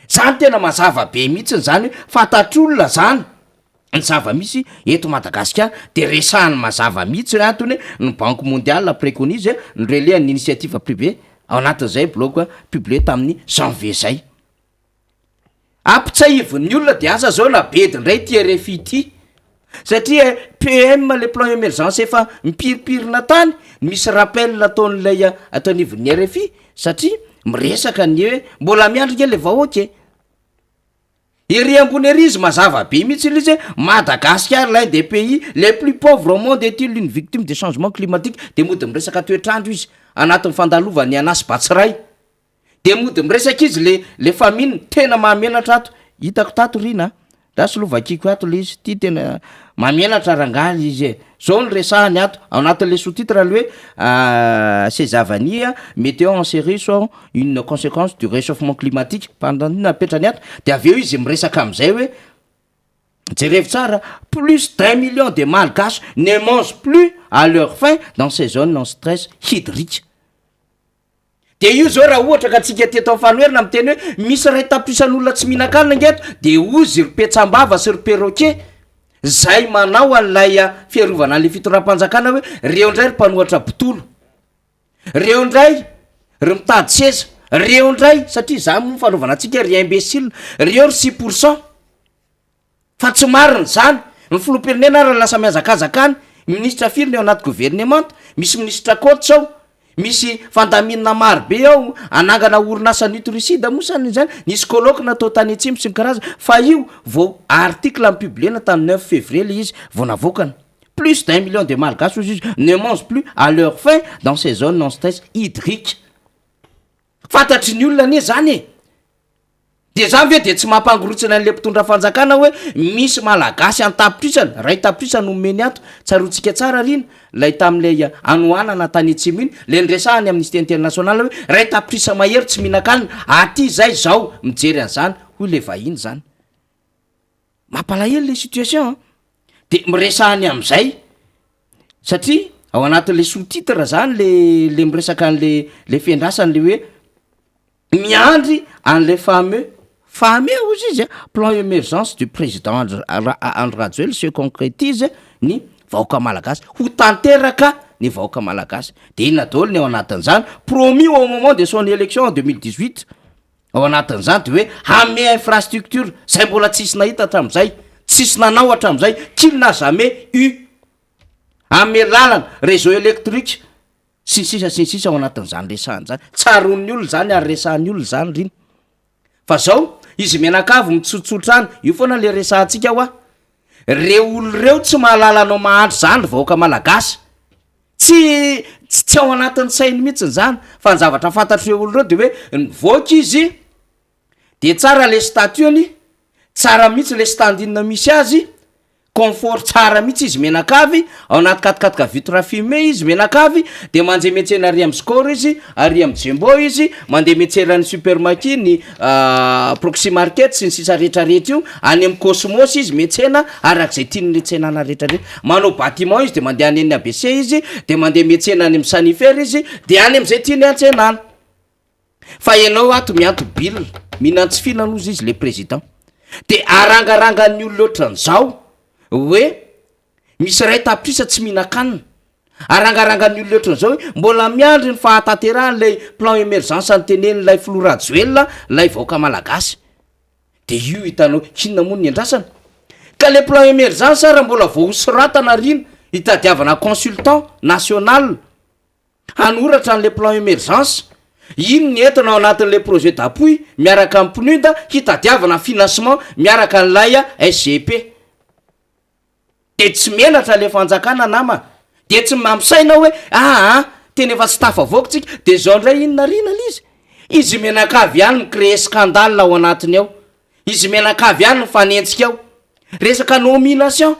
Zany tena mazava be mihitsiny zany hoe fantatr'olona zany ny zava-misy eto Madagasikara de resahany mazava mihitsy ny antony hoe ny banque mondiale préconise ny relais an'ny initiative privée ao anatin'izay blog publié tamin'ny janvier zay. Ampitsahivon'ny olona de asa zao na bedy ndray ty RFI ty satria PM le plan emergence efa mipiripirina tany misy rappel ataon'ilay ato anivon'ny RFI satria miresaka ny hoe mbola miandry nge le vahoaka e. Ery ambony ery izy mazava be mihitsy ilay izy hoe Madagascar l'un des pays les plus pauvres au monde est-il une victime des changements climatiques de mody miresaka toetr'andro izy anatin'ny fandalovany Anas Batsiray de mody miresaka izy le le famine tena mahamenatra ato hitako tato Rina a, ndraso aloha vakiko ato le izy ty tena mahamenatra rangahy izy e, zao no resahany ato ao anatin'le sous titre le hoe ces avanies météo en série sont une conséquence du réchauffement climatique mpanontaniana apetrany ato de avy eo izy miresaka am'izay hoe jerevo tsara plus d'un million de malgaches ne mangent plus à leur faim dans ces zones en stress hydrique de io zao raha ohatra ka tsika teto am fanoherana miteny hoe misy ray tapitrisan'olona tsy mihinan-kanina nge eto de ozy ry petsambava sy ry perroquet zay manao an'ilay fiarovana an'le fitondram-panjakana hoe reo ndray ry mpanohatra botolo reo ndray ry mitady seza reo ndray satria za moa fanaovana antsika ry imbécile reo ry 6% fa tsy marina zany. Ny filoham-pirenena ary lasa mihazakazaka any, minisitra firy ny ao anaty governemanta, misy minisitra coach ao, misy fandaminana maro be ao, hanangana orinasa nutricide moa sa izany, nisy colloque natao tany atsimo sy ny karazany, fa io vao article nopubliena tamin'ny neuf février le izy vao navoakany. Plus d'un million de malgaches hozy izy ne mangent plus à leur faim dans ces zones en stress hydrique. Fantatry ny olona anie zany e! De zany ve de tsy mampangorotsina an'le mpitondra fanjakana hoe misy malagasy an-tapitrisany, ray tapitrisa no omeny ato, tsaroantsika tsara ry iny lay tamin'ilay hanoanana tany atsimo iny, le niresahany Amnesty International hoe ray tapitrisa mahery tsy mihinan-kanina, aty zay zao mijery an'zany hoy le vahiny zany. Mampalahelo le situation an! De miresaha ny am'zay satria ao anatin'le sous titre zany le le miresaka an'le le fiandrasana le hoe Miandry an'ilay fameux, fameux hozy izy a, plan emergence du président Andry Andry Rajoelina se concrétise ny vahoaka malagasy, ho tanteraka ny vahoaka malagasy, de inona daholo ny ao anatin'izany, promis au moment de son élection en 2018, ao anatin'izany de hoe hanome infrastructure zay mbola tsisy nahita hatramin'izay, tsisy nanao hatramin'izay, qu'il n'a jamais eu, hanome lalana, réseau électrique, Sy ny sisa sy ny sisa ao anatin'izany resahana izany. Tsaroan'ny olona izany ary resahan'ny olona izany ry. Fa zao, izy mianakavy mitsotsotra any, io foana le resahantsika hoa. Reo olona reo tsy mahalala anao mahantra izany ry vahoaka malagasy. Tsy tsy ao anatin'ny sainy mihitsiny izany, fa ny zavatra fantatr'ireo olona ireo de hoe nivoaka izy, de tsara le statut-ny, tsara mihitsy le standing misy azy, Confort tsara mihitsy izy mianakavy, ao anaty quat-quatre vitre fumée izy mianakavy, de mandeha miantsena ary amin'ny score izy, ary amin'ny jumbo izy, mandeha miantsena any super maki, ny proxy market sy ny sisa rehetra rehetra io, any amin'ny cosmos izy miantsena arak'izay tiany hiantsenana rehetra rehetra, manao batiment izy de mandeha any amin'ny ABC izy, de mandeha miantsena any amin'ny sanifer izy, de any amin'izay tiany hiantsenana. Fa ianao ato mianto bill, mihinan-tsy fihinana ozy izy le président. De arangarangan'ny olona ohatran'izao hoe misy iray tapitrisa tsy mihinan-kanina. Arangarangan'ny olona ohatran'izao hoe mbola miandry ny fahatanterahan'ilay plan emergence notenenin'ilay filoha Rajoelina ilay vahoaka malagasy. De io hitanao inona moa no niandrasana? Ka le plan emergence ara mbola vao hosoratana ary iny hitadiavana consultant national. Hanoratra an'le plan emergence, iny ny entana ao anatin'le projet d'appui miaraka amin'ny PNUD hitadiavana financement miaraka an'ilay SGP. De tsy menatra le fanjakana nama, de tsy misaina hoe aa tena efa tsy tafavoaka tsika, de zao ndray inona arina le izy? Izy mianakavy ihany mi-créer scandale ao anatiny ao, izy mianakavy ihany mifanenjika ao, resaka nomination.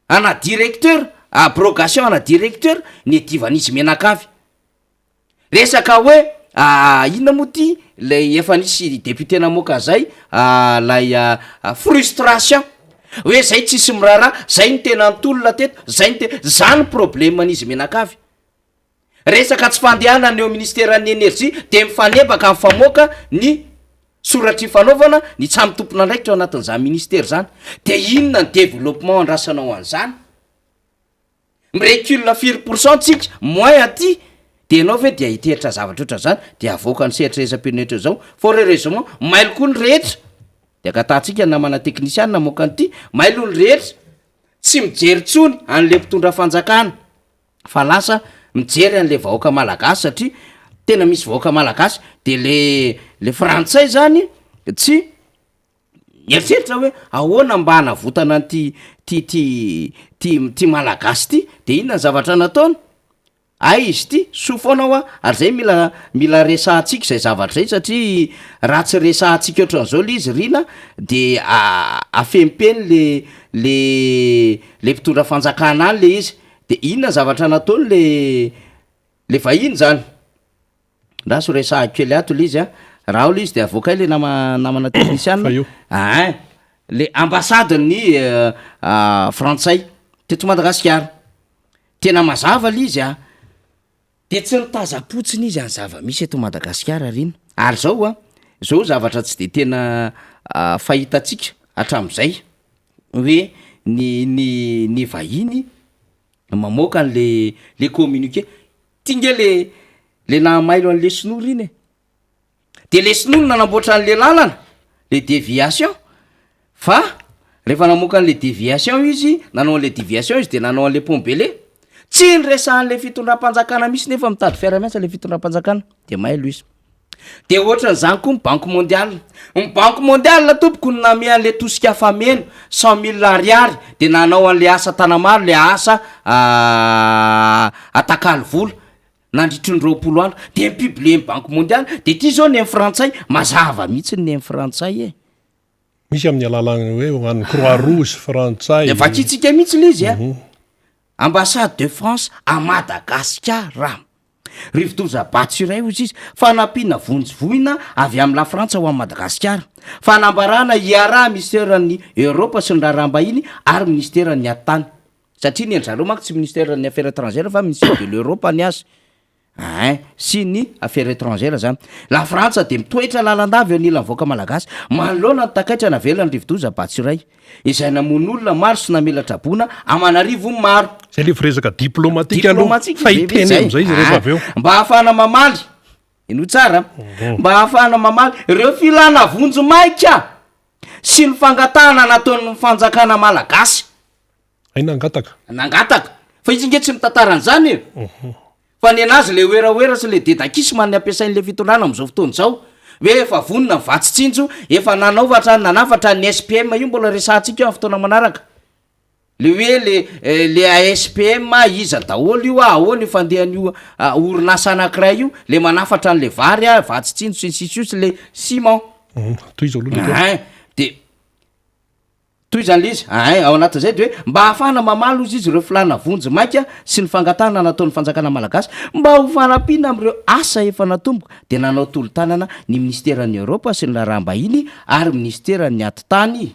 Ana directeur, abrogation ana directeur niadivan'izy mianakavy. Resaka hoe inona moa ty lay efa nisy député namoaka an'zay lay frustration hoe zay tsisy miraharaha, zay no tena nitolona teto, zay no tena, zany problème an'izy mianakavy. Resaka tsy fandehanana eo ministeran'ny energie dia mifanebaka mifamoaka ny soratra ifanaovana ny samy tompon'andraikitra ao anatin'izany ministera izany. Dia inona ny développement andrasanao an'izany? Mi-recule firy pourcent tsika? Moins aty? Dia ianao ve dia hiteritra zavatra ohatran'izany dia avoaka ny sehatra iraisam-pirenena izao? Fort heureusement, mailo koa ny rehetra. Dia angatahantsika ny namana teknisiana hamoaka an'ity, mailo ny rehetra, tsy mijery intsony an'ilay mpitondra fanjakana. fa lasa mijery an'le vahoaka malagasy satria tena misy vahoaka malagasy de le le frantsay zany tsy mieritreritra hoe ahoana mba hanavotana an'ity ty ty ty ty malagasy ty de inona ny zavatra nataony? Hay izy ity, soa foana hoa ary zay mila mila resahantsika zay zavatra zay satria raha tsy resahantsika ohatran'izao le izy Rina de afempeny le le le mpitondra fanjakana any le izy De inona ny zavatra nataony le le vahiny zany? Ndraso resahako kely ato le izy a, raha ao le izy de avoakay le nama- namana teknisiana, Fa io. Ain, le ambasadin'ny frantsay teto Madagasikara, tena mazava le izy a, de tsy nitazam-potsiny izy any zava-misy eto Madagasikara ry ina, ary zao a, zao zavatra tsy de tena fahitantsika hatram'zay hoe ny ny ny vahiny mamoaka an'le le communiqué, ty nge le le nahamailo an'le sinoa ry ina e. De le sinoa no nanamboatra an'le lalana, le déviation, fa Rehefa namoaka an'le déviation izy, nanao an'le déviation izy de nanao an'le pont Bele. Tsy niresahan'le fitondram-panjakana mihitsy nefa mitady fiaraha-miasa le fitondram-panjakana. De mailo izy. De ohatran'izany koa ny banque mondiale. Ny banque mondiale tompoko no namehy an'le tosika fameno 100 000 ariary de nanao an'le asa tanamaro, le asa atakalo vola nandritry ny 20 andro, de mi-publier ny banque mondiale. De ty zao ny amin'ny frantsay, mazava mihitsy ny amin'ny frantsay e. Misy amin'ny alalany hoe ho an'ny Croix Rouge frantsay. De vakitsika mihitsy le izy a. Ambassade de France à Madagascar, rivodoza Batsirai ozy izy, fanampiana vonjy voina avy amin'ny La Frantsa ho an'i Madagasikara, fanambarana iaraha ministeran'ny Eoropa sy ny raharaham-bahiny ary ministeran'ny atany, satria ny an'zareo manko tsy ministère ny affaires étrangères fa ministère de l'Europe ny azy ein sy ny affaires étrangères zany. La Frantsa de mitoetra lalandavy eo anilan'ny vahoaka malagasy manoloana ny takaitra navelany rivodoza Batsirai izay namono olona maro sy namela traboina amanarivo maro. Zay le firesaka diplomatique aloha diplomatique fa hiteny am'izay izy rehefa avy eo. Mba ahafahana mamaly ino tsara, mba ahafahana mamaly ireo filana vonjy maika sy ny fangatahana nataon'ny fanjakana malagasy. Ay, nangataka. Nangataka fa izy nge tsy mitantaran'izany e, fa ny anazy le oeraoera sy le dedakisma ny ampiasain'le fitondrana am'izao fotoana zao hoe efa vonona ny vatsy tsinjo, efa nanaovatra nanafatra ny SPM io, mbola resahantsika io amin'ny fotoana manaraka, le hoe le ASPM iza daholo io a, ahoana io fandehan'io orinasa anankiray io le manafatra an'le vary a, vatsy tsinjo sy ny sisa io sy le ciment. Toy izao aloha le teo. Ein, de toy zany le izy ain, ao anatin'izay de hoe mba ahafahana mamaly ozy izy ireo filana vonjy maika sy ny fangatahana nataon'ny fanjakana malagasy mba ho fanampiana am'ireo asa efa natomboka, de nanao tolo-tanana ny ministeran'ny Eoropa sy ny raharaham-bahiny ary ministeran'ny atitany.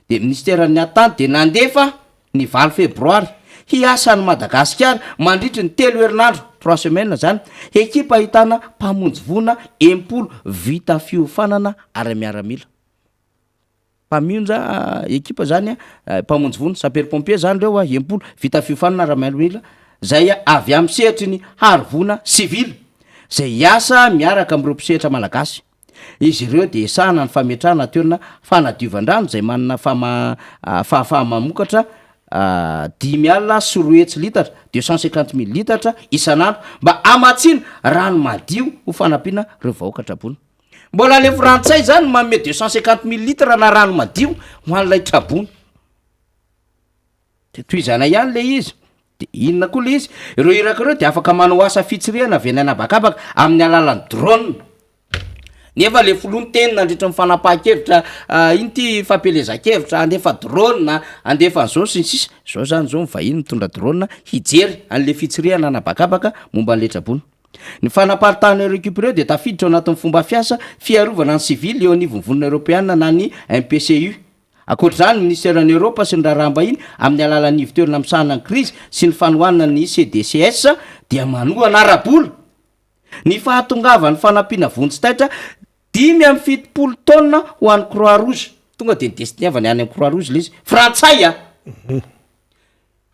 De ministeran'ny atitany de nandefa ny 8 febroary hiasa ny Madagasikara mandritry ny 3 herinandro, 3 semaines zany, ekipa ahitana mpamonjy voina 60 vita fiofanana ary miaramila mpamonja ekipa zany a, mpamonjy voina, sapeur pompier zany reo a, 60 vita fiofanana ara miaramila zay avy amin'ny sehatry ny harovona sivily zay hiasa miaraka am'ireo mpisehatra malagasy. Izy ireo de esahana ny fametrahana toerana fanadiovan-drano zay manana fama fahafaha mamokatra 250 litatra, 250 000 litatra isan'andro, mba hamatsiana rano madio ho fanampiana reo vahoaka traboina. Mbola le frantsay zany manome 250 000 litres na rano madio ho an'ilay traboina. De tohizana ihany le izy, de inona koa le izy, ireo iraka ireo de afaka manao asa fitsirihana avy any anabakabaka amin'ny alalan'ny drone, nefa le filoha niteny nandritra ny fanapahan-kevitra iny ty fampielezan-kevitra andefa drone, andefa an'izao sy ny sisa zao zany. Zao mivahiny mitondra drone hijery an'le fitsirihana anabakabaka momba an'le traboina. Ny fanaparitahana ireo ekipa ireo de tafiditra ao anatin'ny fomba fiasa fiarovana ny sivily eo anivon'ny vondrona eoropeana na ny MPCU. Ankoatr'izany, ministeran'ny Eoropa sy ny raharaham-bahiny amin'ny alalan'ny ivon-toerana misahana ny krizy sy ny fanohanana ny CDCS dia manohana ara-bola ny fahatongavan'ny fanampiana vonjy taitra 75 taonina ho an'ny Croix Rouge. Tonga de nidestiniavany any amin'ny Croix Rouge le izy frantsay a,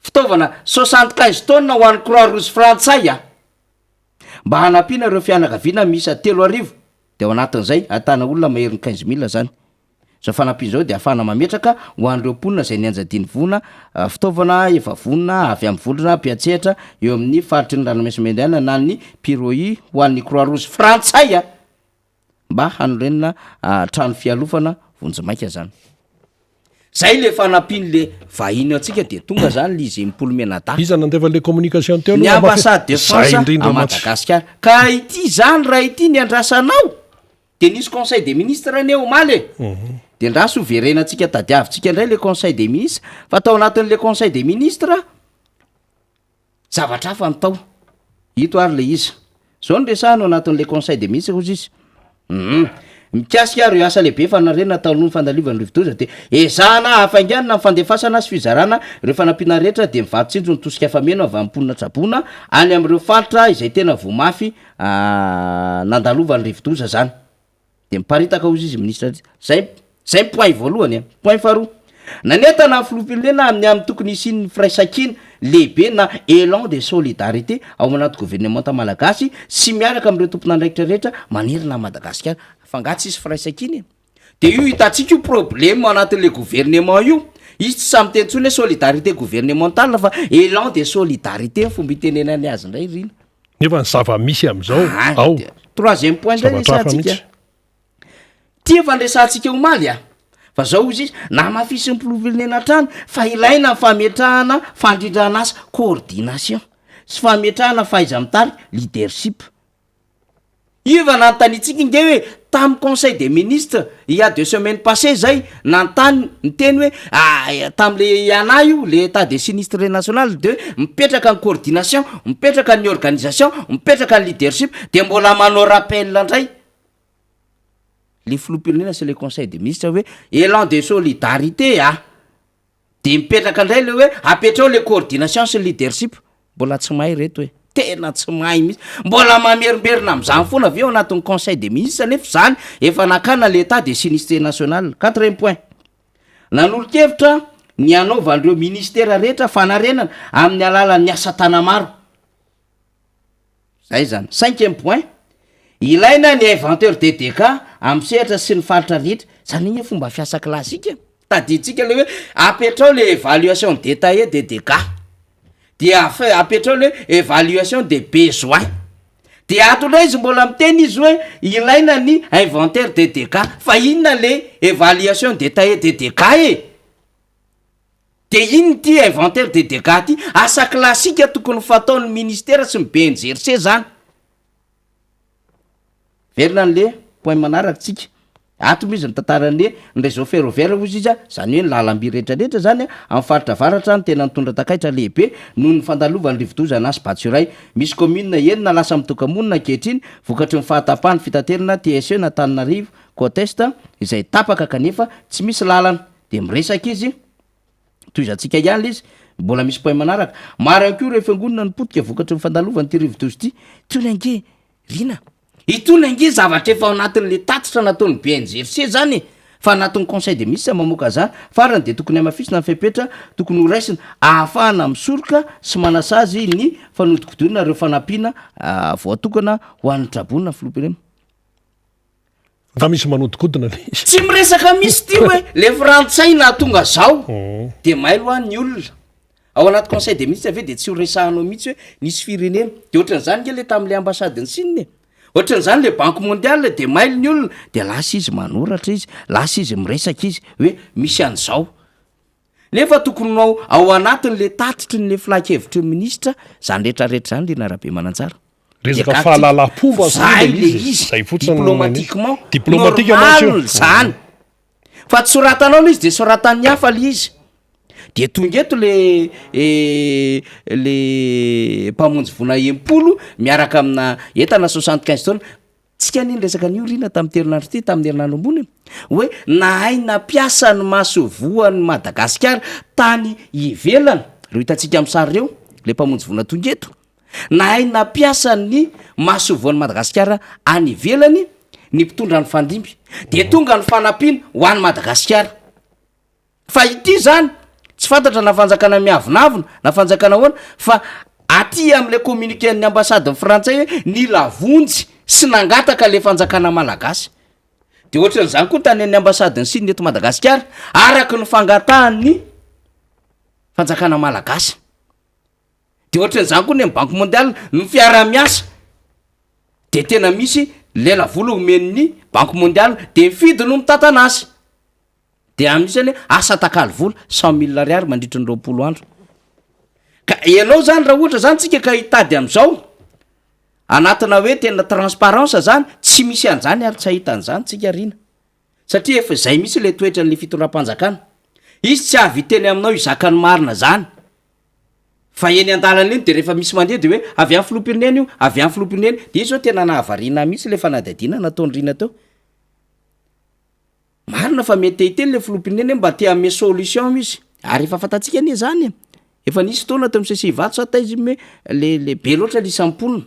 fitaovana 75 taonina ho an'ny Croix Rouge frantsay a, mba hanampiana ireo fianakaviana miisa 3000, de ao anatin'izay ahitana olona maherin'ny 15 000 zany. Zao fanampiana zao de ahafahana mametraka ho an'ireo mponina izay nianjadian'ny voina fitaovana efa vonona avy amin'ny vondrona mpiantsehatra eo amin'ny faritry ny ranomasina Indiana na ny PIROI ho an'ny Croix Rouge frantsay a, mba hanorenana trano fialofana vonjimaika zany. Zay le fanampian'le vahiny antsika, de tonga zany le izy 60 mianadahy. Iza nandefa le communication teo Ny aloha? Ambassade de Zay France indrindra à mantsy. Madagasikara. Ka ity zany raha ity ny andrasanao, de nisy conseil des ministres ane omaly e, de ndraso ho verenantsika, tadiavintsika indray le conseil des ministres, fa tao anatin'le conseil des ministres zavatra hafa ny tao ito. Ary le izy zao no resahana ao anatin'le conseil des ministres ozy izy mikasika reo asa lehibe fanarena taloha ny fandalovan'ny rivodoza, de ezahana hafainganina ny fandefasana sy fizarana ireo fanampiana rehetra, de mivato tsinjo ny tosika fameno avy amin'ny mponina traboina any amin'ireo faritra izay tena voa mafy nandalovan'ny rivodoza zany. De miparitaka ozy izy ministre zay. Zay point voalohany a. Point faharoa, nanentana ny filoham-pirenena amin'ny tokony hisian'ny firaisankina lehibe na élan de solidarité ao anaty gouvernementa malagasy sy miaraka amin'ireo tompon'andraikitra rehetra manerana Madagasikara. Fa nga tsisy firaisankina e? De io hitantsika io problème anatin'le gouvernement io, izy tsy sahy miteny intsony hoe solidarité gouvernementale fa élan de solidarité ny fomba itenenany azy indray Rina. Nefa ny zava-misy amin'izao ao. Troisième point indray Zavatra hafa resahantsika. mihitsy. Ty efa niresahantsika omaly a! Fa zao ozy izy, namafisin'ny filoham-pirenena hatrany fa ilaina ny fametrahana fandrindran'asa, coordination, sy fametrahana fahaiza-mitarika, leadership. Io efa nanontaniantsika ingahy hoe tamin'ny conseil des ministres il y a deux semaines passées zay, nanontany, niteny hoe tamin'le IANA io, le état de sinistre national de mipetraka ny coordination, mipetraka ny organisation, mipetraka ny leadership, de mbola manao rappel indray le filoham-pirenena sy le conseil des ministres hoe élan de solidarité a, de mipetraka indray le hoe apetrao le coordination sy leadership. Mbola tsy mahay reto e, tena tsy mahay mihitsy, mbola mamerimberina am'zany foana avy eo anatin'ny conseil des ministres, nefa zany efa nakana l'état de sinistre national. Quatrième point, nanolo-kevitra ny anaovan'ireo ministera rehetra fanarenana amin'ny alalan'ny asa tana maro zay zany. Cinquième point, ilaina ny inventaire de dégâts amin'ny sehatra sy ny faritra rehetra. Zany igny fomba fiasa klasika tadiditsika le hoe apetrao le évaluation détaillée des dégâts, de apetrao le évaluation des besoins, de ato ndray izy mbola miteny izy hoe ilaina ny inventaire de dégâts. Fa inona le évaluation détaillée des dégâts e? De ino ty inventaire de dégâts ty? Asa klasika tokony fataon'ny ministera sy ny BNGRC zany. Verina an'le point manaraka tsika ato, moa izy ny tantarany ny réseau ferroviaire ozy izy a, zany hoe ny lalamby rehetrarehetra zany a amin'ny faritra avaratra ny tena nitondra takaitra lehibe noho ny fandalovan'ny rivodoza Anahy Batsirai. Misy commune 6 lasa mitoka-monina ankehitriny vokatry ny fahatapahan'ny fitaterana TSE na Tananarivo Côte Est izay tapaka kanefa tsy misy lalana. De miresaka izy, tohizantsika ihany le izy, mbola misy point manaraka. Maro ihany koa ireo fiangonana ny potika vokatry ny fandalovan'ny ty rivodoza ity. Tony ange Rina, itony ange zavatra efa ao anatin'le tatitra nataon'ny BNGRC zany e, fa anatin'ny conseil des ministres mamoaka zany. Farany de tokony hamafisina ny fepetra tokony ho raisina ahafahana misoroka sy manasazy ny fanodikodinana ireo fanampiana voatokana ho an'ny trabona filoham-pirenena. Nga misy manodikodina le izy? Tsy miresaka misy ty hoe le frantsay nahatonga zao de mailo ho an'ny olona ao anaty conseil des ministres ve de tsy ho resahanao mihitsy hoe nisy firenena. De ohatran'izany nge le tam'le ambassade ny Chine e, ohatran'izany le Banque mondiale, de mailo ny olona, de lasa izy manoratra izy, lasa izy miresaka izy hoe misy an'izao, nefa tokony ao anatin'le tatitry ny le filan-kevitry ny ministra zany rehetrarehetra zany, Rina Rabemananjara. Resaka fahalalam-pomba zay le izy. Zay fotsiny. Diplomatiquement. Diplomatique mantsy io. Normal zany, fa tsy soratanao le izy de soratan'ny hafa le izy, de tonga eto le mpamonjy voina 60 miaraka amina entana 75 tonnes. Tsika niny resaka an'io Rina tamin'ny herinandro ty, tamin'ny herinandro ambony hoe nahay nampiasa ny masoivohon'ny Madagasikara tany ivelany reo hitantsika amin'ny sary reo, le mpamonjy voina tonga eto, nahay nampiasa ny masoivohon'ny Madagasikara any ivelany ny mpitondra ny fandimby, de tonga ny fanampiana ho an'ny Madagasikara. Fa ity zany tsy fantatra na fanjakana miavonavona na fanjakana ahoana, fa aty am'le communiqué ny ambassade ny frantsay hoe nila vonjy sy nangataka le fanjakana malagasy. De ohatran'izany koa tany amin'ny ambassade ny Chine eto Madagasikara, araky ny fangatahan'ny fanjakana malagasy. De ohatran'izany koa ny amin'ny Banque mondiale, ny fiara-miasa de tena misy lela vola omen'ny Banque mondiale, de mifidy no mitantana azy, de amin'isany hoe asa takaly vola 100 000 ariary mandritry ny 20 andro. Ka ianao zany, raha ohatra zany tsika ka hitady am'izao anatina hoe tena transparence zany, tsy misy an'izany ary tsy ahita an'izany tsika Rina, satria efa zay mihitsy le toetran'le fitondram-panjakana izy, tsy avy hiteny aminao izaka ny marina zany, fa eny an-dalana iny de rehefa misy mandeha de hoe avy amin'ny filoham-pirenena io, avy amin'ny filoham-pirenena. De izy zao tena nahavariana mihitsy le fanadihadiana nataony Rina teo. Marina fa mety te hiteny le filoham-pirenena hoe mba te hanome solution izy, ary efa fantatsika anie zany e, efa nisy fotoana teo amin'ny CCI Ivato sa taiza iny hoe le be loatra le isan'ny mponina,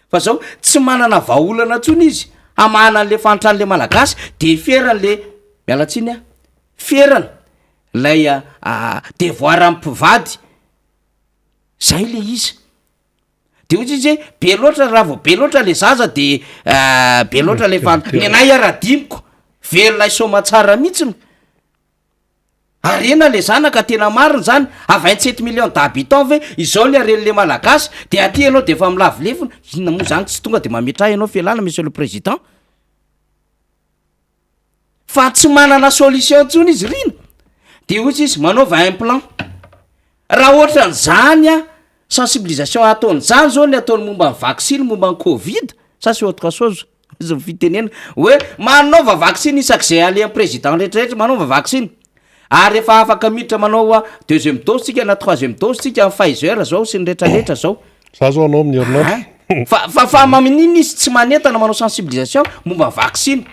fa zao tsy manana vahaolana intsony izy hamahana an'le fahantran'le malagasy, de ferany le, miala tsiny aho, ferana lay devoir amin'ny mpivady zay le izy. De ozy izy hoe be loatra, raha vao be loatra le zaza de be loatra le ny anay ara dimiko. Velona soamatsara mihitsiny. Harena le zanaka tena marina zany, à 27 millions d'habitants ve izao ny haren'le malagasy de aty ianao de efa milavo lefona, inona moa zany tsy tonga de mametraha ianao fialana monsieur le président? Fa tsy manana solution intsony izy rina, de hoy izy manaova implant, raha ohatran'izany a sensibilisation ataon'izany zao ny ataony momba ny vaksiny momba ny covid, ça c'est autre chose. Izy ny fitenena hoe manaova vaksiny isak'izay alehan'ny président rehetrarehetra manaova vaksiny ary efa afaka miditra manao deuxième dose tsika na troisième dose tsika amin'ny Pfizer zao sy ny rehetrarehetra zao. Za zao anao amin'ny herinandro. Fa maninona izy tsy manentana manao sensibilisation momba vaksiny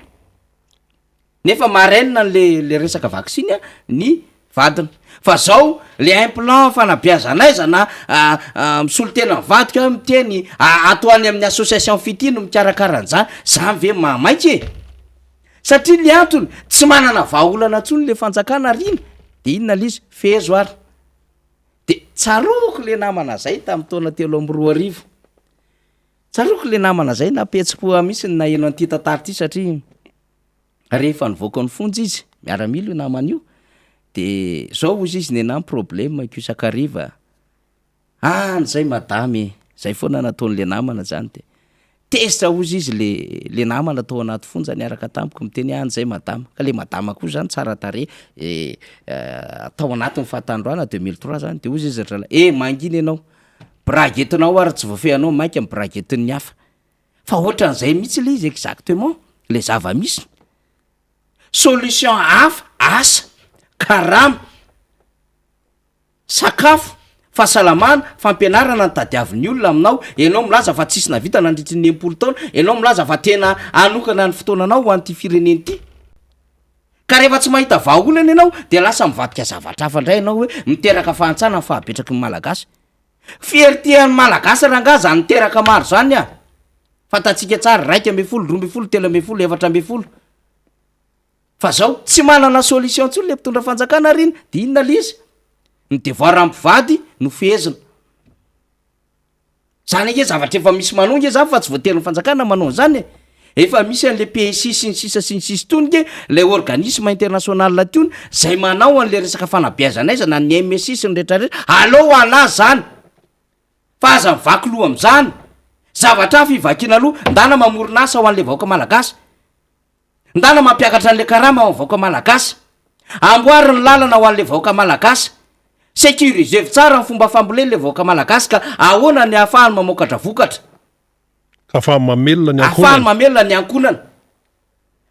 nefa marraine le le resaka vaksiny a ny vadiny fa zao le implant fanabeazana na misolo tena mivadika miteny ato any amin'ny association fity no mikarakara an'izany zany ve mahamaiky e? Satria le antony tsy manana vahaolana ntsony le fanjakana rina de inona le izy fehezo ary de tsaroako le namana zay tamin'ny taona 2003, tsaroako le namana zay nampihetsi-po mihitsy ny naheno an'ity tantara ity satria rehefa nivoaka ny fonja izy miaramila io namana io de zao ozy izy ny anahy problème ko isakariva any zay madame zay foana nataon'le namana zany de tezitra ozy izy le le namana tao anaty fonja niaraka tamiko miteny any zay madama ka le madama koa zany tsara tare tao anatin'ny fahatandroana 2003 zany de ozy izy ry zalahy e mangina ianao braguettinao ary tsy voafehanao mainka ny braguettin'ny hafa fa ohatran'izay mihitsy le izy exactement le zava-misy solution hafa asa karama sakafo fahasalamana fampianarana ny tadiavin'ny olona aminao ianao milaza fa tsisy navita nandritry ny 60 taona ianao milaza fa tena anokana ny fotoananao ho an'ity firenena ity ka rehefa tsy mahita vahaolana ianao de lasa mivadika zavatra hafa indray ianao hoe miteraka fahantrana ny fahabetraky ny malagasy fierté-n'ny malagasy rangaha zany miteraka maro zany a fantatsika tsara 11, 12, 13, 14 fa zao tsy manana solution ntsony le mpitondra fanjakana rina de inona le izy ny devoir ampivady no fehezina zany ake zavatra efa misy manao nge zany fa tsy voatery ny fanjakana manao an'izany e efa misy an'le PSI sy ny sisa sy ny sisy tony ke le organisme international tiony zay manao an'le resaka fanabeazana ny MSI sy ny rehetrarehetra aleo anazy zany fa aza mivaky loha am'zany zavatra hafa ivakina aloha ndana mamorona asa ho an'le vahoaka malagasy ndana mampiakatra an'le karama ho an'ny vahoaka malagasy amboary ny lalana ho an'le vahoaka malagasy sécurisé tsara ny fomba famboleny le vahoaka malagasy ka ahoana ny ahafahany mamokatra vokatra ka ahafahany mamelona ny ahafahany ankohonana mamelona ny ankohonana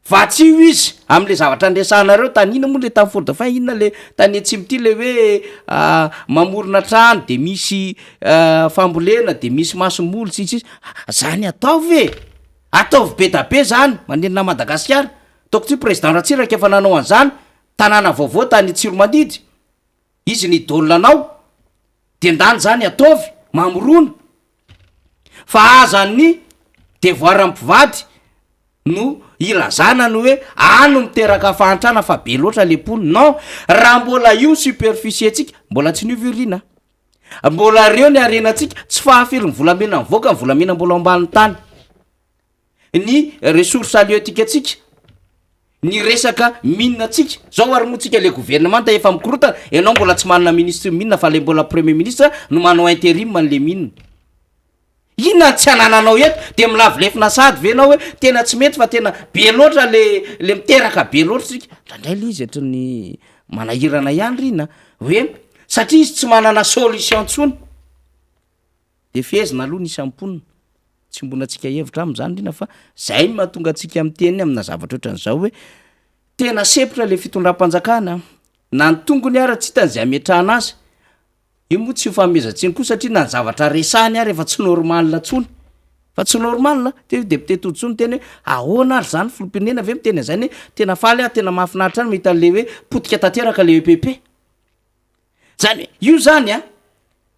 vatsio izy am'le zavatra andresahanareo tany ina moa le tany Fort Dauphin inona le tany atsimo ty le hoe mamorona trano de misy fambolena de misy masomboly sy ny sisa zany ataovy e ataovy be da be zany manenina Madagasikara ataoko ty président Ratsiraka efa nanao an'izany tanàna vaovao tany Tsiromandidy izy ny idole anao de ndany zany ataovy mamorona fa azany devoir mpivady no ilazana ny hoe ano miteraka fahantrana fa be loatra le pony non raha mbola io superficie atsika mbola tsy niovy rina mbola reo ny arenatsika tsy fahafiry ny volamena mivoaka ny volamena mbola ambanin'ny tany ny ressource halieutique atsika ny resaka mine atsika zao ary moa tsika le gouvernement efa mikorotana ianao mbola tsy manana ministre mine fa le mbola premier ministre no manao intérim n'le mine inona tsy anananao eto de milavolefina sady ve anao hoe tena tsy mety fa tena be loatra le le miteraka be loatra tsika ndraindray le izy atry ny manahirana ihany rina hoe satria izy tsy manana solution ntsony de fehezina aloha ny isamponina tsy mbona atsika hevitra am'zany rina fa zay mahatonga atsika miteny amina zavatra ohatran'izao hoe tena sepotra le fitondram-panjakana na ny tongony ara tsy hitany zay ametrahana azy io moa tsy ho fanomezan-tsiny koa satria na ny zavatra resahany ary efa tsy normal ntsony fa tsy normal te député Todisoa miteny hoe ahoana ary zany filoham-pirenena ve miteny an'izany hoe tena faly aho tena mahafinaritra any mahita an'le hoe potika tanteraka le EPP zany io zany a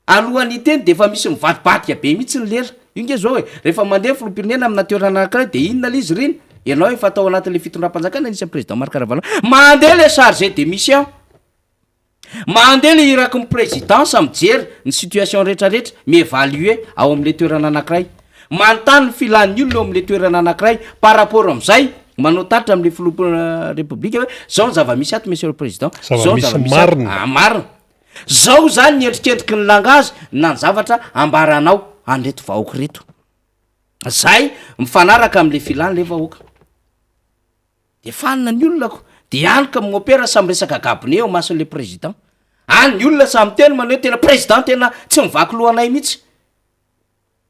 alohan'ny teny de efa misy mivadibadika be mihitsy ny lela io nge zao e rehefa mandeha filoham-pirenena amina toerana anankiray de inona le izy reny ianao efa atao anatin'le fitondram-panjakana nisy président Marc Ravalomanana mandeha le chargé de mission mandeha le iraky ny présidence mijery ny situation rehetrarehetra miévaluer ao am'le toerana anankiray manontany ny filan'ny olona eo am'le toerana anankiray par rapport am'izay. Manao tatitra amin'le filoha repoblika hoe zao ny zava-misy ato monsieur le président, zao ny Zava-misy zava-misy ato. marina. Ah, marina. Zao zany ny endrikendriky ny langage na ny zavatra ambaranao an'ireto vahoaka ireto. Zay mifanaraka amin'le filan'le vahoaka. De fanina ny olona ko, de any ka mopera samy resaka gabone eo mason'le président. Any ny olona samy miteny manao hoe tena président tena tsy mivaky lohanay mihitsy.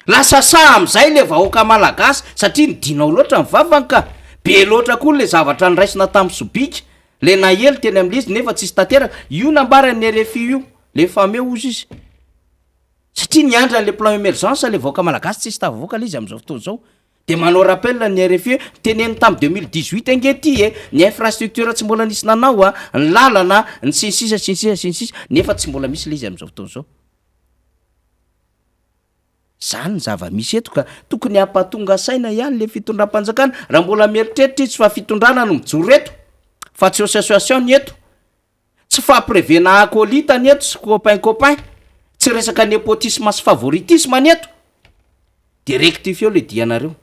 Lasa sahy amizay le vahoaka malagasy satria nidinao loatra ny vavany ka! Be loatra koa le zavatra noraisina tam sobika le nahely teny amle izy nefa tsisy tanteraka, io nambaran'ny rfi io le fameux ozy izy satria niandry anle plan emergence le vahoaka malagasy tsisy tafavoaka le izy amizao fotoana zao de manao rappel ny rfi hoe teneniny tam 2018 ange ty e, ny infrastructure tsy mbola nisy nanao a, ny lalana, ny sy ny sisa sy ny sisa sy ny sisa nefa tsy mbola misy le izy amizao fotoana zao. Zany ny zava-misy eto ka tokony hampatonga saina ihany le fitondram-panjakana raha mbola mieritreritra izy fa fitondrana no mijoro eto fa tsy association ny eto, tsy fampirevena acolyte ny eto sy copain copain, tsy resaka nepotisme sy favoritisme ny eto, de rectifieo le dianareo.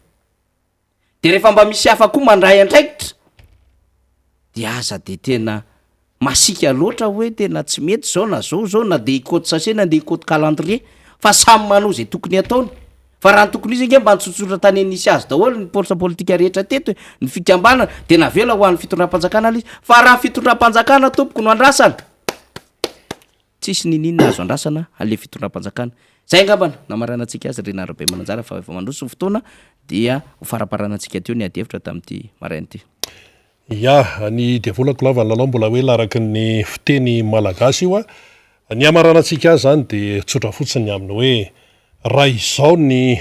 De rehefa mba misy hafa koa mandray andraikitra de aza de tena masiaka loatra hoe tena tsy mety zao na zao zao na de hikaoty sachet na de hikaoty calendrier fa samy manao zay tokony ataony fa raha ny tokony izy ange mba nitsotsotra tany nisy azy daholo ny force politika rehetra teto e, ny fikambanana de navela ho an'ny fitondram-panjakana le izy fa raha ny fitondram-panjakana tompoko no andrasana Tsisy niniana azo andrasana anle fitondram-panjakana. Zay angamba no namaranantsika azy ry Narabemananjara fa efa mandroso ny fotoana dia ho faramparanantsika teo ny adihevitra tamin'ity maraina ity. Ya, ny diavolako lava ny lalao mbola hoe laraky ny fiteny malagasy io a. Ny hamaranantsika azy izany dia tsotra fotsiny ny amin'ny hoe raha izao ny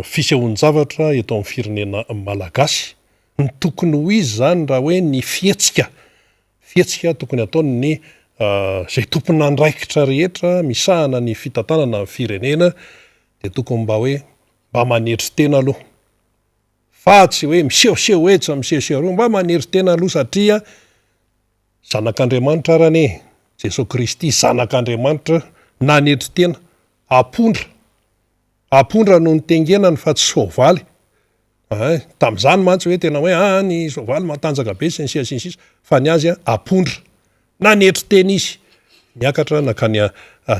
fisehoan-javatra eto amin'ny firenena malagasy, ny tokony ho izy izany raha hoe ny fihetsika Fihetsika tokony ataon'ny izay tompon'andraikitra rehetra misahana ny fitantanana ny firenena dia tokony mba hoe mba manetry tena aloha fa tsy hoe misehoseho etsy misehoseho aroa, mba manetry tena aloha satria zanak'Andriamanitra ary anie Jesoa Kristy zanak'Andriamanitra nanetry tena, apondra, apondra no nitengenany fa tsy soavaly. Ein, tamin'izany mantsy hoe tena hoe aa ny soavaly matanjaka be sy ny sisa sy ny sisa, fa ny azy apondra. Nanetry tena izy, niakatra nankany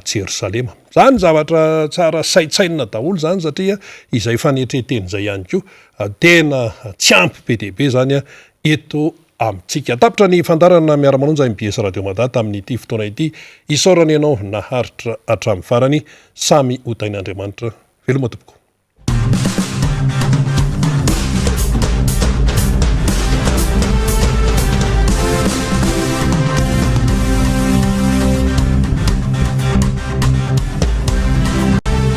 Jerosalema. Izany zavatra tsara saintsainina daholo izany satria izay fanetren-tena izay ihany koa tena tsy ampy be dia be izany eto amintsika. Tapitra ny fandaharana Miara-manonja mbs Radio Mada tamin'ity fotoana ity. Isaorana ianao naharitra hatramin'ny farany. Samy ho tahin'Andriamanitra. Veloma tompoko.